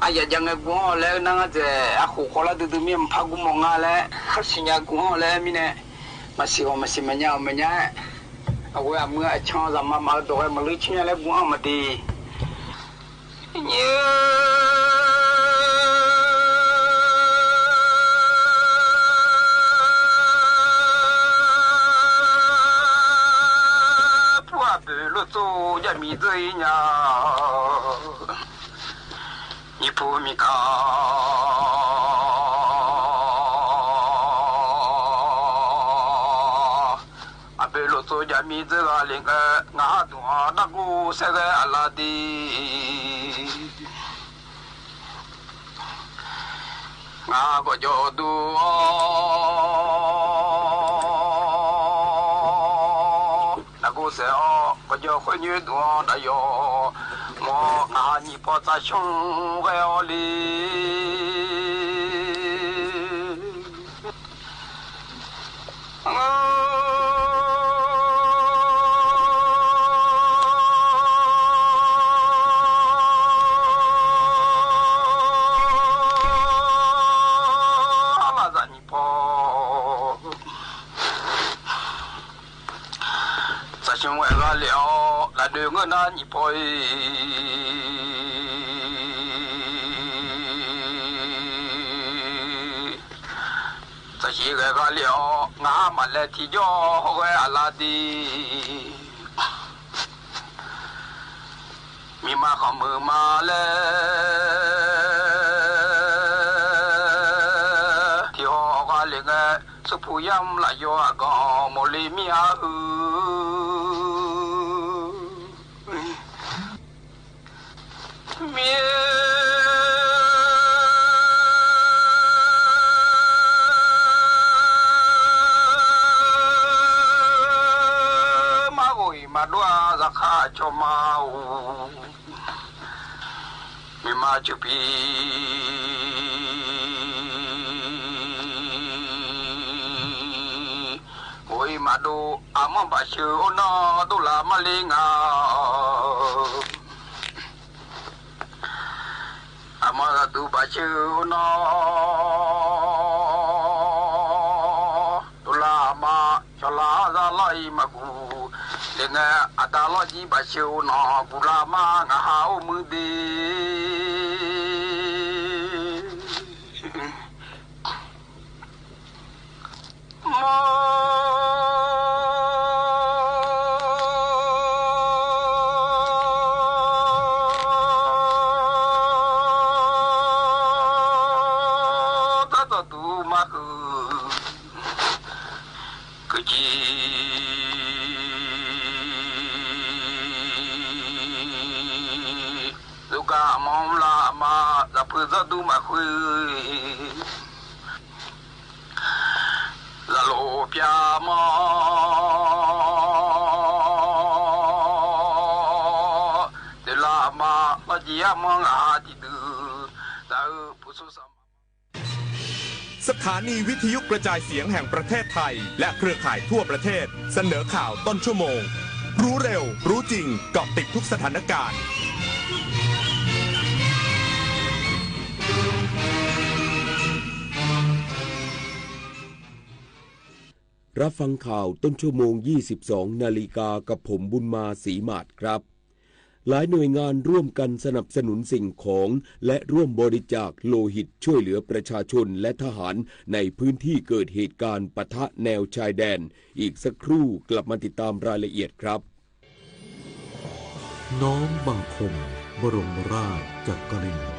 အယၣ်ယၤငဲၤကူဟီၣ်လၢနငါတဲ အဃိၣ်ဃီလၢဒုးဒုးမ့ၢ်မဖါကူမီၢ်ငါလၢ ဟးစံၣ်ညါကူဟီၣ်လၢမံၤန့ၣ် မၤစံးဃီမၤစံးမၤညါအီၤမၤညါ အဝဲအမုၢ်အချံ လၢမါမၤအဒိၣ်ဂဲၤမၤလၢဆံၣ်ညါလၢကူဟီၣ်မးဒၣ် ညိ ပှၤဘုလိာ်သိယမံၤဒုညါ မံၤဖိမံၤကါ အဘုလိာ်သိယမံၤဒုဂၤလၢ ငါဟးဒုးအီၤ တၢ်ကူၣ်စဲဂဲၤအလါဒ် ငါကီၢ်ကၠီၣ်ဒုးအီၤ တၢ်ကူၣ်စဲအီၤ ကီၢ်ကၠီၣ်ဃုညွံဒုးအီၤ တၢ်ယီၢ် မ်ငါဟးညံၣ်ဖီသးဆူၣ်ဂဲၤအီၤလံ သးဆူၣ်ဝဲဂၤလၢအီၤ လၢဒုးငိုၢ်နၤညံၣ်ဖီအံၤ သးဆူၣ်ဝဲဂၤလၢအီၤ ငါမၤလဲၤထံၣ်ကီၢ်ဟီၣ်ဂဲၤအလါဒ် မံၤမၤဃီမုၢ်မၤလဲၤ ထံၣ်ဟီၣ်ဂၤလၢငဲၤ ဆူၣ်ဖူယၢမ်လၢယွၤအကီၢ် မိၢ်လံမံၤအဟု မံၤ မၤဂီၤအံၤမၤဒိၣ်အသးခါဆိမးအိၣ် မ့ၢ်မၤဆူၣ်ဖံ ဂီၤအံၤမၤဒိၣ် အမ့ၢ်ဘၣ်ဆၢအိၣ်နီၢ် ဒိၣ်လၢမးလံငါ အမ့ၢ်ဒိၣ်ဘၣ်ဆၢအိၣ်နီၢ် ဒိၣ်လၢမး ဆီၣ်လၢသးလီၤအံၤမၤကူၣ် လၢငဲၤအတၢ်လီၢ်ယံၤဘၣ်ဆၢအိၣ်နီၢ် ကူၣ်လၢမး ငါဟးအိၣ်မုာ်ဒံး မီၤ တၢ်သီၣ်တူာ်မၤဃုာ် ကကံ ဒုက္ခမီၤလၢအမၤ သးဖုသီၣ်တူာ်မၤဃုာ် လၢလိာ်ပျၢ်မီၤ တုၤလၢအမၤ လီၢ်ကံအမီၤ ငါဟးတံၢ်ဒုး တၢ်အုၣ်ဖူဆိသးမၤ สถานีวิทยุกระจายเสียงแห่งประเทศไทย และเครือข่ายทั่วประเทศ เสนอข่าวต้นชั่วโมง รู้เร็ว รู้จริง เกาะติดทุกสถานการณ์ รับฟังข่าวต้นชั่วโมง ยี่สิบสองนาฬิกา กับผมบุญมา ศรีหมาดครับ หลายหน่วยงานร่วมกันสนับสนุนสิ่งของ และร่วมบริจาคโลหิตช่วยเหลือประชาชนและทหารในพื้นที่เกิดเหตุการณ์ปะทะแนวชายแดน อีกสักครู่กลับมาติดตามรายละเอียดครับ น้อมบังคมบรมราชจักรินทร์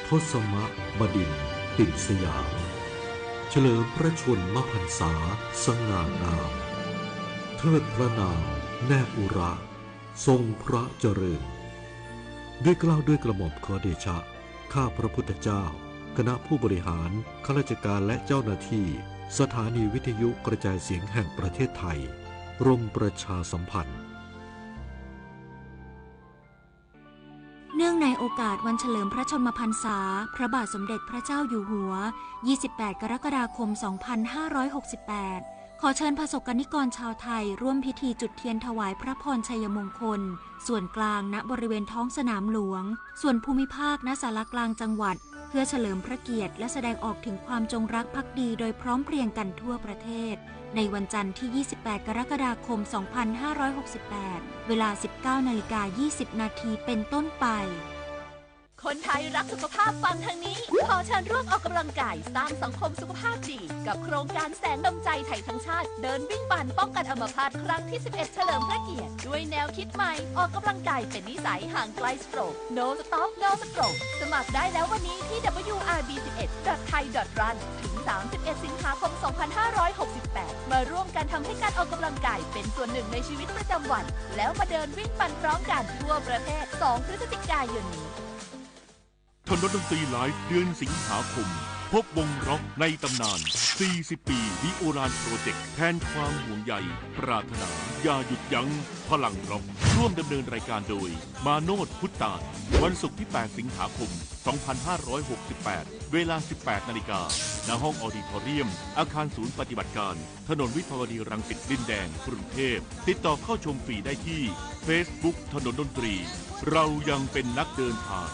ทศมบดินทร์ติสยาม เฉลิมพระชนมพรรษาสง่างาม เทิดพระนามแนบอุระ ทรงพระเจริญ ด้วยเกล้าด้วยกระหม่อมขอเดชะ ข้าพระพุทธเจ้า คณะผู้บริหาร ข้าราชการและเจ้าหน้าที่ สถานีวิทยุกระจายเสียงแห่งประเทศไทย กรมประชาสัมพันธ์ เนื่องในโอกาสวันเฉลิมพระชนมพรรษา พระบาทสมเด็จพระเจ้าอยู่หัว ยี่สิบแปด กรกฎาคม สองพันห้าร้อยหกสิบแปด ขอเชิญประสบกนิกรชาวไทยร่วมพิธีจุดเทียนถวายพระพรชัยมงคล ส่วนกลาง ณ บริเวณท้องสนามหลวง ส่วนภูมิภาค ณ ศาลากลางจังหวัด เพื่อเฉลิมพระเกียรติและแสดงออกถึงความจงรักภักดีโดยพร้อมเพรียงกันทั่วประเทศ ในวันจันทร์ที่ ยี่สิบแปด กรกฎาคม สองพันห้าร้อยหกสิบแปด เวลา สิบเก้านาฬิกายี่สิบนาทีเป็นต้นไป คนไทยรักสุขภาพฟังทางนี้ ขอเชิญร่วมออกกำลังกายสร้างสังคมสุขภาพดี กับโครงการแสงดวงใจไทยทั้งชาติ เดินวิ่งปั่นป้องกันอัมพาตครั้งที่ สิบเอ็ด เฉลิมพระเกียรติ ด้วยแนวคิดใหม่ ออกกำลังกายเป็นนิสัย ห่างไกลสโตรก No Stop No Stroke สมัครได้แล้ววันนี้ที่ ดับเบิลยู อาร์ บี สิบเอ็ด ดอท ไทย ดอท รัน ถึง สามสิบเอ็ด สิงหาคม สองพันห้าร้อยหกสิบแปด มาร่วมกันทำให้การออกกำลังกายเป็นส่วนหนึ่งในชีวิตประจำวัน แล้วมาเดินวิ่งปั่นพร้อมกันทั่วประเทศ สอง พฤศจิกายนนี้ ถนนดนตรีไลฟ์ เดือนสิงหาคม พบวงร็อกในตำนาน สี่สิบปี The Oran Project แทนความห่วงใย ปรารถนา อย่าหยุดยั้ง พลังร็อก ร่วมดำเนินรายการโดย มาโนช พุทธาน วันศุกร์ที่ แปด สิงหาคม สองพันห้าร้อยหกสิบแปด เวลา สิบแปดนาฬิกา ณ ห้องออดิทอเรียม อาคารศูนย์ปฏิบัติการ ถนนวิภาวดีรังสิต ดินแดง กรุงเทพฯ ติดต่อเข้าชมฟรีได้ที่ Facebook ถนนดนตรี เรายังเป็นนักเดินทาง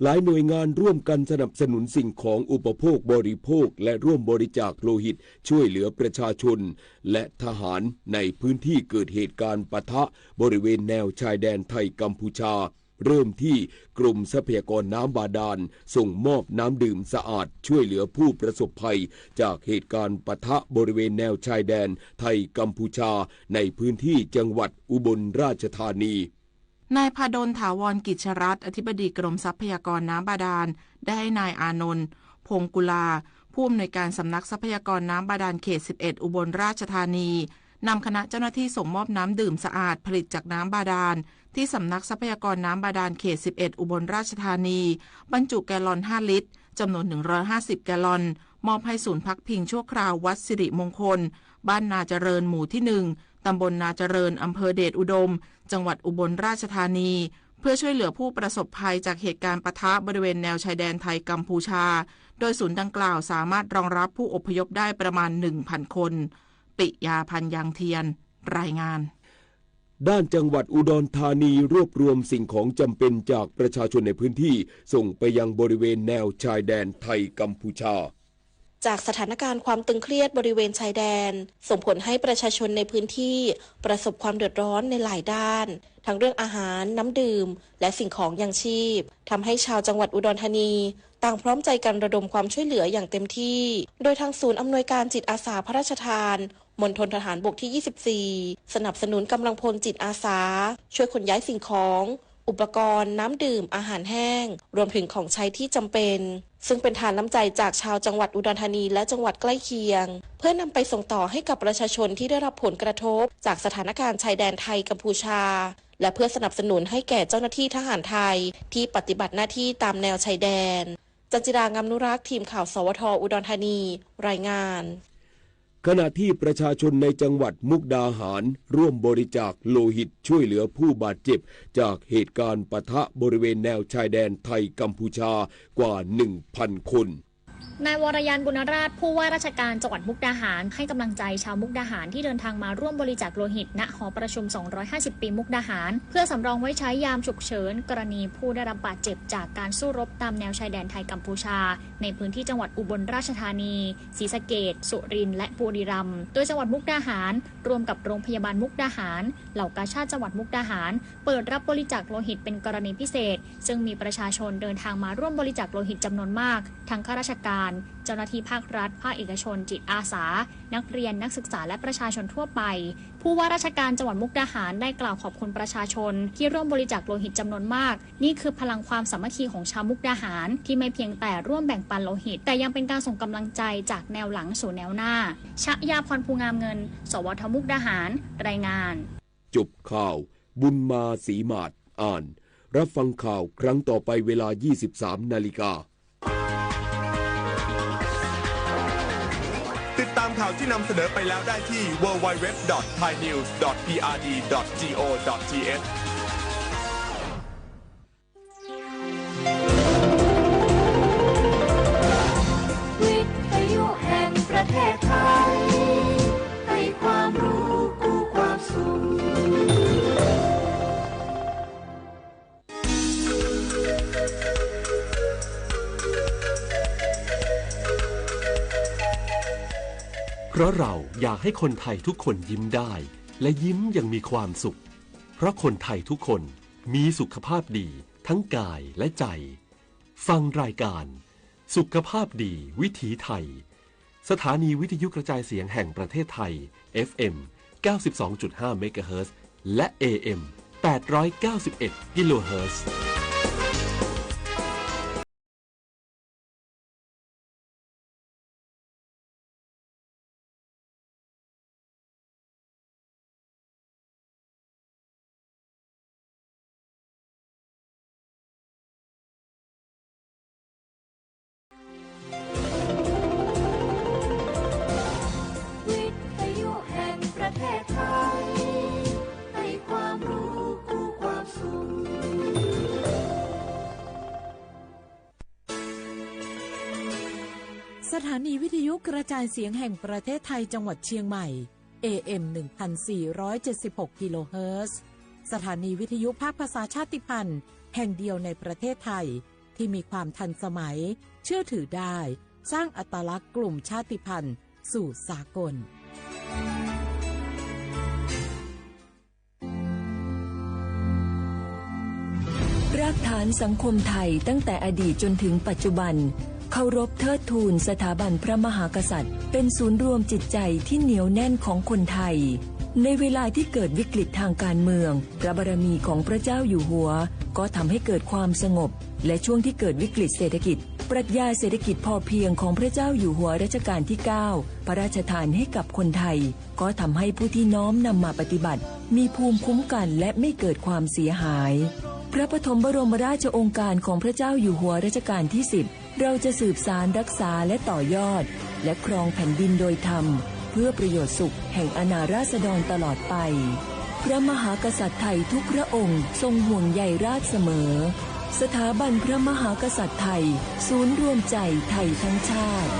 หลายหน่วยงานร่วมกันสนับสนุนสิ่งของอุปโภคบริโภค และร่วมบริจาคโลหิตช่วยเหลือประชาชน และทหารในพื้นที่เกิดเหตุการณ์ปะทะบริเวณแนวชายแดนไทยกัมพูชา เริ่มที่กรมทรัพยากรน้ำบาดาล ส่งมอบน้ำดื่มสะอาดช่วยเหลือผู้ประสบภัยจากเหตุการณ์ปะทะบริเวณแนวชายแดนไทยกัมพูชา ในพื้นที่จังหวัดอุบลราชธานี นายพาดล ถาวรกิจชรัตน์ อธิบดีกรมทรัพยากรน้ำบาดาล ได้ให้นายอานนท์ พงกุลา ผู้อำนวยการสำนักทรัพยากรน้ำบาดาลเขต สิบเอ็ด อุบลราชธานี นำคณะเจ้าหน้าที่ส่งมอบน้ำดื่มสะอาดผลิตจากน้ำบาดาล ที่สำนักทรัพยากรน้ำบาดาลเขต สิบเอ็ด อุบลราชธานี บรรจุแกลลอน ห้าลิตร จำนวน หนึ่งร้อยห้าสิบแกลลอน มอบให้ศูนย์พักพิงชั่วคราววัดสิริมงคล บ้านนาเจริญ หมู่ที่ หนึ่ง ตำบลนาเจริญ อำเภอเดชอุดม จังหวัดอุบลราชธานี เพื่อช่วยเหลือผู้ประสบภัยจากเหตุการณ์ปะทะบริเวณแนวชายแดนไทยกัมพูชา โดยศูนย์ดังกล่าวสามารถรองรับผู้อพยพได้ประมาณ หนึ่งพันคน ปิยาพันธ์ ยางเทียน รายงาน ด้านจังหวัดอุดรธานีรวบรวมสิ่งของจำเป็นจากประชาชนในพื้นที่ ส่งไปยังบริเวณแนวชายแดนไทยกัมพูชา จากสถานการณ์ความตึงเครียดบริเวณชายแดน ส่งผลให้ประชาชนในพื้นที่ประสบความเดือดร้อนในหลายด้าน ทั้งเรื่องอาหาร น้ำดื่ม และสิ่งของยังชีพ ทำให้ชาวจังหวัดอุดรธานี ต่างพร้อมใจกันระดมความช่วยเหลืออย่างเต็มที่ โดยทางศูนย์อำนวยการจิตอาสาพระราชทาน มณฑลทหารบกที่ ยี่สิบสี่ สนับสนุนกำลังพลจิตอาสา ช่วยขนย้ายสิ่งของ อุปกรณ์ น้ำดื่ม อาหารแห้ง รวมถึงของใช้ที่จำเป็น ซึ่งเป็นทานน้ำใจจากชาวจังหวัดอุดรธานีและจังหวัดใกล้เคียง เพื่อนำไปส่งต่อให้กับประชาชนที่ได้รับผลกระทบจากสถานการณ์ชายแดนไทยกัมพูชา และเพื่อสนับสนุนให้แก่เจ้าหน้าที่ทหารไทยที่ปฏิบัติหน้าที่ตามแนวชายแดน จันจิรา งามนุรักษ์ ทีมข่าว สวท อุดรธานี รายงาน ขณะที่ประชาชนในจังหวัดมุกดาหารร่วมบริจาคโลหิตช่วยเหลือผู้บาดเจ็บจากเหตุการณ์ปะทะบริเวณแนวชายแดนไทยกัมพูชากว่า หนึ่งพันคน นายวรยันต์ บุญราช ผู้ว่าราชการจังหวัดมุกดาหาร ให้กำลังใจชาวมุกดาหารที่เดินทางมาร่วมบริจาคโลหิต ณ หอประชุม สองร้อยห้าสิบ ปีมุกดาหาร เพื่อสำรองไว้ใช้ยามฉุกเฉิน กรณีผู้ได้รับบาดเจ็บจากการสู้รบตามแนวชายแดนไทยกัมพูชา ในพื้นที่จังหวัดอุบลราชธานี ศรีสะเกษ สุรินทร์ และบุรีรัมย์ โดยจังหวัดมุกดาหาร ร่วมกับโรงพยาบาลมุกดาหาร เหล่ากาชาดจังหวัดมุกดาหาร เปิดรับบริจาคโลหิตเป็นกรณีพิเศษ ซึ่งมีประชาชนเดินทางมาร่วมบริจาคโลหิตจำนวนมาก ทั้งข้าราชการ เจ้าหน้าที่ภาครัฐ ภาคเอกชน จิตอาสา นักเรียน นักศึกษา และประชาชนทั่วไป ผู้ว่าราชการจังหวัดมุกดาหารได้กล่าวขอบคุณประชาชนที่ร่วมบริจาคโลหิตจำนวนมาก นี่คือพลังความสามัคคีของชาวมุกดาหาร ที่ไม่เพียงแต่ร่วมแบ่งปันโลหิต แต่ยังเป็นการส่งกำลังใจจากแนวหลังสู่แนวหน้า ชยาพร ภูงามเงิน สวท มุกดาหาร รายงาน จบข่าว บุญมา ศรีหมาด อ่าน รับฟังข่าวครั้งต่อไปเวลา ยี่สิบสาม นาฬิกา ติดตามข่าวที่นำเสนอไปแล้วได้ที่ ดับเบิลยู ดับเบิลยู ดับเบิลยู ดอท ไทยนิวส์ ดอท พี อาร์ ดี ดอท จี โอ ดอท ที เอช วิทยุแห่งประเทศไทย ให้ความรู้คู่ความสุข เพราะเราอยากให้คนไทยทุกคนยิ้มได้ และยิ้มอย่างมีความสุข เพราะคนไทยทุกคนมีสุขภาพดีทั้งกายและใจ ฟังรายการสุขภาพดีวิถีไทย สถานีวิทยุกระจายเสียงแห่งประเทศไทย เอฟเอ็ม เก้าสิบสองจุดห้า เมกะเฮิรตซ์ และ เอเอ็ม แปดร้อยเก้าสิบเอ็ด กิโลเฮิรตซ์ วิทยุแห่งประเทศไทย ให้ความรู้คู่ความสุข สถานีวิทยุกระจายเสียงแห่งประเทศไทยจังหวัดเชียงใหม่ เอเอ็ม หนึ่งพันสี่ร้อยเจ็ดสิบหก กิโลเฮิรตซ์ สถานีวิทยุภาคภาษาชาติพันธุ์แห่งเดียวในประเทศไทย ที่มีความทันสมัย เชื่อถือได้ สร้างอัตลักษณ์กลุ่มชาติพันธุ์สู่สากล รากฐานสังคมไทยตั้งแต่อดีตจนถึงปัจจุบัน เคารพเทิดทูนสถาบันพระมหากษัตริย์ เป็นศูนย์รวมจิตใจที่เหนียวแน่นของคนไทย ในเวลาที่เกิดวิกฤตทางการเมือง พระบารมีของพระเจ้าอยู่หัว ก็ทำให้เกิดความสงบ และช่วงที่เกิดวิกฤตเศรษฐกิจ ปรัชญาเศรษฐกิจพอเพียงของพระเจ้าอยู่หัวรัชกาลที่เก้า พระราชทานให้กับคนไทย ก็ทำให้ผู้ที่น้อมนำมาปฏิบัติ มีภูมิคุ้มกันและไม่เกิดความเสียหาย พระปฐมบรมราชโองการของพระเจ้าอยู่หัวรัชกาลที่สิบ เราจะสืบสานรักษาและต่อยอด และครองแผ่นดินโดยธรรม เพื่อประโยชน์สุขแห่งอาณาราษฎรตลอดไป พระมหากษัตริย์ไทยทุกพระองค์ทรงห่วงใยราษฎร์เสมอ สถาบันพระมหากษัตริย์ไทย ศูนย์รวมใจไทยทั้งชาติ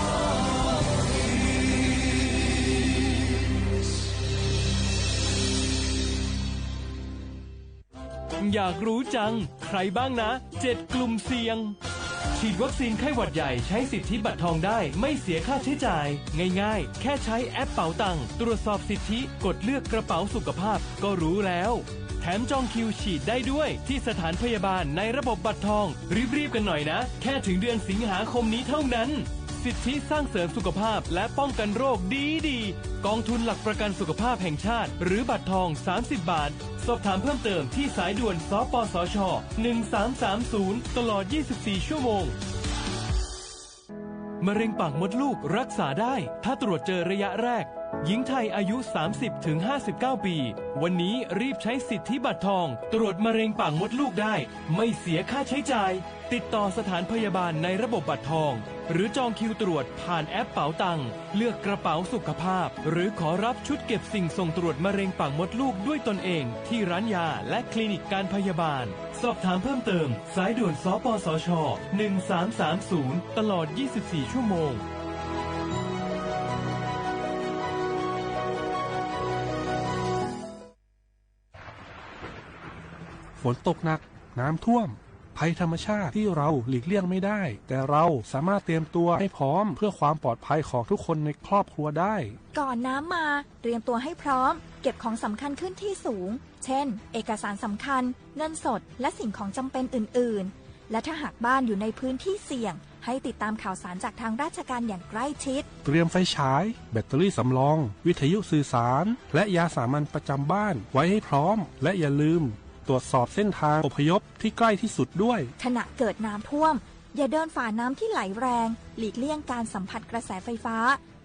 อยากรู้จัง ใครบ้างนะ เจ็ดกลุ่มเสี่ยง ฉีดวัคซีนไข้หวัดใหญ่ใช้สิทธิบัตรทองได้ ไม่เสียค่าใช้จ่าย ง่ายๆ แค่ใช้แอปเป๋าตัง ตรวจสอบสิทธิ กดเลือกกระเป๋าสุขภาพ ก็รู้แล้ว แถมจองคิวฉีดได้ด้วยที่สถานพยาบาลในระบบบัตรทอง รีบๆ กันหน่อยนะ แค่ถึงเดือนสิงหาคมนี้เท่านั้น สิทธิสร้างเสริมสุขภาพและป้องกันโรคดีๆ กองทุนหลักประกันสุขภาพแห่งชาติ หรือบัตรทอง สามสิบบาท สอบถามเพิ่มเติมที่สายด่วน สปสช หนึ่งสามสามศูนย์ ตลอด ยี่สิบสี่ ชั่วโมง มะเร็งปากมดลูกรักษาได้ ถ้าตรวจเจอระยะแรก หญิงไทยอายุ สามสิบถึงห้าสิบเก้า ปี วันนี้รีบใช้สิทธิบัตรทอง ตรวจมะเร็งปากมดลูกได้ ไม่เสียค่าใช้จ่าย ติดต่อสถานพยาบาลในระบบบัตรทอง หรือจองคิวตรวจผ่านแอปเป๋าตัง เลือกกระเป๋าสุขภาพ หรือขอรับชุดเก็บสิ่งส่งตรวจมะเร็งปากมดลูกด้วยตนเองที่ร้านยาและคลินิกการพยาบาล สอบถามเพิ่มเติม สายด่วน สปสช หนึ่งสามสามศูนย์ ตลอด ยี่สิบสี่ ชั่วโมง ฝนตกหนัก น้ำท่วม ภัยธรรมชาติที่เราหลีกเลี่ยงไม่ได้ แต่เราสามารถเตรียมตัวให้พร้อมเพื่อความปลอดภัยของทุกคนในครอบครัวได้ ก่อนน้ำมา เตรียมตัวให้พร้อม เก็บของสำคัญขึ้นที่สูง เช่น เอกสารสำคัญ เงินสด และสิ่งของจำเป็นอื่นๆ และถ้าหากบ้านอยู่ในพื้นที่เสี่ยง ให้ติดตามข่าวสารจากทางราชการอย่างใกล้ชิด เตรียมไฟฉาย แบตเตอรี่สำรอง วิทยุสื่อสาร และยาสามัญประจำบ้านไว้ให้พร้อม และอย่าลืม ตรวจสอบเส้นทางอพยพที่ใกล้ที่สุดด้วย ขณะเกิดน้ำท่วม อย่าเดินฝ่าน้ำที่ไหลแรง หลีกเลี่ยงการสัมผัสกระแสไฟฟ้า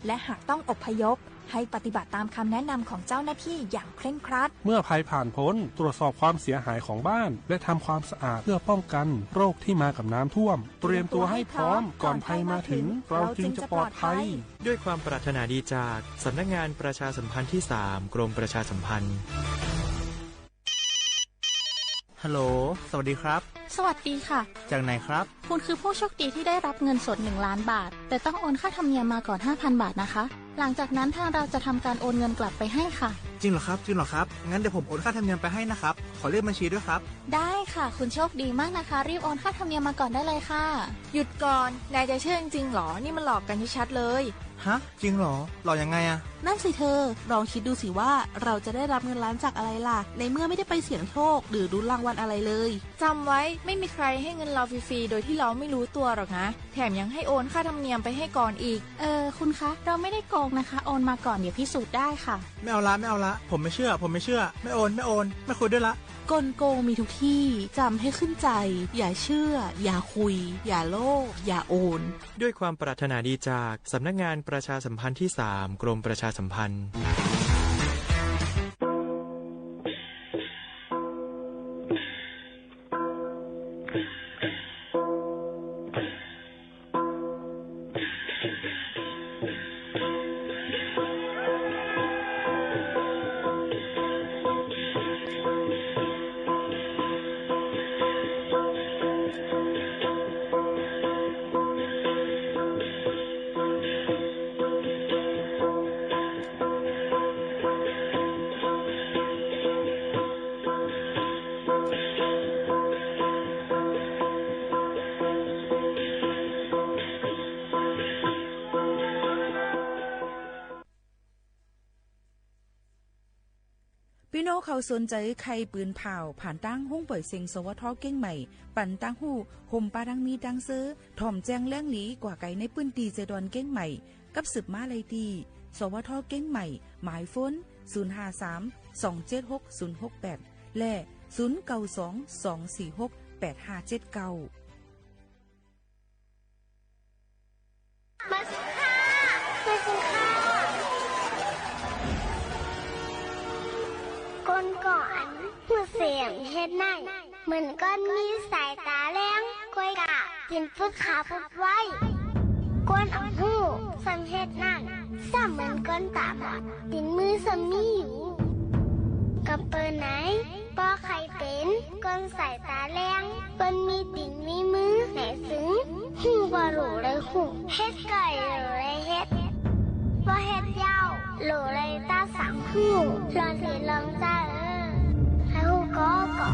และหากต้องอพยพ ให้ปฏิบัติตามคำแนะนำของเจ้าหน้าที่อย่างเคร่งครัด เมื่อภัยผ่านพ้น ตรวจสอบความเสียหายของบ้าน และทำความสะอาดเพื่อป้องกันโรคที่มากับน้ำท่วม เตรียมตัวให้พร้อม ก่อนภัยมาถึง เราจึงจะปลอดภัย ด้วยความปรารถนาดีจากสำนักงานประชาสัมพันธ์ที่สาม กรมประชาสัมพันธ์ ฮัลโหล สวัสดีครับ สวัสดีค่ะ จากไหนครับ คุณคือผู้โชคดีที่ได้รับเงินสด หนึ่งล้านบาท แต่ต้องโอนค่าธรรมเนียมมาก่อน ห้าพันบาทนะคะ หลังจากนั้นทางเราจะทำการโอนเงินกลับไปให้ค่ะ จริงเหรอครับ จริงเหรอครับ งั้นเดี๋ยวผมโอนค่าธรรมเนียมไปให้นะครับ ขอเลขบัญชีด้วยครับ ได้ค่ะ คุณโชคดีมากนะคะ รีบโอนค่าธรรมเนียมมาก่อนได้เลยค่ะ หยุดก่อน นายจะเชื่อจริงๆหรอ นี่มันหลอกกันชัดๆเลย ฮะ จริงเหรอ หลอกยังไงอะ นั่นสิเธอ ลองคิดดูสิว่าเราจะได้รับเงินล้านจากอะไรล่ะ ในเมื่อไม่ได้ไปเสี่ยงโชค หรือลุ้นรางวัลอะไรเลย จำไว้ ไม่มีใครให้เงินเราฟรีๆ โดยที่เราไม่รู้ตัวหรอกนะ แถมยังให้โอนค่าธรรมเนียมไปให้ก่อนอีก เออ คุณคะ เราไม่ได้โกงนะคะ โอนมาก่อน เดี๋ยวพิสูจน์ได้ค่ะ ไม่เอาละ ไม่เอาละ ผมไม่เชื่อ ผมไม่เชื่อ ไม่โอน ไม่โอน ไม่คุยด้วยละ กลโกงมีทุกที่ จำให้ขึ้นใจ อย่าเชื่อ อย่าคุย อย่าโลภ อย่าโอน ด้วยความปรารถนาดีจากสำนักงานประชาสัมพันธ์ที่สาม กรมประชาสัมพันธ์ ปี้น้องเขาสนใจ๋ใค่ปืนผ่าว ผ่านตางห้องป่อยเสียง สวท เกียงใหม่ ปันตางฮู้ ห่มปาดังมีตางซื่อ ถ่อมแจ้งแหล่งหลีกว่าไก๋ในปื้นตี้เจดอนเกียงใหม่ กับสืบมาได้ตี้ สวท เกียงใหม่ หมายโฟน ศูนย์ห้าสาม สองเจ็ดหก ศูนย์หกแปด และ ศูนย์เก้าสอง สองสี่หก แปดห้าเจ็ดเก้า มาสิค่ะ มาสิค่ะ คนก่ออัน ฮู้เสียงเฮ็ดได้ เหมือนก้นมีสายต๋าแลง ก้วยก้า ตี๋นปุ๊ดขาปุ๊ดไว คนอันฮู้ส่ำเฮ็ดนั้น ส่ำเหมือนคนต๋าบอด ตี๋นมือส่ำมีอยู่ กำเปิ้นไหน ป้อใค่เป๋น คนสายต๋าแลง คนมีตี๋นมีมือ ไหนตึง ฮู้บ่หลูเลยฮู้ เฮ็ดก่อยหลูเลยเฮ็ด บ่เฮ็ดเย้า หลูเลยตาสังฮู้ ลองสิลองจ้าเออ ใค่ฮู้ก่อก่อ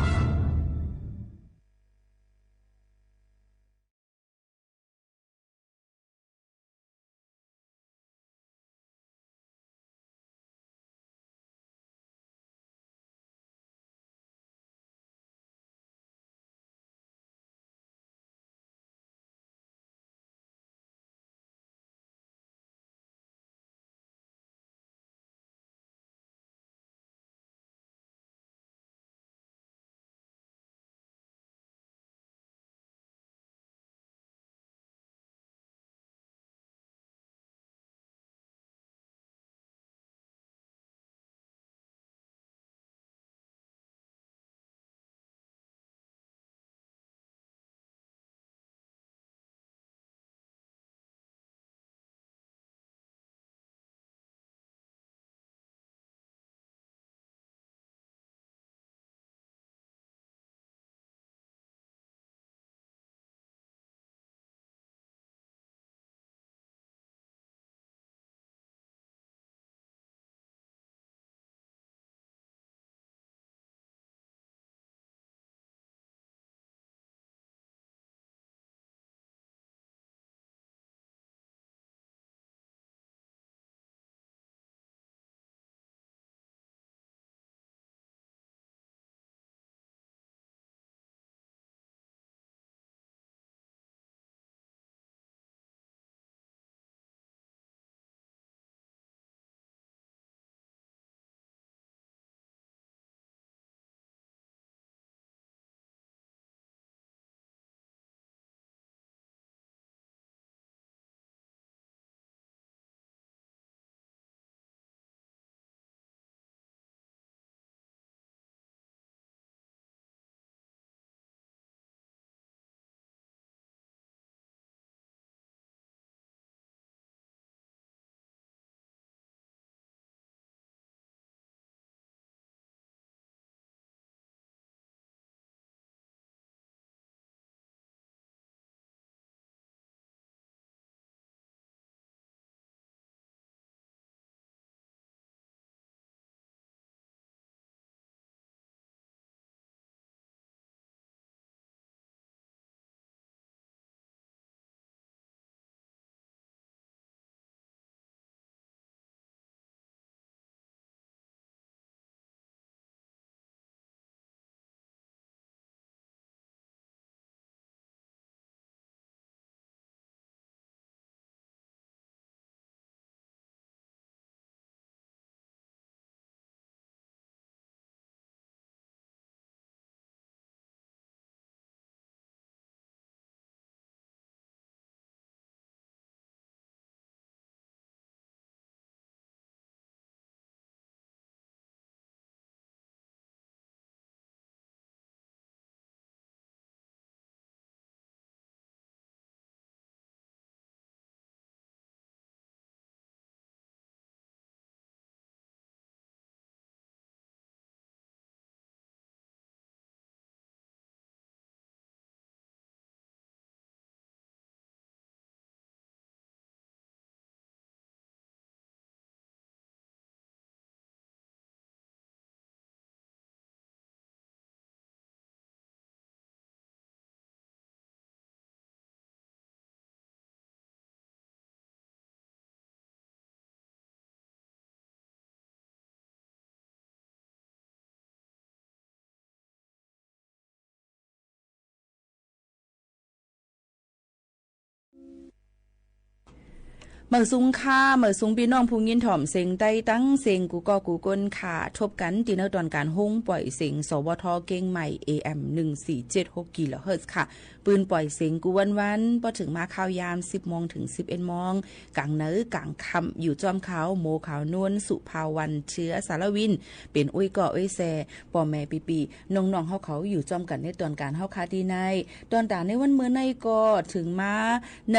เมิกสุงค่ะ เมิกสุงปี้น้องผู้ยินถ่อมเสียงใต้ตังเสียงกู้ก้อกู้ก้นค่ะ ทบกั๋นตี้เนินตอนก๋านโฮงป่อยเสียง สวท เจียงใหม่ เอเอ็ม หนึ่งสี่เจ็ดหก กิโลเฮิรตซ์ค่ะ ปืนป่อยเสียงกู้วันๆ ปอเถิงมาค่าวยาม สิบโมงเถิง สิบเอ็ดโมง ก๋างเนินก๋างค่ำ อยู่จ้อมเฮา โม ขาวนวล สุภาวรรณ เชื้อสารวิน เป๋นอุ้ยก้ออุ้ยแซ่ ป้อแม่ปี้ๆ น้องๆ เฮาเขาอยู่จ้อมกั๋นในตอนก๋านเฮาค่ะตี้ใน ตอนตางในวันเมินในก็เถิงมา ใน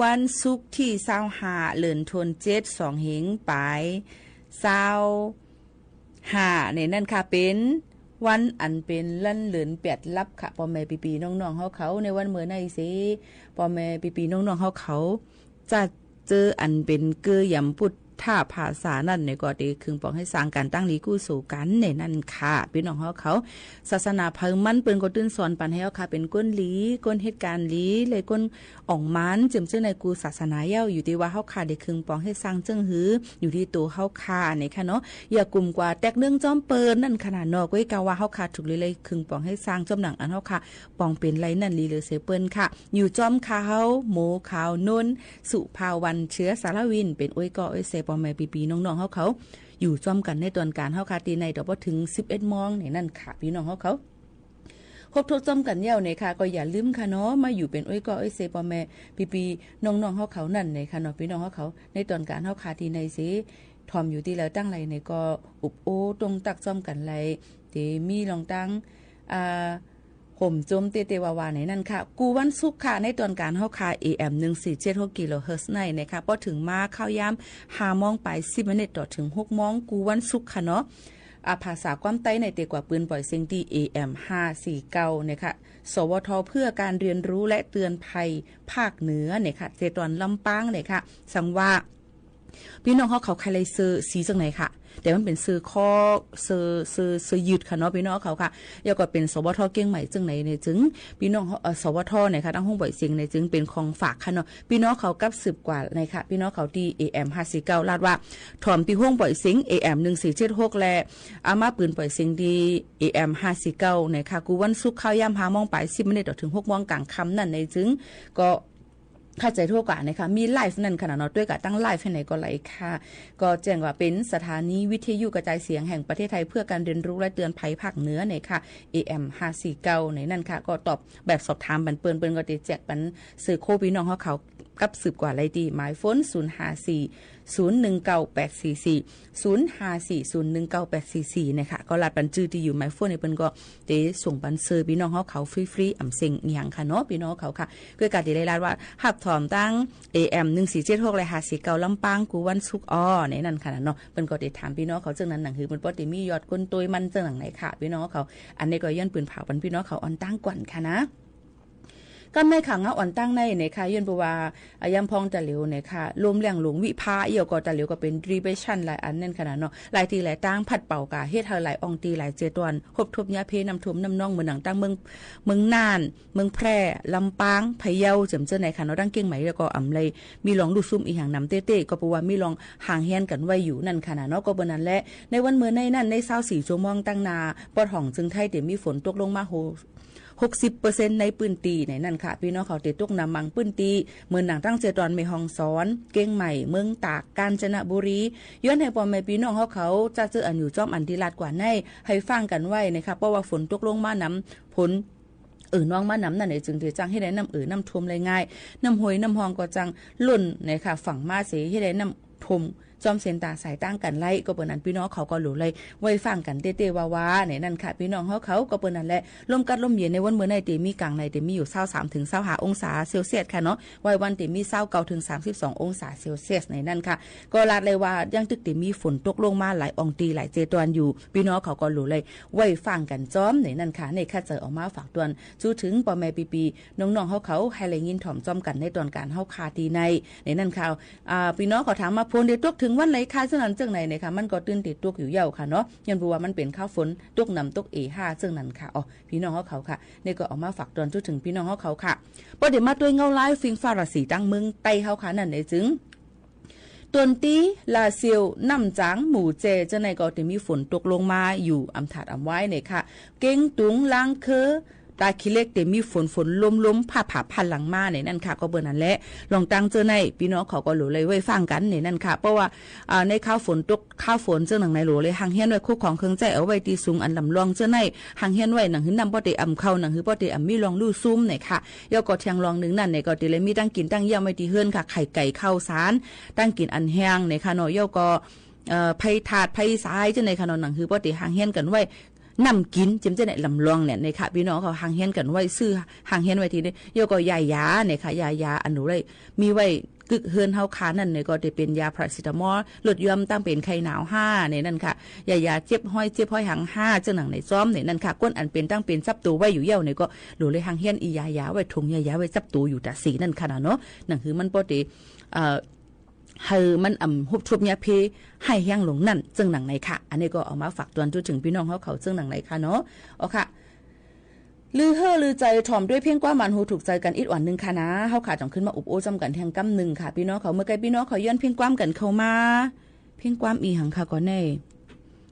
วันศุกร์ตี้ ซาวห้า เดือนธันวา เจ็ด สองเฮงป๋าย ซาวห้า ในนั้นค่ะ เป๋นวันอันเป๋นวันเดือนแปดลับค่ะ ป้อแม่ปี้ๆ น้องๆ เฮาเขา ในวันเมินในเส ป้อแม่ปี้ๆ น้องๆ เฮาเขา จะเจออันเป๋นเกื้อยำปุทธภาษานั้นเนี่ยก็เต๋เคืองป๋องหื้อสร้างกั๋นตั้งหลีกู้สู่กั๋นในนั้นค่ะ ปี้น้องเฮาเขา ศาสนาใผมันเปิ้นก็ตื่นสอนปันหื้อเฮาค่ะ เป๋นก้นหลี ก้นเหตุก๋ารณ์หลี และก้นอ่องมัน เจิมเจื้อในกู้ศาสนาเย้า อยู่ตี้ว่าเฮาค่ะเต๋เคืองป๋องหื้อสร้างเจิ่งหื้อ อยู่ตี้ตั๋วเฮาค่ะเนี่ยค่ะเนาะ อย่ากุ่มกว่าแตกเนื่องจ้อมเปิ้นนั่นขนาดเนาะ ก้อยกาว่าเฮาค่ะถูกหลีเลยเคืองป๋องหื้อสร้างจ้อมหนังอันเฮาค่ะ ป๋องเป๋นไรนั่นหลีเหลือเสียเปิ้นค่ะ อยู่จ้อมเฮา โม ขาวนวล สุภาวรรณ เชื้อสารวิน เป๋นอุ้ยก้ออุ้ยแซ่ ป้อแม่ปี้ๆ น้องๆ เฮาเขา อยู่จ้อมกั๋นในตอนก๋านเฮาค่ะตี้ใน ต่อปอเถิง สิบเอ็ดโมง ในนั้นค่ะ ปี้น้องเฮาเขา ครบถ้วนจ้อมกั๋นแล้วเนี่ยค่ะ ก็อย่าลืมค่ะเนาะ มาอยู่เป๋นอุ้ยก้ออุ้ยแซ่ ป้อแม่ปี้ๆ น้องๆ เฮาเขานั่นเนี่ยค่ะเนาะ ปี้น้องเฮาเขา ในตอนก๋านเฮาค่ะตี้ในเส ถ่อมอยู่ตี้ใดตั้งใดเนี่ยก็อุบโอ้ตรงตักจ้อมกั๋นไหล เต๋มีลองตั้ง อ่า โฮมโจมเต้ๆ ว่าๆ ในนั้นค่ะ กู้วันศุกร์ค่ะ ในตอนก๋านเฮาค่ะ เอเอ็ม หนึ่งสี่เจ็ดหก กิโลเฮิรตซ์ในนะคะ ปอเถิงมาค่าวยาม ห้าโมงป๋าย สิบมินิต ต่อเถิง หกโมง กู้วันศุกร์ค่ะเนาะ อ่า ภาษาความใต้ในเต๋กว่าปืนป่อยเสียงตี้ เอเอ็ม ห้าสี่เก้า นะคะ สวท เพื่อการเรียนรู้และเตือนภัยภาคเหนือเนี่ยค่ะ เจตอนลำปางเนี่ยค่ะ สังว่า ปี้น้องเฮาเขาใค่ไล่เสื้อสีจั่งไหนค่ะ แต่มันเป๋นเสื้อคอ เสื้อ เสื้อ เสื้อยืดค่ะเนาะ ปี้น้องเฮาเขาค่ะ แล้วก็เป๋น สวท เจียงใหม่จั่งไหนเนี่ยจึง ปี้น้องเฮา เอ่อ สวท เนี่ยค่ะ ตังโฮงป่อยเสียงเนี่ยจึงเป๋นของฝากค่ะเนาะ ปี้น้องเขากับสืบกว่าเนี่ยค่ะ ปี้น้องเขาตี้ เอเอ็ม ห้าสี่เก้า ลาดว่า ถ่อมตี้โฮงป่อยเสียง เอเอ็ม หนึ่งสี่เจ็ดหก และ เอามาปืนป่อยเสียงตี้ เอเอ็ม ห้าสี่เก้า เนี่ยค่ะ กู้วันศุกร์ค่าวยาม ห้าโมงป๋าย สิบมินิต ต่อเถิง หกโมงก๋างค่ำนั่นเนี่ยจึง ก็ เข้าใจ๋ทั่วกว่านะคะ มีไลฟ์นั่นค่ะเนาะ ตวยกั๋นตั้งไลฟ์หื้อในก็ไหลค่ะ ก็แจ้งว่าเป๋นสถานีวิทยุกระจายเสียงแห่งประเทศไทยเพื่อการเรียนรู้และเตือนภัยภาคเหนือเนี่ยค่ะ เอเอ็ม ห้าสี่เก้า ในนั้นค่ะ ก็ตอบแบบสอบถามปันเปิ้น เปิ้นก็เต๋แจกปันเสื้อโค้ด ปี้น้องเฮาเขากับสืบกว่าไหลตี้หมายโฟน ศูนย์ห้าสี่ ศูนย์หนึ่งเก้าแปดสี่สี่ ศูนย์ห้าสี่ ศูนย์หนึ่งเก้าแปดสี่สี่ เนี่ยค่ะ ก็ลาดปันจื้อตี้อยู่หมายโฟนเนี่ย เปิ้นก็เต๋ส่งปันเสื้อปี้น้องเฮาเขาฟรีๆ อ่ำเซ็งอิหยังค่ะเนาะ ปี้น้องเฮาเขาค่ะ ก้อยกาเต๋ไล่ลาดว่า ฮับถ่อมตัง เอเอ็ม หนึ่งสี่เจ็ดหก และ ห้าสี่เก้า ลำปาง กู้วันศุกร์อ้อ ในนั้นค่ะเนาะ เปิ้นก็เต๋ถามปี้น้องเขาจั่งนั้น หนังหื้อเปิ้นปอเต๋มียอดก้นตวยมันจั่งหนังไหนค่ะ ปี้น้องเขา อันนี้ก็ย้อนปืนผ่าปันปี้น้องเขาอ่อนตั้งก่อนค่ะนะ ก้ำในข่าวเหงาอ่อนตั้งในเนี่ยค่ะ ย้อนเปื้อว่า อ่ะ ยามพ่องตะหลิวเนี่ยค่ะ ลมแรงหลวงวิภา เอี่ยวก็ตะหลิวก็เป๋น depression หลายอันนั่นค่ะเนาะ หลายตี้หลายตางพัดเป่าก่า เฮ็ดหื้อหลายอ่องตี้หลายเจตอน ฮบทบยาเพน้ำท่วมน้ำนอง เหมือนหนังตังเมือง เมืองน่าน เมืองแพร่ ลำปาง พะเยา เจิมเจื้อในค่ะเนาะ ตังเจียงใหม่แล้วก็อ่ำไล มีลองลู่ซุ่มอิหยังหนำเต๊ๆ ก็เปื้อว่ามีลองห่างเหียนกั๋นไว้อยู่นั่นค่ะเนาะ ก็เปื้อนั้นแหละ ในวันเมินในนั้น ในซาวสี่ชั่วโมงตังหน้า ปอดห้องเจิงไทยเต๋มีฝนตกลงมาโห หกสิบเปอร์เซ็นต์ ในปื้นตี้ในนั้นค่ะ ปี้น้องเขาเต๋ตกหนำบางปื้นตี้ เหมือนหนังตังเจตอนแม่ฮ่องสอน เจียงใหม่ เมืองตาก กาญจนบุรี ย้อนหื้อป้อแม่ปี้น้องเฮาเขา จะเจออันอยู่จ้อมอันตี้ลาดกว่าใน หื้อฟังกั๋นไว้นะคะ เพราะว่าฝนตกลงมาหนำ ฝน เอ่อนองมานำนั่นเนี่ย จึงเต๋จั่งเฮ็ดหื้อน้ำเอ่อน้ำท่วมไหลง่าย น้ำห้วยน้ำฮ่องก็จั่งล้นนะคะ ฝั่งมาเส เฮ็ดหื้อน้ำท่วม จ้อมเส้นตางสายตางกั๋นไหล ก็เปื้อนั้นปี้น้องเขาก็หลู่ไหล ไหว้ฟังกั๋นเต๊ๆ ว่าๆ ในนั้นค่ะ ปี้น้องเฮาเขา ก็เปื้อนั้นแหละ ลมกัดลมเย็นในวันเมินในเต๋มีก๋างในเต๋มีอยู่ ซาวสามเถิงซาวห้าองศาเซลเซียสค่ะเนาะ ไหว้วันเต๋มี ซาวเก้าเถิงสามสิบสององศาเซลเซียสในนั้นค่ะ ก็ลาดเลยว่ายังตึกเต๋มีฝนตกลงมาหลายอ่องตี้หลายเจตอนอยู่ ปี้น้องเขาก็หลู่เลย ไหว้ฟังกั๋นจ้อมในนั้นค่ะ ในข้าเจ๋อเอามาฝากตวน จู้เถิงป้อแม่ปี้ๆ น้องๆ เฮาเขา หื้อได้ยินถ่อมจ้อมกั๋นในตอนก๋านเฮาค่ะตี้ใน ในนั้นค่ะ อ่า ปี้น้องเขาถามมา ฝนเต๋ตกเถิงวันไหนคะ เจิ่งนั้นเจิ่งไหนเนี่ยค่ะ มันก็ตื่นเต๋ตกอยู่เย้าค่ะเนาะ ย้อนเปื้อว่ามันเป๋นคาวฝนตกหนำตกเอฮ่าเจิ่งนั้นค่ะ อ๋อ ปี้น้องเฮาเขาค่ะ นี่ก็เอามาฝากตวนจู้เถิงปี้น้องเฮาเขาค่ะ ปอเต๋มาตวยเงาลายฟิงฟ้าราศีตังเมืองใต้เฮาค่ะ นั่นเองจึง ตวนตี้ ลาเซียว น้ำจ๋าง หมู่เจ เจ้าในก็เต๋มีฝนตกลงมาอยู่อำถาดอำไว้เนี่ยค่ะ เก๋งตุง ลางเคือ ตาขี้เหล็กเต๋มีฝน ฝนลม ลมผ่า ผ่า ผ่าหลังมาในนั้นค่ะ ก็เปิ้นนั้นแหละ ลองตั้งเจ้าใน ปี้น้องเขาก็หลูเลยไว้ฟังกั๋นในนั้นค่ะ เพราะว่า อ่า ในคราวฝนตก คราวฝนเจ้าหนังในหลูเลย หังเฮียนไว้ คู่ของเครื่องใจ๊เอาไว้ตี้สูงอันลำลองเจ้าใน หังเฮียนไว้ หนังหื้อน้ำบ่เต๋อ่ำเข้า หนังหื้อบ่เต๋อ่ำมีร่องลู่ซุมในค่ะ แล้วก็แถมร่องนึ่งนั้นในก็เต๋เลยมีตั้งกิ๋นตั้งเยี่ยมไว้ตี้เฮือนค่ะ ไข่ไก่ ข้าวสาร ตั้งกิ๋นอันแห้งในค่ะเนาะ แล้วก็ เอ่อ ไฟถ่าน ไฟสายเจ้าในค่ะเนาะ หนังหื้อบ่เต๋หังเฮียนกั๋นไว้ น้ำกิ๋น เจ้าในลำลองเนี่ยในค่ะ ปี้น้องเขาหังเฮียนกั๋นไว้ ซื้อหังเฮียนไว้ตี้นี่ แล้วก็ยายาในค่ะ ยายาอันหลูเลย มีไว้กึ๊กเฮือนเฮาค่ะ นั้นในก็เต๋เป๋นยาพาราเซตามอล ลดหย่อนตั้งเป๋นไข้หนาวฮ้าในนั้นค่ะ ยายาเจ็บฮ้อย เจ็บฮ้อยหังฮ้า เจ้าหนังในจ้อมในนั้นค่ะ ก้นอันเป๋นตั้งเป๋นจับตั๋วไว้อยู่เยี่ยวในก็หลูเลยหังเฮียนอียายาไว้ ถุงยายาไว้จับตั๋วอยู่ต๋าสีนั้นค่ะเนาะ หนังหื้อมันบ่เต๋ เอ่อ หื้อมันอ่ำฮุบทวบยาเพ ไห้แฮงลงนั้น เจ้าหนังในค่ะ อันนี้ก็เอามาฝากตวนเถิงปี้น้องเฮาเขา เจ้าหนังในค่ะเนาะ อ๋อค่ะ ลือเฮ่อลือใจ๋ ถ่อมด้วยเพลงความหวานหูถูกใจ๋กั๋นอีกอ่อนนึ่งค่ะนะ เฮาค่ะจ๋องขึ้นมาอบโอ้จ้ำกั๋นแทงกำนึ่งค่ะ ปี้น้องเขา เมื่อไกลปี้น้องเขาย้อนเพลงความกั๋นเข้ามา เพลงความอีหังค่ะก่อแน่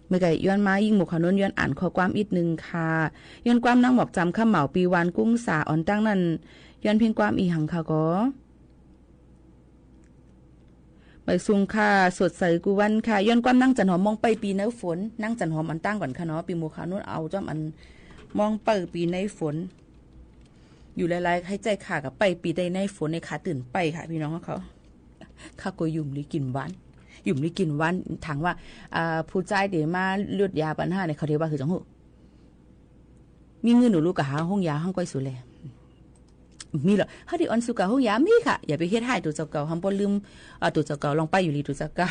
เมื่อไกลย้อนมา ยิ่งหมู่เขาโน้น ย้อนอ่านข้อความอีกนึ่งค่ะ ย้อนความนางหมอกจำ ค่ำเหมา ปีวาน กุ้งสา อ่อนตั้งนั้น ย้อนเพลงความอีหังค่ะก่อ บ่ายสุงค่ะ สดใสกู้วันค่ะ ย้อนความนางจันหอม มองไปปีในฝน นางจันหอมอันตั้งก่อนค่ะเนาะ ปี้หมู่เขาโน้นเอาจ้อมอัน มองไปปีในฝน อยู่หลายๆ ใค่ใจ๊ค่ะ ก็ไปปีได้ในฝนในค่ะ ตื่นไปค่ะ ปี้น้องเขา ข้าก็หยุมลีกิ๋นหวาน หยุมลีกิ๋นหวาน ถามว่า อ่า ผู้ใจ๊เต๋มาลดยาปัญหาในเขาเต๋ว่าหื้อจ๋องหื้อ มีเงินหนูลูกก็หาโฮงยาหั้งก้อยสูแล มีเหรอ เฮาเต๋อ่อนสู่กับโฮงยา มีค่ะ อย่าไปเฮ็ดฮ้ายตั๋วเจ้าเก่า ห้ามบ่ลืม อ่า ตั๋วเจ้าเก่า ลองไปอยู่ลีตั๋วเจ้าเก่า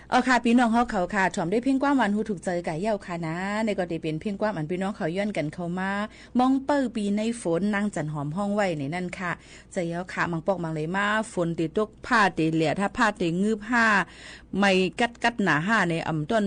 อ๋อค่ะ ปี้น้องเฮาเขาค่ะ ถ่อมได้เพลงความหวานหูถูกใจ๋ก่ะเย้าค่ะนา นี่ก็ได้เป๋นเพลงความอันปี้น้องเขาย้อนกั๋นเข้ามา มองเป้อปีในฝน นางจั๋นหอมฮ้องไว้ในนั้นค่ะ ใจ๋เย้าค่ะ บางปอกบางเลยมา ฝนเต๋ตก ผ้าเต๋แหละ ถ้าผ้าเต๋งืบห้า ไม้กัดกัดหนาห้าใน อ่ำต้น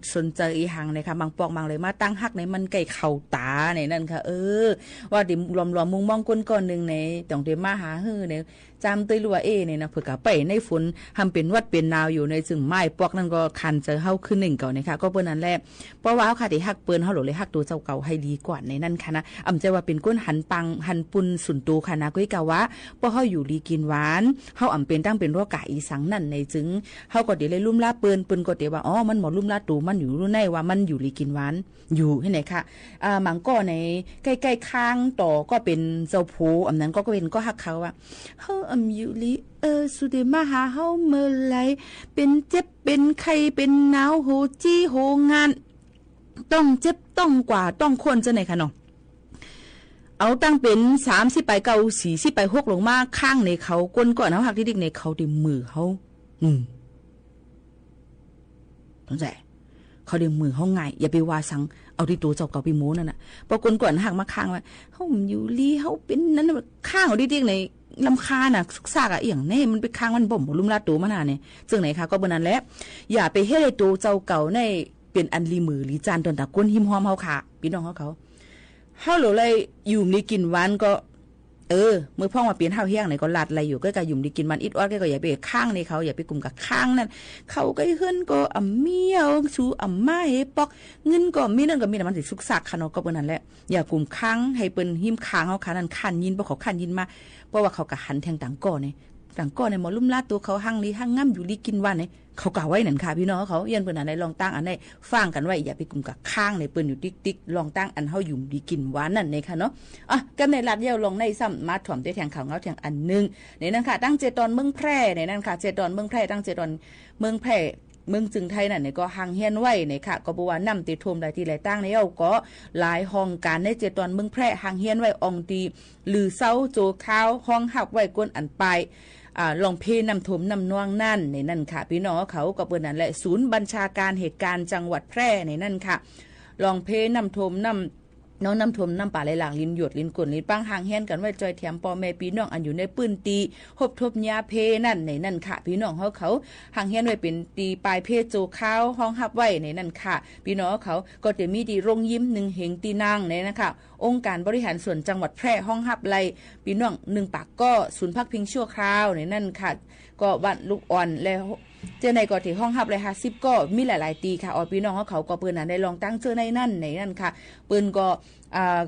สนใจ๋อีหังนะคะ บางปอกบางเลยมา ตังฮักในมันใก้เข้าต๋าในนั้นค่ะ เออ ว่าเต๋หลอมๆ มุงมองก้นก้อนนึ่งใน ต้องเต๋มาหาหื้อใน จามเตยลัวเอเนี่ยนะ เปิ้นก็ไปในฝน หำเป๋นหวัดเป๋นหนาวอยู่ใน ซึ่งไม้ปอกนั้นก็ขันใจ๋เฮาขึ้นนึ่งเก่านะคะ ก็เปิ้นนั้นแหละ เพราะว่าเฮาค่ะตี้ฮักเปิ้น เฮาหลวงเลยฮักตั๋วเจ้าเก่าหื้อดีกว่าในนั้นค่ะนะ อ่ำใจ๋ว่าเป๋นก้นหันปังหันปุ้นสุนตั๋วค่ะนะ ก็อีกกะว่า เพราะเฮาอยู่ดีกิ๋นหวาน เฮาอ่ำเป๋นตั้งเป๋นโรคก๋าอีสังนั้นใน จึงเฮาก็เต๋เลยลุ่มลาเปิ้น เปิ้นก็เต๋ว่า อ๋อ มันบ่ลุ่มลาตั๋วมันอยู่ในว่ามันอยู่ดีกิ๋นหวาน อยู่หื้อไหนค่ะ อ่า บางก้อในใก้ๆ ข้างต่อก็เป๋นเจ้าโผ อ่ำนั้นก็ ก็เป๋นก็ฮักเขาอะ เฮาอ่ำอยู่ดี เออ สูเต๋มาหาเฮาเมื่อไหร่ เป๋นเจ็บเป๋นไข้เป๋นหนาว โหจี้โหงาน ต้องเจ็บต้องกว่าต้องควนเจ้าไหนค่ะเนาะ เอาตั้งเป๋นสามสิบไปเก้า สี่สิบไปหกลงมา ข้างในเขา ก้นก้อนเฮาฮักตี้ติ๊กในเขาเต๋มือเฮา อืม สนใจ๋ เขาเต๋มือเฮาง่าย อย่าไปว่าสัง เอาตี้ตั๋วเจ้าเก่าไปโม้นั่นน่ะ เพราะก้นก้อนฮักมาข้างว่า เฮาอยู่ดี เฮาเป๋นนั้น ข้างเอาตี้ติ๊กใน รำคาญน่ะ ซุกซากอะ เอี่ยงแน่ มันไปข้างมันบ่มบ่ลุ่มลาตั๋วมันน่ะเนี่ย เจิ่งไหนคะ ก็เปิ้นนั้นแหละ อย่าไปเฮ็ดหื้อตั๋วเจ้าเก่าในเป๋นอันลีมือลีจานต่อหน้าก้นฮิมฮอมเฮาค่ะ ปี้น้องเฮาเขา เฮาหลวงเลยอยู่ดีกิ๋นหวานก็ เออ เมื่อพ่องว่าเป๋นห้าวแห้งไหนก็ลาดไหลอยู่ ก็กะอยู่ดีกิ๋นหวานอิดออด ก็ ก็อย่าไปข้างในเขา อย่าไปกุมกับข้างนั้น เขาใก้เฮือนก็อ่ำมี เอาสูอ่ำมาหื้อปอก เงินก็มี นั่นก็มี แต่มันสิซุกซากค่ะเนาะ ก็เปิ้นนั้นแหละ อย่ากุมข้างหื้อเปิ้นฮิมข้างเฮาค่ะ นั่นคันยิน เพราะเขาคันยินมา เพราะว่าเขาก็หันแทงต่างก้อเนี่ย ต่างก้อเนี่ยบ่ลุ่มลาตั๋วเขา หังดีหังงาม อยู่ดีกิ๋นหวานเนี่ย เขาก็ว่าไหนนั้นค่ะ ปี้น้องเขา เยียะเปิ้นอันใด ลองตั้งอันใด ฟังกั๋นไว้ อย่าไปกุมกับข้างในเปิ้นอยู่ติ๊กๆ ลองตั้งอันเฮาอยู่ดีกิ๋นหวานนั่นเองค่ะเนาะ อ่ะ ก็ในลาดเย้าลองในซ้ำ มาถ่อมได้แทงข่าวเหงาแทงอันนึ่ง ในนั้นค่ะ ตั้งเจตอนเมืองแพร่ ในนั้นค่ะ เจตอนเมืองแพร่ ตั้งเจตอนเมืองแพร่ เมืองจึงไทยนั่นเนี่ยก็หังเฮี้ยนไว้เนี่ยค่ะ ก็บ่ว่าน้ำเต๋ท่วมหลายตี้หลายตางแล้วก็ หลายห้องก๋านในเจตอนเมืองแพร่ หังเฮี้ยนไว้อ่องตี้ หรือเซาโจวคาว ฮองฮับไว้ก้นอันไป อ่า ลองเพน้ำท่วมน้ำนองนั่น ในนั้นค่ะ ปี้น้องเขา ก็เปิ้นนั้นแหละ ศูนย์บัญชาการเหตุการณ์จังหวัดแพร่ ในนั้นค่ะ ลองเพน้ำท่วมน้ำนอง น้ำท่วมน้ำป่าไหลหลาก ลินหยด ลินก้น ลินปัง หังเฮี้ยนกั๋นไว้ จ้อยแถมป้อแม่ปี้น้องอันอยู่ในปื้นตี้ ฮบทบญาเพนั่น ในนั้นค่ะ ปี้น้องเขา หังเฮี้ยนไว้เป๋นตี้ปายเพโจวคาว ฮองฮับไว้ ในนั้นค่ะ ปี้น้องเขา ก็เต๋มีตี้โรงยิมนึ่งเฮงตี้นั่ง ในนั้นค่ะ องค์การบริหารส่วนจังหวัดแพร่ ฮองฮับไหล่ปี้น้องนึ่งปากก้อ ศูนย์พักพิงชั่วคราว ในนั้นค่ะ ก็บ้านลูกอ่อน และเจ้าในก็เต๋ฮองฮับไหล่ห้าสิบก้อ มีหลายๆ ตี้ค่ะ อ๋อ ปี้น้องเขา ก็เปิ้นอันใด ลองตั้งเจ้าในนั้น ในนั้นค่ะ เปิ้นก็ อ่า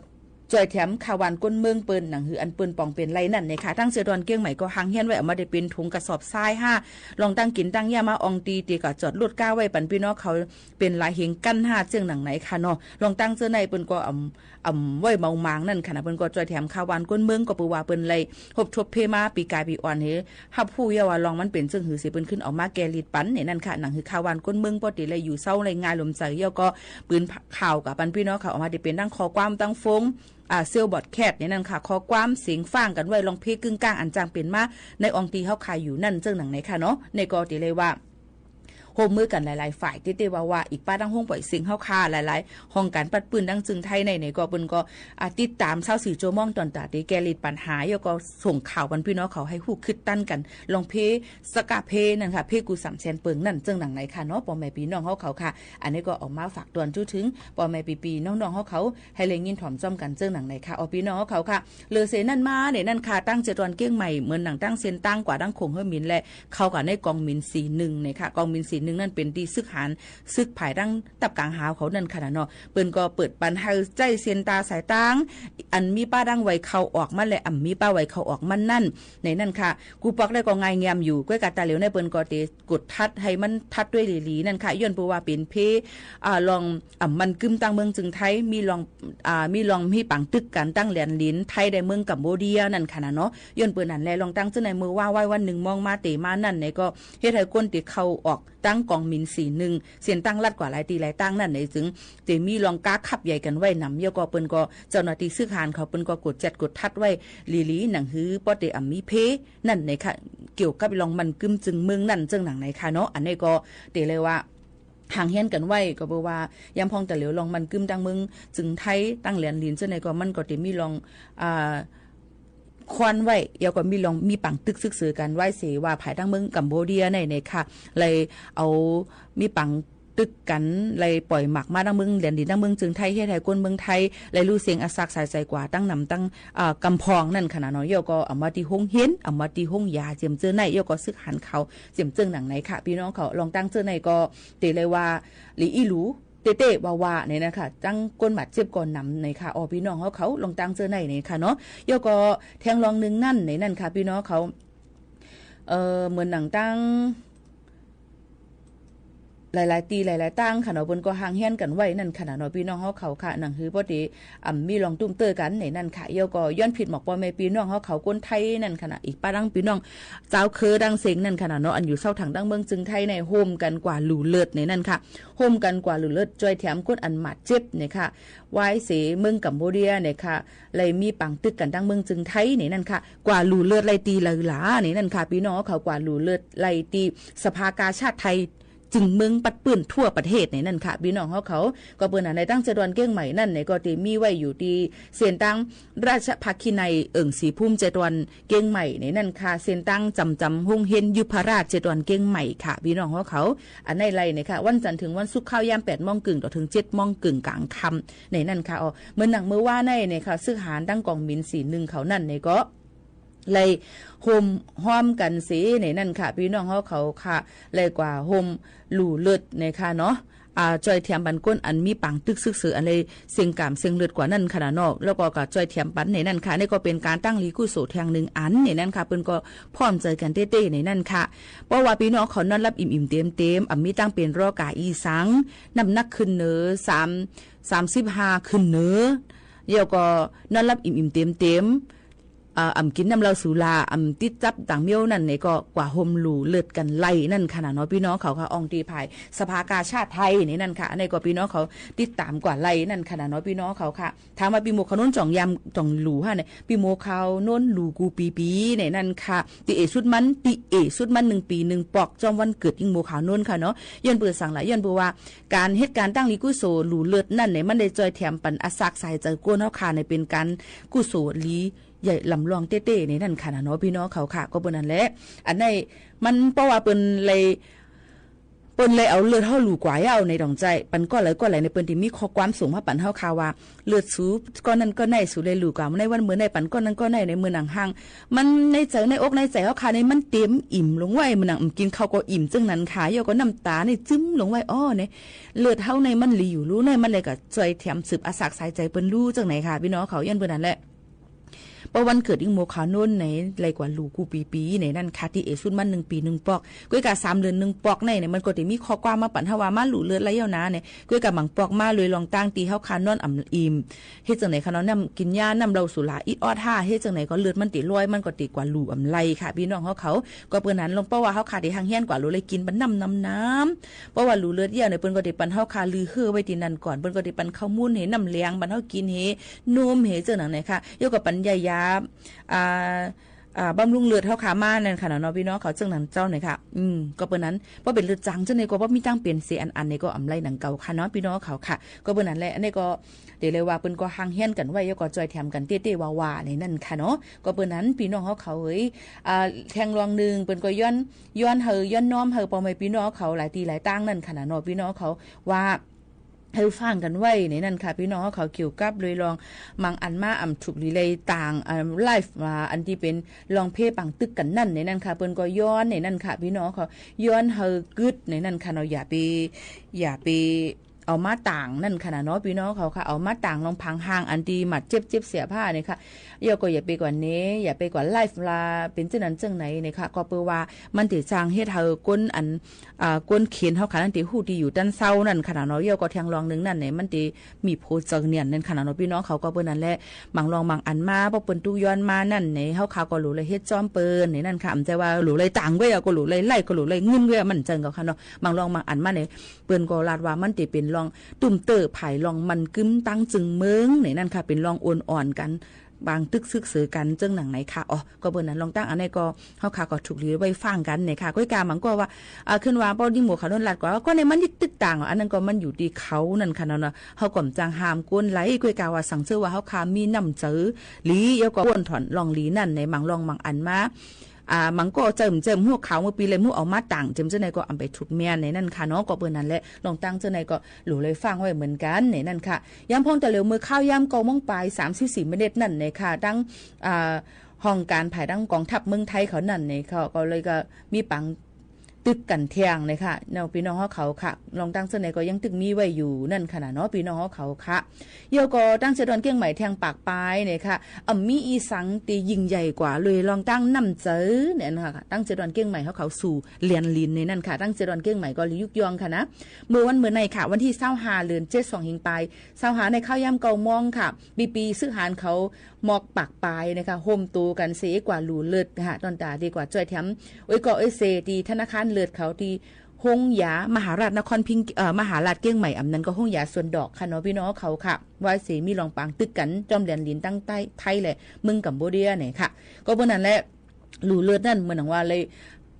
จ้อยแถมข้าวหวานก้นเมืองเปิ้น หนังหื้ออันเปิ้นปองเป๋นไหล่นั่นเนี่ยค่ะ ตั้งเจตอนเกียงใหม่ก็หังเฮี้ยนไว้ เอามาได้เป๋นถุงกระสอบทรายห้า ลองตั้งกิ๋นตั้งเยียะมา อ่องตี้เต๋ก็จอดรถก้าไว้ปันปี้น้องเขา เป๋นหลายเฮงกั้นห้า เจิ่งหนังไหนค่ะเนาะ ลองตั้งเจ้าในเปิ้นก็อ่ำ อ่ำไว้เมาหมางนั่นค่ะนะ เปิ้นก็จ้อยแถมข้าวหวานก้นเมือง ก็เปิ้นว่าเปิ้นไหล่ฮบทบเพมา ปี๋ก๋ายปี๋อ่อนหื้อ ฮับฮู้เยียะว่าลองมันเป๋นเจิ่งหื้อเสีย เปิ้นขึ้นเอามาแก้ฤทธิ์ปัน ในนั้นค่ะ หนังหื้อข้าวหวานก้นเมือง ป้อเต๋ไหล่อยู่เซาไหล่ง่ายลมใจ๋ เยียะก็ปืนข่าวกับปันปี้น้องเขา ออกมาได้เป๋นตั้งข้อความ ตั้งโฟง อ่า เซลล์บอดแคสต์ ในนั้นค่ะ ข้อความเสียงฟังกั๋นไว้ ลองเพกึ่งก้างอันจ้างเป๋นมา ในอ่องตี้เฮาขายอยู่นั่น เจิ่งหนังไหนค่ะเนาะ ในก็เต๋เลยว่า ฮ่วมมือกั๋นหลายๆ ฝ่าย เต๊ๆ ว่าๆ อีกป้าตั้งห้องป่อยเสียงเฮาค่ะ หลายๆ ห้องก๋านปัดปื้นตั้งจึงไทยใน ในก็เปิ้นก็ อ่า ติดต๋ามซาวสี่จั่วโมง ต๋อนต๋าเต๋แก้ฤทธิ์ปัญหา เยียะก็ส่งข่าวปันปี้น้องเขาหื้อฮู้กึ๊ดตันกั๋น ลองเพสะกะเพนั่นค่ะ เพกูสามแสนเปิงนั่น เจิ่งหนังไหนค่ะเนาะ ป้อแม่ปี้น้องเฮาเขาค่ะ อันนี้ก็ออกมาฝากต๋อนจู๊เถิง ป้อแม่ปี้ๆ น้องๆ เฮาเขา หื้อได้ยินถ่อมจ้อมกั๋น เจิ่งหนังไหนค่ะ อ๋อ ปี้น้องเฮาเขาค่ะ เหลือเสนั้นมา ในนั้นค่ะ ตั้งเจตอนเกียงใหม่ เหมือนหนังตั้งเส้นตางกว่าดั้งโขงเฮอหมิน และเข้ากั๋นในกองหมินสี่หนึ่ง เนี่ยค่ะ กองหมินสี่หนึ่ง นั่นเป๋นตี้ฝึกหัด ฝึกภายตั้งตับก๋างหาวเขานั่นค่ะนะเนาะ เปิ้นก็เปิดปันหื้อใจ๊เส้นต๋าสายตาง อันมีป้าดั้งไวเข้าออกมัน และอ่ำมีป้าไวเข้าออกมันนั่น ในนั้นค่ะ กูปอกได้ก็ง่ายแงมอยู่ ก้อยกาต๋าเหลียวในเปิ้นก็เต๋กดทัดหื้อมันทัดตวยหลีๆ นั่นค่ะ ย้อนเปิ้นว่าเป๋นเพ อ่า ลอง อ่า มันกึ๊มตั้งเมืองจึงไทย มีลอง อ่า มีลองมีปางตึกกั๋นตั้งแหลนหลินไทยได้เมืองกัมโบเดียนั่นค่ะนะเนาะ ย้อนเปิ้นอันแล ลองตั้งเจ้าในมือว่าไว้วันนึ่งมองมาเต๋มานั่น ในก็เฮ็ดหื้อคนเต๋เข้าออก ตังกองหมิ่นสี่หนึ่ง เส้นตังลัดกว่าหลายตี้หลายตางนั้นไหน จึงเตมีลองก๊าขับใหญ่กั๋นไว้หนำ แล้วก็เปิ้นก็ เจ้าหน้าตี้สืบหาเขาเปิ้นก็กวดจัดกวดทัดไว้หลีๆ หนังหื้อป้อเตอำมีเพ นั่นไหนคะ เกี่ยวกับลองมันกึ้มจึงเมืองนั้นเจิ่งหนังไหนคะเนาะ อันนี้ก็เตเลยว่า ห่างเฮี้ยนกั๋นไว้ ก็เปื้อว่า ยามพ่องตะเหลียวลองมันกึ้มตังเมืองจึงไทย ตังแหลนหลินเจ้าไหนก็ มันก็เตมีลอง อ่า ควันไว้ แล้วก็มีลองมีปังตึกซึ่กเสือกั๋นไว้เสว่า ภายตังเมืองกัมโบเดียไหนไหนคะ เลยเอามีปังตึกกั๋น เลยป่อยหมากมาตังเมืองแหลนหลินตังเมืองจึงไทย เฮ็ดหื้อคนเมืองไทย เลยลู่เสี้ยงอะซากสายใจ๋กว่าตังหนำตัง อ่า กำปองนั่นคะเนาะ แล้วก็อำมาตี้โฮงเฮียน อำมาตี้โฮงยาเจียมเจ้าไหน แล้วก็สืบหาเขาเจียมเจ้าหนังไหนคะ ปี้น้องเขา ลองตังเจ้าไหนก็ เตเลยว่า หลีอี้หลู เต๊ๆ ว่าๆ ไหนนั่นคะ ตังคนบาดเจ็บก็หนำไหนคะ อ๋อ ปี้น้องเขาเขา ลองตังเจ้าไหนไหนคะเนาะ แล้วก็แทงลองนึ่งนั่นไหนนั่นคะ ปี้น้องเขา เอ่อ เหมือนหนังตัง หลายๆ ตี้หลายๆ ตางคะเนาะ เปิ้นก็ห่างเฮี้ยนกั๋นไว้นั่นคะเนาะ ปี้น้องเขาเขาคะ หนังหื้อป้อเตอำมีลองตุ้มเตื้อกั๋นไหนนั่นคะ แล้วก็ย้อนผิดหมอกป้อแม่ปี้น้องเขาเขาคนไทยนั่นคะเนาะ อีกป้าตังปี้น้อง จาวเขยตังเสี้ยงนั่นคะเนาะ อันอยู่เซาตังตังเมืองจึงไทยไหน ฮ่มกั๋นกว่าหลู่เลิศไหนนั่นคะ ฮ่มกั๋นกว่าหลู่เลิศ จ้อยแถมคนอันบาดเจ็บไหนคะ วายเสเมืองกัมโบเดียไหนคะ เลยมีปังตึกกั๋นตังเมืองจึงไทยไหนนั่นคะ กว่าหลู่เลิศไหลตี้ไหลหลาไหนนั่นคะ ปี้น้องเขา กว่าหลู่เลิศไหลตี้สภากาชาดไทย จึงเมืองปัดปื้นทั่วประเทศไหนนั่นคะ ปี้น้องเขาเขา ก็เปิ้นอันในตังเจดวันเก้งใหม่นั่นไหนก็เตมีไว้อยู่ตี้เส้นตังราชภักคินัย เอิ่งศรีภูมิ เจดวันเก้งใหม่ไหนนั่นคะ เส้นตังจ๋ำจ๋ำโฮงเฮียนยุพราช เจดวันเก้งใหม่คะ ปี้น้องเขาเขา อันไหนไหลไหนคะ วันจันทร์เถิงวันศุกร์ ค่าวยามแปดโมงเกิ่งต่อเถิงเจ็ดโมงเกิ่งก๋างค่ำไหนนั่นคะ อ๋อ เหมือนหนังเมื่อวานไหนไหนคะ สืบหาตังกองหมิ่นสี่หนึ่งเขานั่นไหนก็ เลยฮ่มฮ้อมกั๋นเสไหนนั่นคะ ปี้น้องเขาเขาคะ เลยกว่าฮ่มหลู่เลิศไหนคะเนาะ อ่า จ้อยแถมปันคนอันมีปังตึกซึ่กเสืออันเลยเสี้ยงก๋ามเสี้ยงเลือดกว่านั่นคะเนาะ แล้วก็ ก็จ้อยแถมปันไหนนั่นคะ นี่ก็เป๋นก๋านตั้งหลีกุศลแทงนึ่งอันไหนนั่นคะ เปิ้นก็พร้อมใจ๋กั๋นเต๊ๆ ไหนนั่นคะ เพราะว่าปี้น้องเขานอนหลับอิ่มๆ เต็มๆ อ่ำมีตังเป๋นร้อกาอีสัง น้ำหนักขึ้นเหนือสาม สามสิบห้าขึ้นเหนือ แล้วก็นอนหลับอิ่มๆ เต็มๆ อ่า อ่ำกิ๋นน้ำเหล้าสุรา อ่ำติดจับต่างเมี้ยวนั่นไหนก็ กว่าฮ่มหลู่เลิศกั๋นไหลนั่นคะเนาะ ปี้น้องเขาคะ อ่องตี้ภายสภากาชาดไทยไหนนั่นคะ อันไหนก็ปี้น้องเขาติดต๋ามกว่าไหลนั่นคะเนาะ ปี้น้องเขาคะ ถามว่าปี้หมวกขาวนวลจ่องยำจ่องหลู่ฮะไหน ปี้หมวกขาวนวลหลู่กู้ปี๋ๆ ไหนนั่นคะ ตี้เอ๋สุดมัน ตี้เอ๋สุดมัน นึ่งปี๋นึ่งปอก จ้อมวันเกิดยิ่งหมวกขาวนวลคะเนาะ ย้อนเปื้อสังละ ย้อนเปื้อว่า ก๋านเฮ็ดก๋านตั้งหลีกุศลหลู่เลิศนั่นไหน มันได้จ้อยแถมปันอะซากสายใจ๋ก้นเฮาคะไหน เป๋นก๋านกุศลหลี ใหญ่ล้ำลองเต๊ๆ ไหนนั่นคะเนาะ ปี้น้องเขาคะ ก็เปิ้นนั่นแหละ อันไหนมันเพราะว่าเปิ้นเลย เปิ้นเลยเอาเลือดเฮาหลู่กว่าเย้าไหน ต๋องใจ๋ ปันก้อนไหลก้อนไหลไหน เปิ้นตี้มีข้อความส่งมาปันเฮาคะว่า เลือดสูก้อนนั้นก้อนไหน สูเลยหลู่กว่าในวันเมื่อไหน ปันก้อนนั้นก้อนไหน ในเมื่อหนังหั้ง มันในใจ๋ในอกในใจ๋เฮาคะไหน มันเต็มอิ่มลงไว้ เมื่อหนังกิ๋นข้าวก็อิ่มเจิ่งนั้นคะ แล้วก็น้ำต๋าไหนจึ้มลงไว้ อ้อไหน เลือดเฮาไหนมันหลีอยู่ลู่ไหน มันเลยก็จ้อยแถมสืบอะซากสายใจ๋เปิ้นลู่เจิ่งไหนคะ ปี้น้องเขา ย้อนเปิ้นนั่นแหละ เพราะวันเกิดยิ่งหมวกขาวนวลไหน ไหลกว่าหลู่กู้ปี๋ๆ ไหนนั่นคะ ตี้เอ๋สุดมัน นึ่งปี๋นึ่งปอก ก้วยกาสามเดือนนึ่งปอกไหนไหน มันก็ตี้มีข้อความมาปันเฮาว่า มาหลู่เลือดไหลเย้านาไหน ก้วยกาบางปอกมาเลยลองตังตี้เฮาคะนอนอ่ำอิ่ม เฮ็ดเจิ่งไหนคะเนาะ น้ำกิ๋นยา น้ำเหล้าสุราอิดออดห้า เฮ็ดเจิ่งไหนก็เลือดมันตี้ลอย มันก็ตี้กว่าหลู่อ่ำไหลคะ ปี้น้องเฮาเขา ก็เปิ้นหันลง เพราะว่าเฮาคะตี้ห่างเฮี้ยนกว่าหลู่เลยกิ๋นปันน้ำน้ำๆ เพราะว่าหลู่เลือดเย้าไหน เปิ้นก็ตี้ปันเฮาคะลือเฮ่อไว้ตี้นั่นก่อน เปิ้นก็ตี้ปันข้าวมู้นเฮ น้ำแหลงปันเฮากิ๋นเฮ นมเฮ เจิ่งนั้นไหนคะ แล้วก็ปันยายา อ่า อ่า บำรุงเลือดเฮาคะมานั่นคะเนาะ ปี้น้องเขา เจิ่งนั้นเจ้าไหนคะ อืม ก็เปิ้นนั้น เพราะเป๋นเลือดจ๋างเจิ่งไหนก็ เพราะมีตังเป๋นเสอันๆ ไหนก็อ่ำไหลหนังเก่าคะเนาะ ปี้น้องเขาคะ ก็เปิ้นนั้นแหละ อันนี้ก็ เต๋เลยว่าเปิ้นก็ห่างเฮี้ยนกั๋นไว้ แล้วก็จ้อยแถมกั๋นเต๊ๆ ว่าๆ ไหนนั่นคะเนาะ ก็เปิ้นนั้น ปี้น้องเฮาเขาเอ๋ย อ่า แทงลองนึ่ง เปิ้นก็ย้อน ย้อนหื้อ ย้อนน้อมหื้อป้อแม่ปี้น้องเขาหลายตี้หลายตางนั่นคะเนาะ ปี้น้องเขา ว่า หื้อฟังกั๋นไว้ไหนนั่นคะ ปี้น้องเขา เกี่ยวกับโดยลอง บางอันมาอ่ำถูกหลีเลยต่าง อ่า ไลฟ์มา อันตี้เป๋นลองเพ่ปังตึกกั๋นนั่นไหนนั่นคะ เปิ้นก็ย้อนไหนนั่นคะ ปี้น้องเขา ย้อนหื้อกึ๊ดไหนนั่นคะเนาะ อย่าไป อย่าไป เอามาตางนั่นค่ะนะเนาะ ปี้น้องเขาค่ะ เอามาตางลองผางห่างอันตี้บาดเจ็บ เจ็บเสียผ้าเนี่ยค่ะ แล้วก็อย่าไปกว่าเน้ อย่าไปกว่าไลฟ์ว่าเป๋นเจ้านั้นเจ้าไหนเนี่ยค่ะ ก็เปื้อว่ามันจะสร้างเหตุหื้อคนอัน อ่า คนเขียนเฮาค่ะ นั่นจะฮู้ตี้อยู่ต้านเซ้านั่นค่ะนะเนาะ แล้วก็แท่งรองนึ่งนั่นเนี่ย มันจะมีผู้เจิงเนียนนั่นค่ะนะเนาะ ปี้น้องเขา ก็เปื้อนั้นแหละ บางรองบางอันมา เพราะเปิ้นตุ๊กย้อนมานั่นเนี่ย เฮาค่ะก็หลู่เลยเฮ็ดจ้อมเปิ้นเนี่ยนั่นค่ะ บ่ใจ้ว่าหลู่เลยตางไว้อะ ก็หลู่เลยไลฟ์ ก็หลู่เลยเงินไว้อะ มันเจิงก็ค่ะเนาะ บางรองบางอันมาเนี่ย เปิ้นก็ลาดว่ามันจะเป๋นรองตุ้มเตื้อภายรองมันกึ๊มตั้งจึงเมืองเนี่ยนั่นค่ะ เป๋นรองโอนอ่อนกั๋น บางตึกซึ่กเสือกั๋นเจิงหนังไหนค่ะ อ๋อ ก็เปิ้นนั้นลองตั้งอันนี้ก็ เฮาค่ะก็ถูกหลีไว้ฟังกั๋นเนี่ยค่ะ ก้อยกาบางก็ว่า อ่า ขึ้นว่าเป้ายิ่งหมวกขาวโดนลาดกว่า ก็ในมันยิ่งตึกต่างอ่ะ อันนั้นก็มันอยู่ตี้เขานั่นค่ะเนาะ เฮาก็บ่จ้างห้ามคนไหล ก้อยกาว่าสังเสริญว่าเฮาค่ะมีน้ำใจ๋หลี แล้วก็อ้วนถ่อนรองหลีนั่นในบางรองบางอันมา อ่า บางก็เจิมเจิมหัวขาวเมื่อปีเลยมู่เอามาตางเจิมเจ้าไหนก็อำไปถูกแม่นในนั่นค่ะเนาะ ก็เปิ้นนั้นแหละ ลองตั้งเจ้าไหนก็หลู่เลยฟังไว้เหมือนกั๋นในนั่นค่ะ ยามพ่องแต่เหลียวเมื่อข้าวยามเก้าโมงปายสามสิบสี่มินิตนั่นในค่ะ ตั้ง อ่า ห้องก๋านภายตั้งกองทัพเมืองไทยเขานั่นในเขาก็เลยก็มีปังตึกกั๋นแท่งในค่ะ เนาะ ปี้น้องเฮาเขาค่ะ ลองตั้งเจ้าไหนก็ยังตึกมีไว้อยู่นั่นค่ะนะเนาะ ปี้น้องเฮาเขาค่ะ แล้วก็ตั้งเจดอนเกียงใหม่แท่งปากปายเนี่ยค่ะ อ่ำมีอีสังตี้ยิ่งใหญ่กว่าเลย ลองตั้งน้ำใจ๋เนี่ยนะคะ ตั้งเจดอนเกียงใหม่เฮาเขาสู่แหลนหลินในนั่นค่ะ ตั้งเจดอนเกียงใหม่ก็หลียุกยองค่ะนะ เมื่อวันเมื่อในค่ะ วันตี้ซาวห้า เดือนเจ็ด สองหิงปาย ซาวห้าในข้าวยามเก้าโมงค่ะ ปีปีซื้อหารเขามอกปากปายนะคะ โฮมโตกั๋นเสกว่าหลู่เลิศค่ะ ตอนตาดีกว่าจ้อยแถม โอ้ย ก็โอ้ยเสตี้ธนาคารเลิศเขาตี้ โฮงยามหาราชนครพิงค์ เอ่อ มหาราชเกียงใหม่ อ่ำนั้นก็โฮงยาสวนดอกค่ะเนาะ ปี้น้องเขาค่ะ ว่าเสมีรองปางตึกกั๋นจ้อมแหลนหลินตั้งใต้ไทยและเมืองกัมพูเดียเนี่ยค่ะ ก็เปิ้นนั้นแหละ หลู่เลิศนั่นเหมือนว่าเลย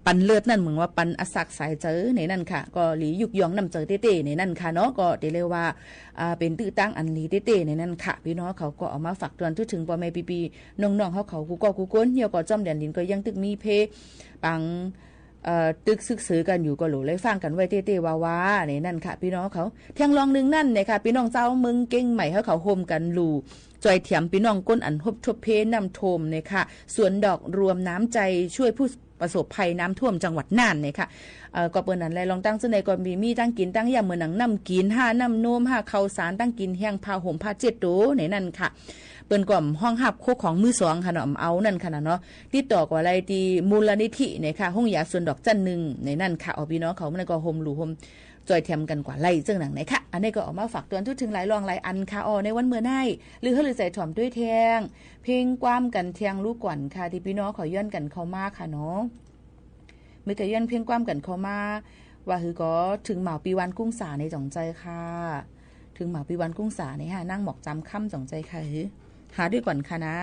ปันเลิศนั่นเหมือนว่าปันอสักสายใจ๋ในนั่นค่ะ ก็หลียุกยองน้ำใจ๋เต้ๆในนั่นค่ะเนาะ ก็เตเลยว่า อ่า เป๋นตื้อตั้งอันหลีเต้ๆในนั่นค่ะ ปี้น้องเขาก็เอามาฝากตวนทั่วเถิงป้อแม่ปี้ๆน้องๆเฮาเขากู้ก็กู้คน แล้วก็จ้อมแหลนหลินก็ยังตึกมีเพ ปัง เอ่อ ตึกซึ่กเสือกั๋นอยู่ก็หลู่เลยฟังกั๋นไว้เต้ๆว่าๆในนั่นค่ะ ปี้น้องเขา แท่งรองนึ่งนั่นเนี่ยค่ะ ปี้น้องเจ้าเมืองเกียงใหม่เฮาเขาโฮมกั๋นหลู่จ้อยแถมปี้น้องคนอันฮบทบเพน้ำท่วมเนี่ยค่ะ สวนดอกรวมน้ำใจ๋ช่วยผู้ประสบภัยน้ำท่วมจังหวัดน่านเนี่ยค่ะ เอ่อ ก็เปิ้นนั้นแหละ ลองตั้งเจ้าไหนก็มี มีตั้งกิ๋นตั้งอย่างเหมือนหนังน้ำกิ๋น ห้าน้ำนม ห้าข้าวสาร ตั้งกิ๋นแห้ง ผ้าห่ม ผ้าเจ็ดโตในนั่นค่ะ เปิ้นก็ห้องฮับโคของมือสองค่ะเนาะ เอานั่นค่ะนะเนาะ ติดต่อก็ได้ตี้มูลนิธิเนี่ยค่ะ โฮงยาสวนดอกจันทร์หนึ่งในนั่นค่ะ อ๋อ ปี้น้องเขามันก็โฮมหลู่โฮมจ้อยแถมกั๋นกว่าไล่เจิงหนังไหนค่ะ อันนี้ก็เอามาฝากตวนทั่วเถิงหลายรองหลายอันค่ะ อ๋อ ในวันเมื่อใน หรือเฮาหรือใจ๋ถ่อมด้วยแท่ง เพลงความกั๋นแท่งลูกก่อนค่ะ ตี้ปี้น้องเขาย้อนกั๋นเข้ามาค่ะเนาะ เมื่อกี้ย้อนเพลงความกั๋นเข้ามา ว่าหื้อก็เถิงหม่าวปีวันกุ้งสาในจ๋องใจ๋ค่ะ เถิงหม่าวปีวันกุ้งสาในห้านางหมอกจำค่ำจ๋องใจ๋ค่ะ หื้อ หาด้วยก่อนค่ะนะ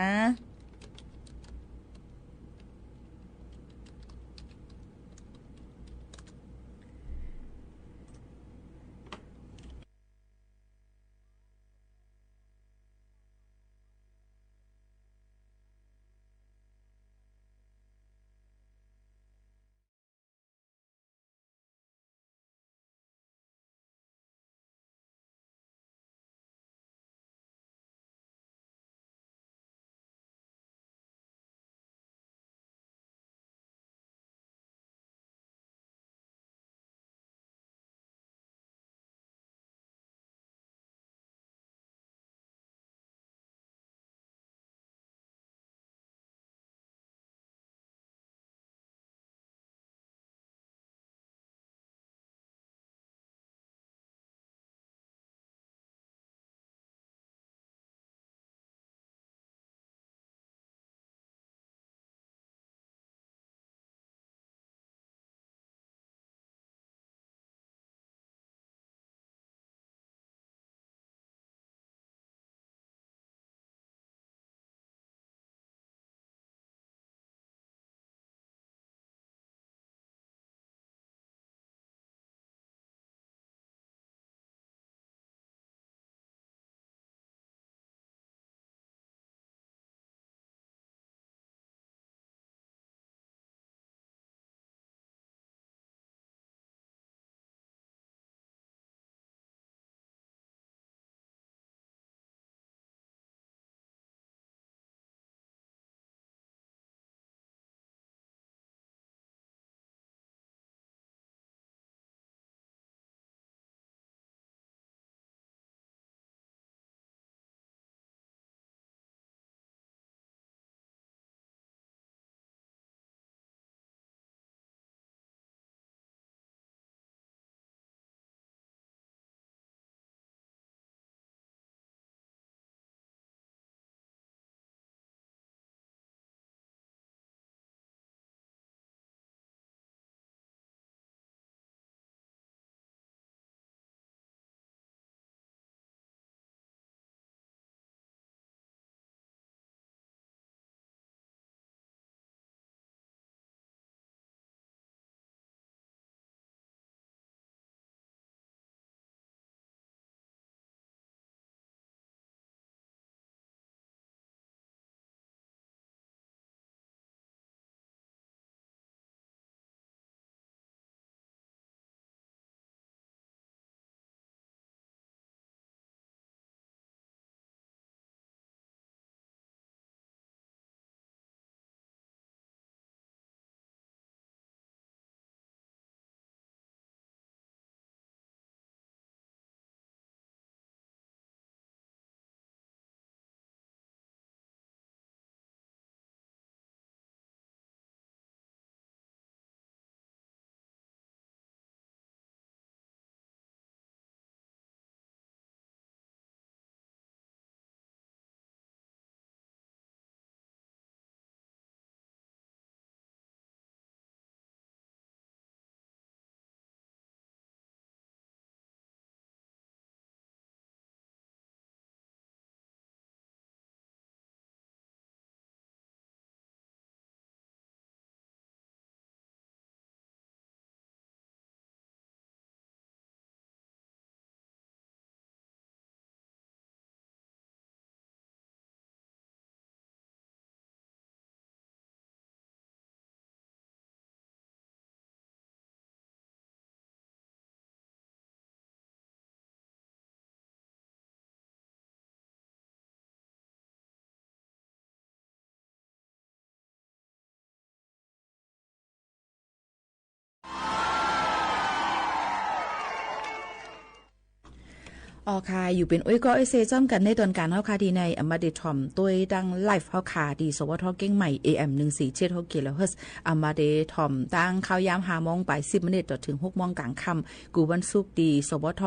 อ๋อค่ะ อยู่เป๋นอุ้ยก้ออุ้ยเซจ้อมกั๋นในต๋อนกลางเฮาค่ะ ตี้ในอำมาตย์ได้ถ่อมตวยตางไลฟ์เฮาค่ะ ตี้ สวท เกียงใหม่ เอเอ็ม หนึ่งสี่เจ็ดหก กิโลเฮิรตซ์ อำมาตย์ได้ถ่อมตางข่าวยามห้าโมงป๋ายสิบมินิต ต่อเถิงหกโมงก๋างค่ำ กู้วันศุกร์ ตี้ สวท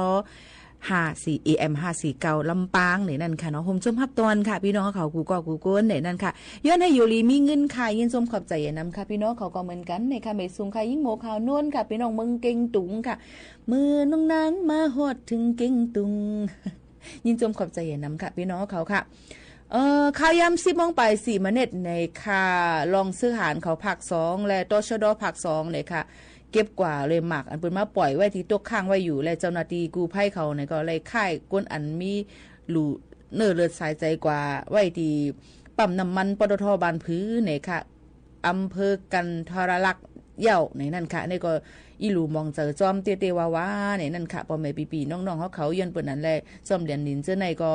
ห้าสี่ เอเอ็ม ห้าสี่เก้า ลำปาง ในนั้นค่ะเนาะ โฮมชมฮับตอนค่ะ ปี้น้องเขากู้ก้อกู้คน ในนั้นค่ะ ย้อนหื้ออยู่ดีมีเงินค่ะ ยินชมขอบใจ๋นำค่ะ ปี้น้องเขาก็เหมือนกั๋นในค่ะ แม่สุงค่ะ ยิ่งโมขาวโน้นค่ะ ปี้น้องเมืองเก๋งตุงค่ะ เมื่อน้องนางมาฮอดเถิงเก๋งตุง ยินชมขอบใจ๋นำค่ะ ปี้น้องเขาค่ะ เอ่อ ข่าวยามสิบโมงป๋ายสี่มินิตในค่ะ รองสื่อหารเขาภาคสอง และ ตชด ภาคสอง ในค่ะ เก็บกว่าเลยหมากอันเปิ้นมาป่อยไว้ตี้ตกค้างไว้อยู่ และเจ้าหน้าตี้กู้ภัยเขาในก็เลยค่ายคนอันมีหลู่เนื้อเลือดสายใจ๋กว่าไว้ตี้ปั๊มน้ำมัน ปตท บ้านผือในค่ะ อำเภอกันทรลักษณ์เย้าในนั้นค่ะ ในก็อีหลู่หมองเจ๋อจ้อมเต๊ๆ ว่าๆ ในนั้นค่ะ ป้อแม่ปี้ๆ น้องๆ เฮาเขา ย้อนเปิ้นนั้นแล จ้อมเหรียญหนินเจ้อในก็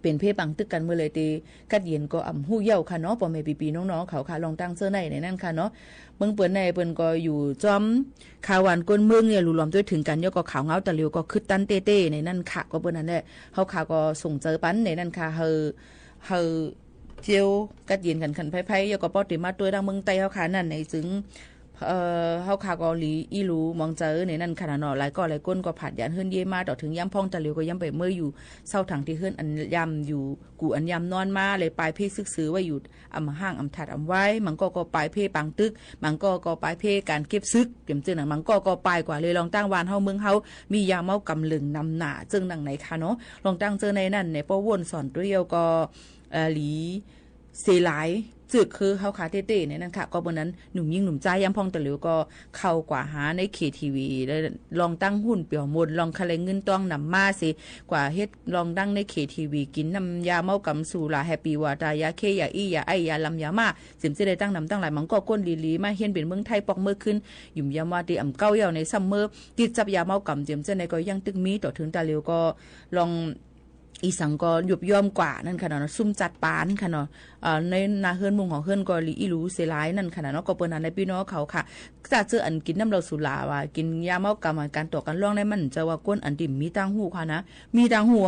เป๋นเพ่ปางตึกกั๋นเมื่อเลยตี้ กั๊ดเย็นก็อ่ำฮู้เย้าค่ะเนาะ ป้อแม่ปี้ๆ น้องๆ เขาค่ะ ลองตั้งเจ้อในในนั้นค่ะเนาะ เมืองเปิ้นในเปิ้นก็อยู่จ้อม ข่าวหวานก้นเมืองเนี่ย หลู่หลอมตวยเถิงกั๋น แล้วก็ข่าวเหงาตะหลิวก็คึดตันเต๊ๆ ในนั้นค่ะ ก็เปิ้นนั้นแล เฮาค่ะก็ส่งเจ๋อปันในนั้นค่ะ หื้อ หื้อเจียวกั๊ดเย็นกั๋นขันไพ่ๆ แล้วก็ป้อเต๋มาตวยตางเมืองใต้เฮาค่ะ นั้นในจึง เอ่อ เฮาค่ะก็หลีอีหลู่หมองเจ๋อในนั้นค่ะเนาะ หลายก้อหลายคนก็ผาดยานเฮือนเย้มา ต่อเถิงยามพ่องตะหลิวก็ยังไปเมื่ออยู่เซาถังตี้เฮือนอันยามอยู่ กู้อันยามนอนมา เลยปายเพ่ศึกษาไว้อยู่ อ่ำห้างอ่ำถาดอ่ำไว้ บางก้อก็ปายเพ่ปางตึก บางก้อก็ปายเพ่ก๋านเก็บศึก เต๋มเจ้อหนัง บางก้อก็ปายกว่าเลย ลองตั้งบ้านเฮาเมืองเฮา มียาเมากำเลิงนำหน้า เจ้อหนังในค่ะเนาะ ลองตั้งเจ้อในนั้นใน ป้อว่นสอนตวยเย้าก็ เอ่อ หลี เสียหลาย เจื้อคือเฮาค่ะเต๊ๆ ในนั้นค่ะ ก็เปิ้นนั้น หนุ่มยิ่งหนุ่มจ้ายามพ่องตะหลิวก็เข้ากว่าหาในเคทีวี และลองตั้งหุ้นเปี่ยวมน ลองคะแนนเงินตองนำมาเส กว่าเฮ็ดลองตั้งในเคทีวี กิ๋นน้ำยาเมากำสุรา แฮปปี้วอเตอร์ ยาเค ยาอี้ ยาไอ ยาลำ ยาม่า เสียมเสียได้ตั้งนำตั้งหลาย บางก้อก้นหลีๆ มาเฮียนเป๋นเมืองไทยปอกเมือขึ้น หยุ่มยามว่าตี้อ่ำเก๊าเย้าในซ้ำเมื่อ ติดจับยาเมากำ เสียมเสียในก็ยังตึกมี ต่อเถิงตะหลิวก็ลอง อีสังก็ยุบย่อมกว่านั้นค่ะเนาะ ซุ่มจัดปานค่ะเนาะ เอ่อ ในหน้าเฮือนมุงของเฮือนก็หลีอีหลู่เสียหลายนั้นค่ะเนาะ ก็เปิ้นนั้นในปี้น้องเขาค่ะ จะเจื้ออันกิ๋นน้ำเหล้าสุราว่า กิ๋นยาเมากำ ก๋านต่อก๋านร่องในมันจะว่าก้นอันตี้มีตางหู้ค่ะนะ มีตางหู้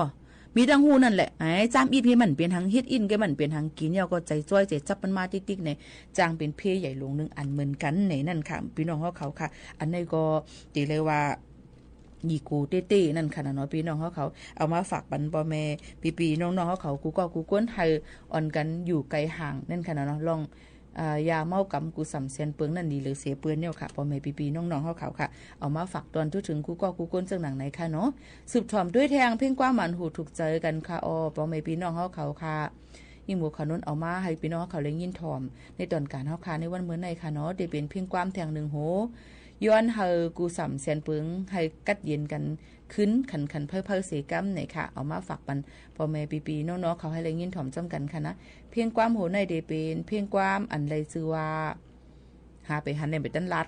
มีตางหู้นั่นแหละ ไอ้จ้ามอิดหื้อมันเป๋นหัง เฮ็ดอินหื้อมันเป๋นหัง กิ๋นเย้าก็ใจ๋จ้อยใจ๋จับมันมาติ๊กๆ ใน จางเป๋นเพ่ใหญ่หลวงนึ่งอันเหมือนกั๋นในนั้นค่ะ ปี้น้องเฮาเขาค่ะ อันนี้ก็เต๋เลยว่า ดีกูเต๊ๆ นั้นค่ะเนาะ ปี้น้องเฮาเขา เอามาฝากปันป้อแม่ปี้ๆ น้องๆ เฮาเขา กู้ก้อกู้คน หื้ออ่อนกั๋นอยู่ไก๋ห่างนั้นค่ะเนาะ ลอง อ่า ยาเมากำกู้สำแสนเปิงนั้นดีเหลือเสียเปื้อนเนี่ยค่ะ ป้อแม่ปี้ๆ น้องๆ เฮาเขาค่ะ เอามาฝากตอนทั่วเถิงกู้ก้อกู้คนเจ้าหนังในค่ะเนาะ สืบถ่อมตวยแทงเพลงความหวานหูถูกใจ๋กั๋นค่ะ อ้อ ป้อแม่ปี้น้องเฮาเขาค่ะ ยิ่งหมู่เขานุ่นเอามาหื้อปี้น้องเฮาเขาได้ยินถ่อม ในต๋อนกลางเฮาค่ะ ในวันเมื่อในค่ะเนาะ ได้เป๋นเพลงความแทงนึ่งโห ย้อนหื้อกู้สำแสนเปิง หื้อกั๊ดเย็นกั๋นขึ้น ขันๆ เพิ่มๆ เสก๋ำในค่ะ เอามาฝากปันป้อแม่ปี้ๆ น้องๆ เขาหื้อได้ยินถ่อมจ้อมกั๋นค่ะนะ เพลงความโหในได้เป๋นเพลงความอันได้จื้อว่า หาไปหันในไปตันลาด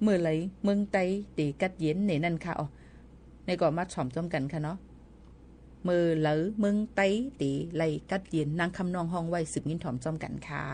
เมื่อใดเมืองใต้เต๋กั๊ดเย็นในนั้นค่ะ อ้อ ในก็มาถ่อมจ้อมกั๋นค่ะเนาะ เมื่อใดเมืองใต้เต๋ไล่กั๊ดเย็น นางคำน้องฮ้องไว้ สืบยินถ่อมจ้อมกั๋นค่ะ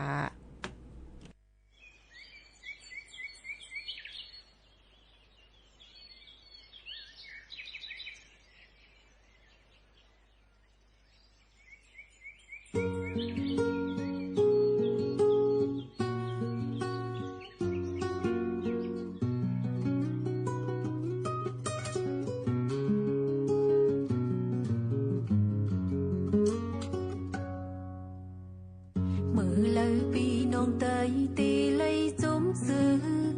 เมื่อใดปี้น้องใต้เต๋ไล่จมจื้อ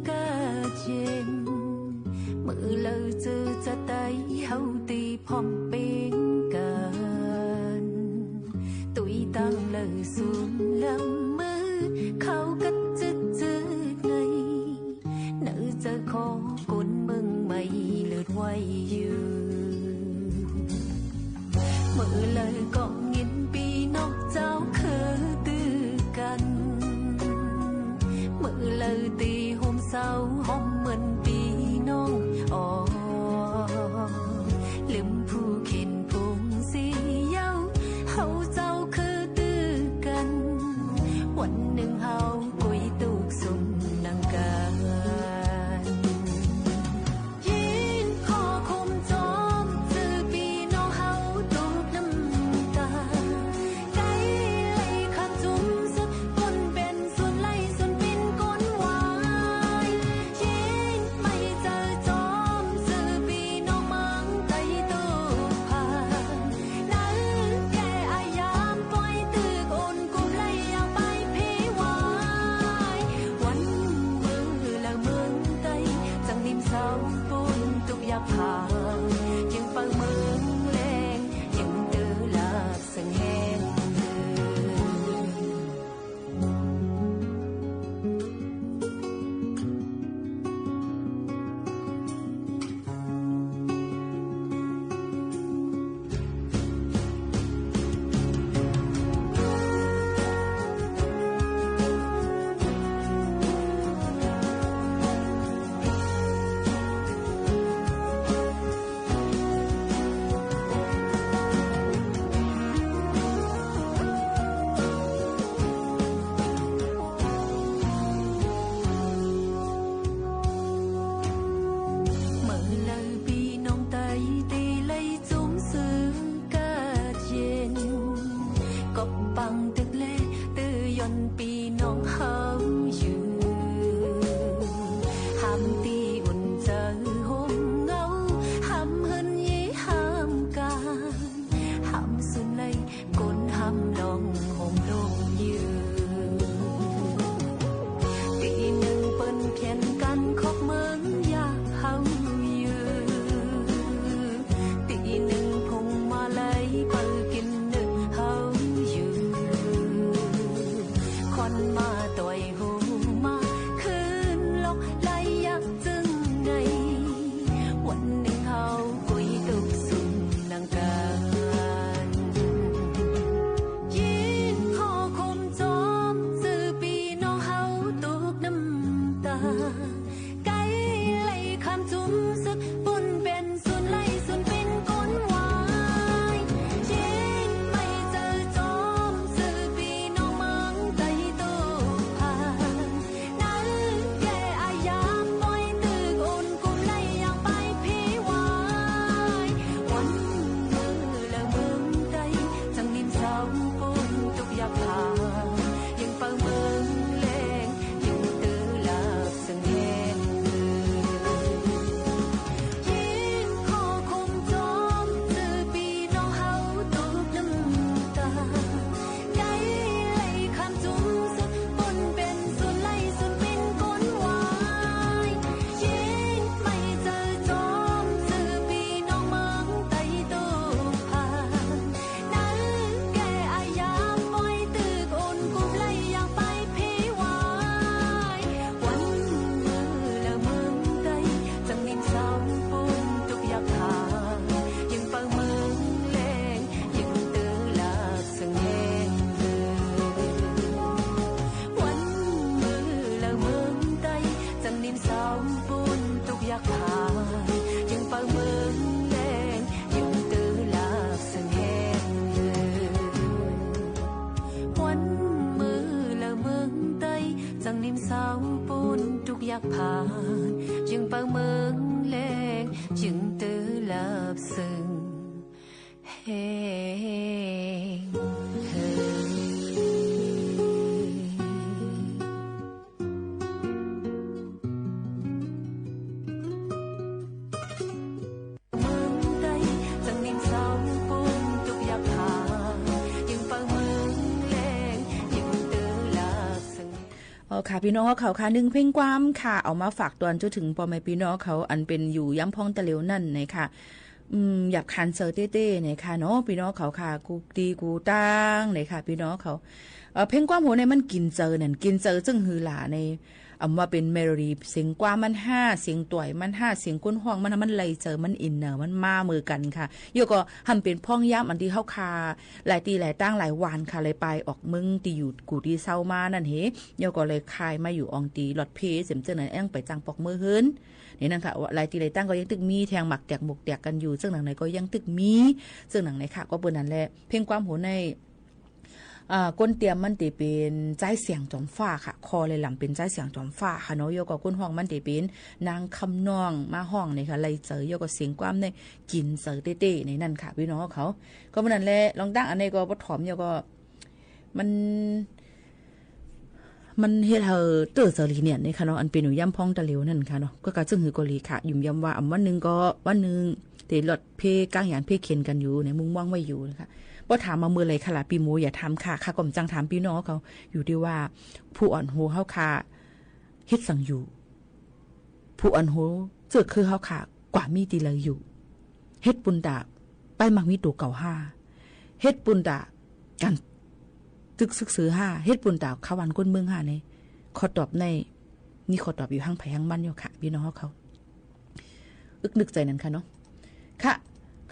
ก้าเย็น เมื่อใดจื้อจะใต้เฮาเต๋พร้อมเป๋นกั๋น ตุ้ยตังเล่าสุมลำเมื่อเขากั๊ดจึ๊ดๆ ใน ในใจ๋ของคนเมืองใหม่เลิศไว้อยู่ เมื่อใดก็ยินปี้น้องเจ้าคือตื้อกั๋น เมื่อใดเต๋ห่มเศร้าฮ้อมเหมือนปี้น้อง อ้อ ลืมผู้เข็นพงสีเย้า เฮาเจ้าคือตื้อกั๋น วันนึ่งเฮา กุยตุกสุมนังกั๋น ยินข้อความจ้อมจื้อปี้น้อง ปางตึกแล ตื้อหย้อนปี้น้องเฮาอยู่ หามตี้อุ่นใจ๋ห่มเหงา หามเฮือนเย้ยหามก๋าน หามสูนไล่ ก้นหามล่องโฮมโลกยืน ตี้นึ่งเปิ้นเขียนกั๋นขอบเมืองอยากเฮาอยู่ ตี้นึ่งพวงมาลัยเปิ้นเกณฑ์เนินเฮาอยู่ ควันมาต่อยโฮมมา คืนลอกไหลยักจึงไง วันนึ่งเฮากุยตุ๊กข์สุน นังกั๋น ยินข้อความจ๋อม จื้อปี้น้องเฮาตุ๊กน้ำต๋า ใก้ไล่ข้ามจุมสึก ปูนเป๋นสูนไล่สูนเป๋นก้นหวาย ยินไม่เจอจ๋อม จื้อปี้น้องเมืองใต้ตุ๊กผ่าน นั้นแก่อายามปอยตึกอุ่นกุมไล่อย่างไปเพวาย วันเมื่อละเมืองใต้ จังนินเศร้าปูนตุ๊กอยากผ่าน ยังเปาเมืองแลง ยังตื้อลาบซึ่งแห้ง ยินข้อความจ๋อม จื้อปี้น้องเฮาตุ๊กน้ำต๋า ใก้ไล่ข้ามจุมสุด ปูนเป๋นสูนไล่สูนเป๋นก้นหวาย ยินไม่เจอจ๋อม จื้อปี้น้องเมืองใต้ตุ๊กผ่าน นั้นแก่อายามปอยตึกอุ่นกุมไล่อย่างไปเพวาย วันเมื่อละเมืองใต้ จังนินเศร้าปูนตุ๊กอยากผ่าน ยังเปาเมืองแลง ยังตื้อลาบซึ่งแห้ง วันเมื่อละเมืองใต้ จังนินเศร้าปูนตุ๊กอยากผ่าน ยังเปาเมืองแลง ยังตื้อลาบซึ่งแห้ง วันเมื่อละเมืองใต้ จังนินเศร้าปูนตุ๊กอยากผ่าน ยังเปาเมืองแลง ยังตื้อลาบซึ่งแห้ง เมืองใต้ จังนินเศร้าปูนตุ๊กอยากผ่าน ยังเปาเมืองแลง ยังตื้อลาบซึ่ง อ๋อค่ะ ปี้น้องเฮาเขาค่ะ นึ่งเพลงความค่ะ เอามาฝากตอนจนเถิงป้อแม่ปี้น้องเขา อันเป๋นอยู่ย้ำพ้องตะเหลียวนั่นนะคะ อืม หยาบคายเซอเต้ๆ นะคะเนาะ ปี้น้องเขาค่ะ กู้ตี้กู้ตังนะคะ ปี้น้องเขา เอ่อ เพลงความโหนเนี่ยมันกิ๋นใจ๋นั่น กิ๋นใจ๋จึงหื้อหลาใน อำว่าเป๋นเมโลดี้ เสียงความมันห้า เสียงต่อยมันห้า เสียงคนฮ้องมันห้า มันไล่ใจ๋ มันอินเนอร์ มันมาเหมือนกั๋นค่ะ เยียะก่อหันเป๋นพ่องยามอันตี้เฮาค่ะ หลายตี้หลายตังหลายวันค่ะ เลยไปออกเมืองตี้อยู่กู้ตี้เซามานั่นเห เยียะก่อเลยคายมาอยู่อ่องตี้รถเผ้เสียมเจ้านั้นแอ้งไปจังปอกเมือเฮิรน นี่นั่นค่ะ หลายตี้หลายตังก็ยังตึกมีแทงหมากแตกหมวกแตกกั๋นอยู่ เซิ่งหนังไหนก็ยังตึกมี เซิ่งหนังไหนค่ะ ก็เปิ้นนั่นแหละ เพลงความโหนใน อ่า คนเตรียมมันตี้เป๋นจ้ายเสียงจอมฟ้าค่ะ คอเลยลำเป๋นจ้ายเสียงจอมฟ้าค่ะเนาะ เยียะก่อคนฮ้องมันตี้เป๋นนางคำน้องมาฮ้องนี่ค่ะ ไล่ใจ๋ เยียะก่อเสียงความในกิ๋นใจ๋เต้ๆ ในนั่นค่ะ ปี้น้องเขา ก็เปิ้นนั่นแหละ ลองตั้งอันนี้ก็บ่ถ่อม เยียะก่อมัน มันเฮ็ดหื้อเตื้อใจ๋ลีเนียนนี่ค่ะเนาะ อันเป๋นอยู่ย้ำพ้องตะเหลียวนั่นค่ะเนาะ ก็กะจึงหื้อก็ลีค่ะ ยุมยำว่าอำวันนึ่งก็วันนึ่ง ตี้รถเผ้ก้างหยานเผ้เข็นกั๋นอยู่ในมุงมองไว้อยู่นะคะ บ่ถามมาเมื่อไหร่ค่ะล่ะ ปี้หมูอย่าถามค่ะ ค่ะก็บ่จั่งถามปี้น้องเขา อยู่ตี้ว่า ผู้อ่อนโหนเฮาค่ะ เฮ็ดสังอยู่ ผู้อ่อนโหนเจื้อคือเฮาค่ะ กว่ามีตี้ใดอยู่ เฮ็ดปุ้นต๋า ไปมักมีตั๋วเก่าห้า เฮ็ดปุ้นต๋า กั๋นตึกศึกษาห้า เฮ็ดปุ้นต๋า ข้าววันก้นเมืองห้า ใน ข้อตอบใน มีข้อตอบอยู่หั้งใผหั้งมันอยู่ค่ะ ปี้น้องเขา อึกนึกใจ๋นั่นค่ะเนาะ ค่ะ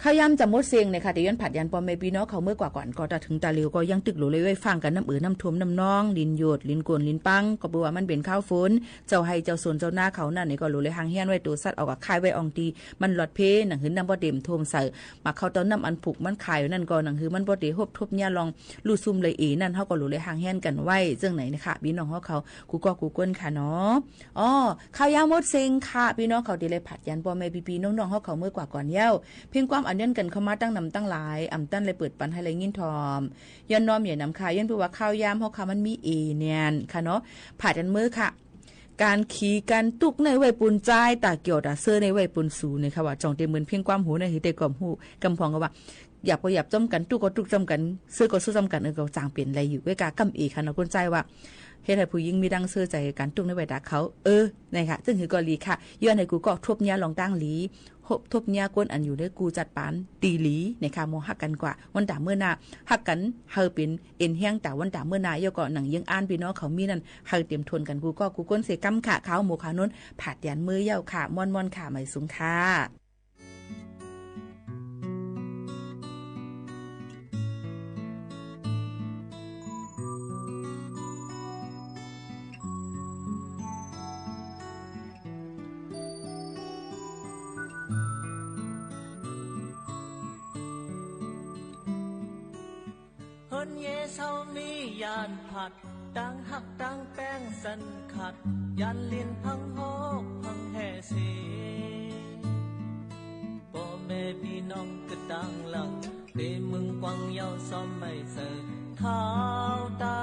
ข้าวยามจะหมดเสียงเนี่ยค่ะ ตี้ย้อนผัดยานป้อแม่ปี้น้องเขาเมื่อกว่าก่อน ก็ตะเถิงตะเหลียวก็ยังตึกหลูเลยไว้ฟังกั๋นน้ำเอือน้ำท่วมน้ำนอง ลินหยด ลินโกน ลินปัง ก็เปื้อว่ามันเป๋นคาวฝน เจ้าไฮ่เจ้าสวนเจ้านาเขานั่นนี่ก็หลูเลยห่างเฮี้ยนไว้ตั๋วสัตว์ เอากะค่ายไว้อ่องตี้ มันหลอดเผ้ หนังหื้อน้ำบ่เต๋มท่วมใส่ หมากข้าวเต้าน้ำอันผูกมันขายอยู่นั่นก็หนังหื้อมันบ่เต๋หบทบเยียะลอง ลู่ซุ่มเลยเอ นั่นเฮาก็หลูเลยห่างเฮี้ยนกั๋นไว้ เซิ่งไหนนะคะ ปี้น้องเฮาเขา กู้ก๊อกกู้ก้นค่ะเนาะ อ๋อ ข้าวยามหมดเสียงค่ะ ปี้น้องเขาตี้เลยผัดยานป้อแม่ปี้ๆ น้องๆ เฮาเขาเมื่อกว่าก่อนเย้า เพลงความ เยียะกั๋นเข้ามาตั้งนำตั้งหลาย อ่ำต้านได้เปิดปันหื้อได้ยินถ่อม ย้อนน้อมใหญ่นำค่ะ ย้อนเปื้อว่าข้าวยามเฮาค่ะมันมีเอเนียนค่ะเนาะ ผาดกั๋นเมื่อค่ะ ก๋านขีก๋านตุ๊กในวัยปูนจาย ต๋าเกี่ยวต๋าเซอในวัยปูนสูเนี่ยค่ะ ว่าจ่องเต๋เหมือนเพียงความฮู้ในหื้อเต๋ก่อมฮู้ กำพ่องก็ว่า หยาบก็หยาบจ้อมกั๋น ตุ๊กก็ตุ๊กจ้อมกั๋น เซอก็เซอจ้อมกั๋น เออ ก็จ่างเป๋นไรอยู่ เว้ย กาก้ำเอค่ะเนาะ คนจายว่า เฮ็ดหื้อผู้ญิงมีดั้งเซอใจ๋ก๋านตุ๊กในวัยต๋าเขา เออ นั่นค่ะ ซึ่งหื้อก็ดีค่ะ ย้อนหื้อกูก็ทบเยียะลองตั้งหลี ทบ ทบเยียะคนอันอยู่ในกู้จัดปานตี้หลีนะคะ หมู่ฮักกั๋นกว่า วันต๋าเมื่อหน้า ฮักกั๋นหื้อเป๋นเอ็นแฮงต๋าวันต๋าเมื่อหน้า แล้วก็หนังเยียงอ้านปี้น้องเขามีนั้น หื้อเต๋มถ้วนกั๋นกู้ก็กู้คนเสียก้ำค่ะ ข่าวหมู่ข่าวนุ้น ผาดหยันเมื่อเย้าค่ะ ม่วนๆ ค่ะ หมายสูงค่ะ เฮิรนเยเซามีย้านผัด ตางฮักตางแป้งสันขัด ย้านลิ้นพังฮอกพังแห่เส ป้อแม่ปี้น้องกึ๊ดตางหลัง เตเมืองกวางเย้าซ้อมไม่เสอ ข้าวตา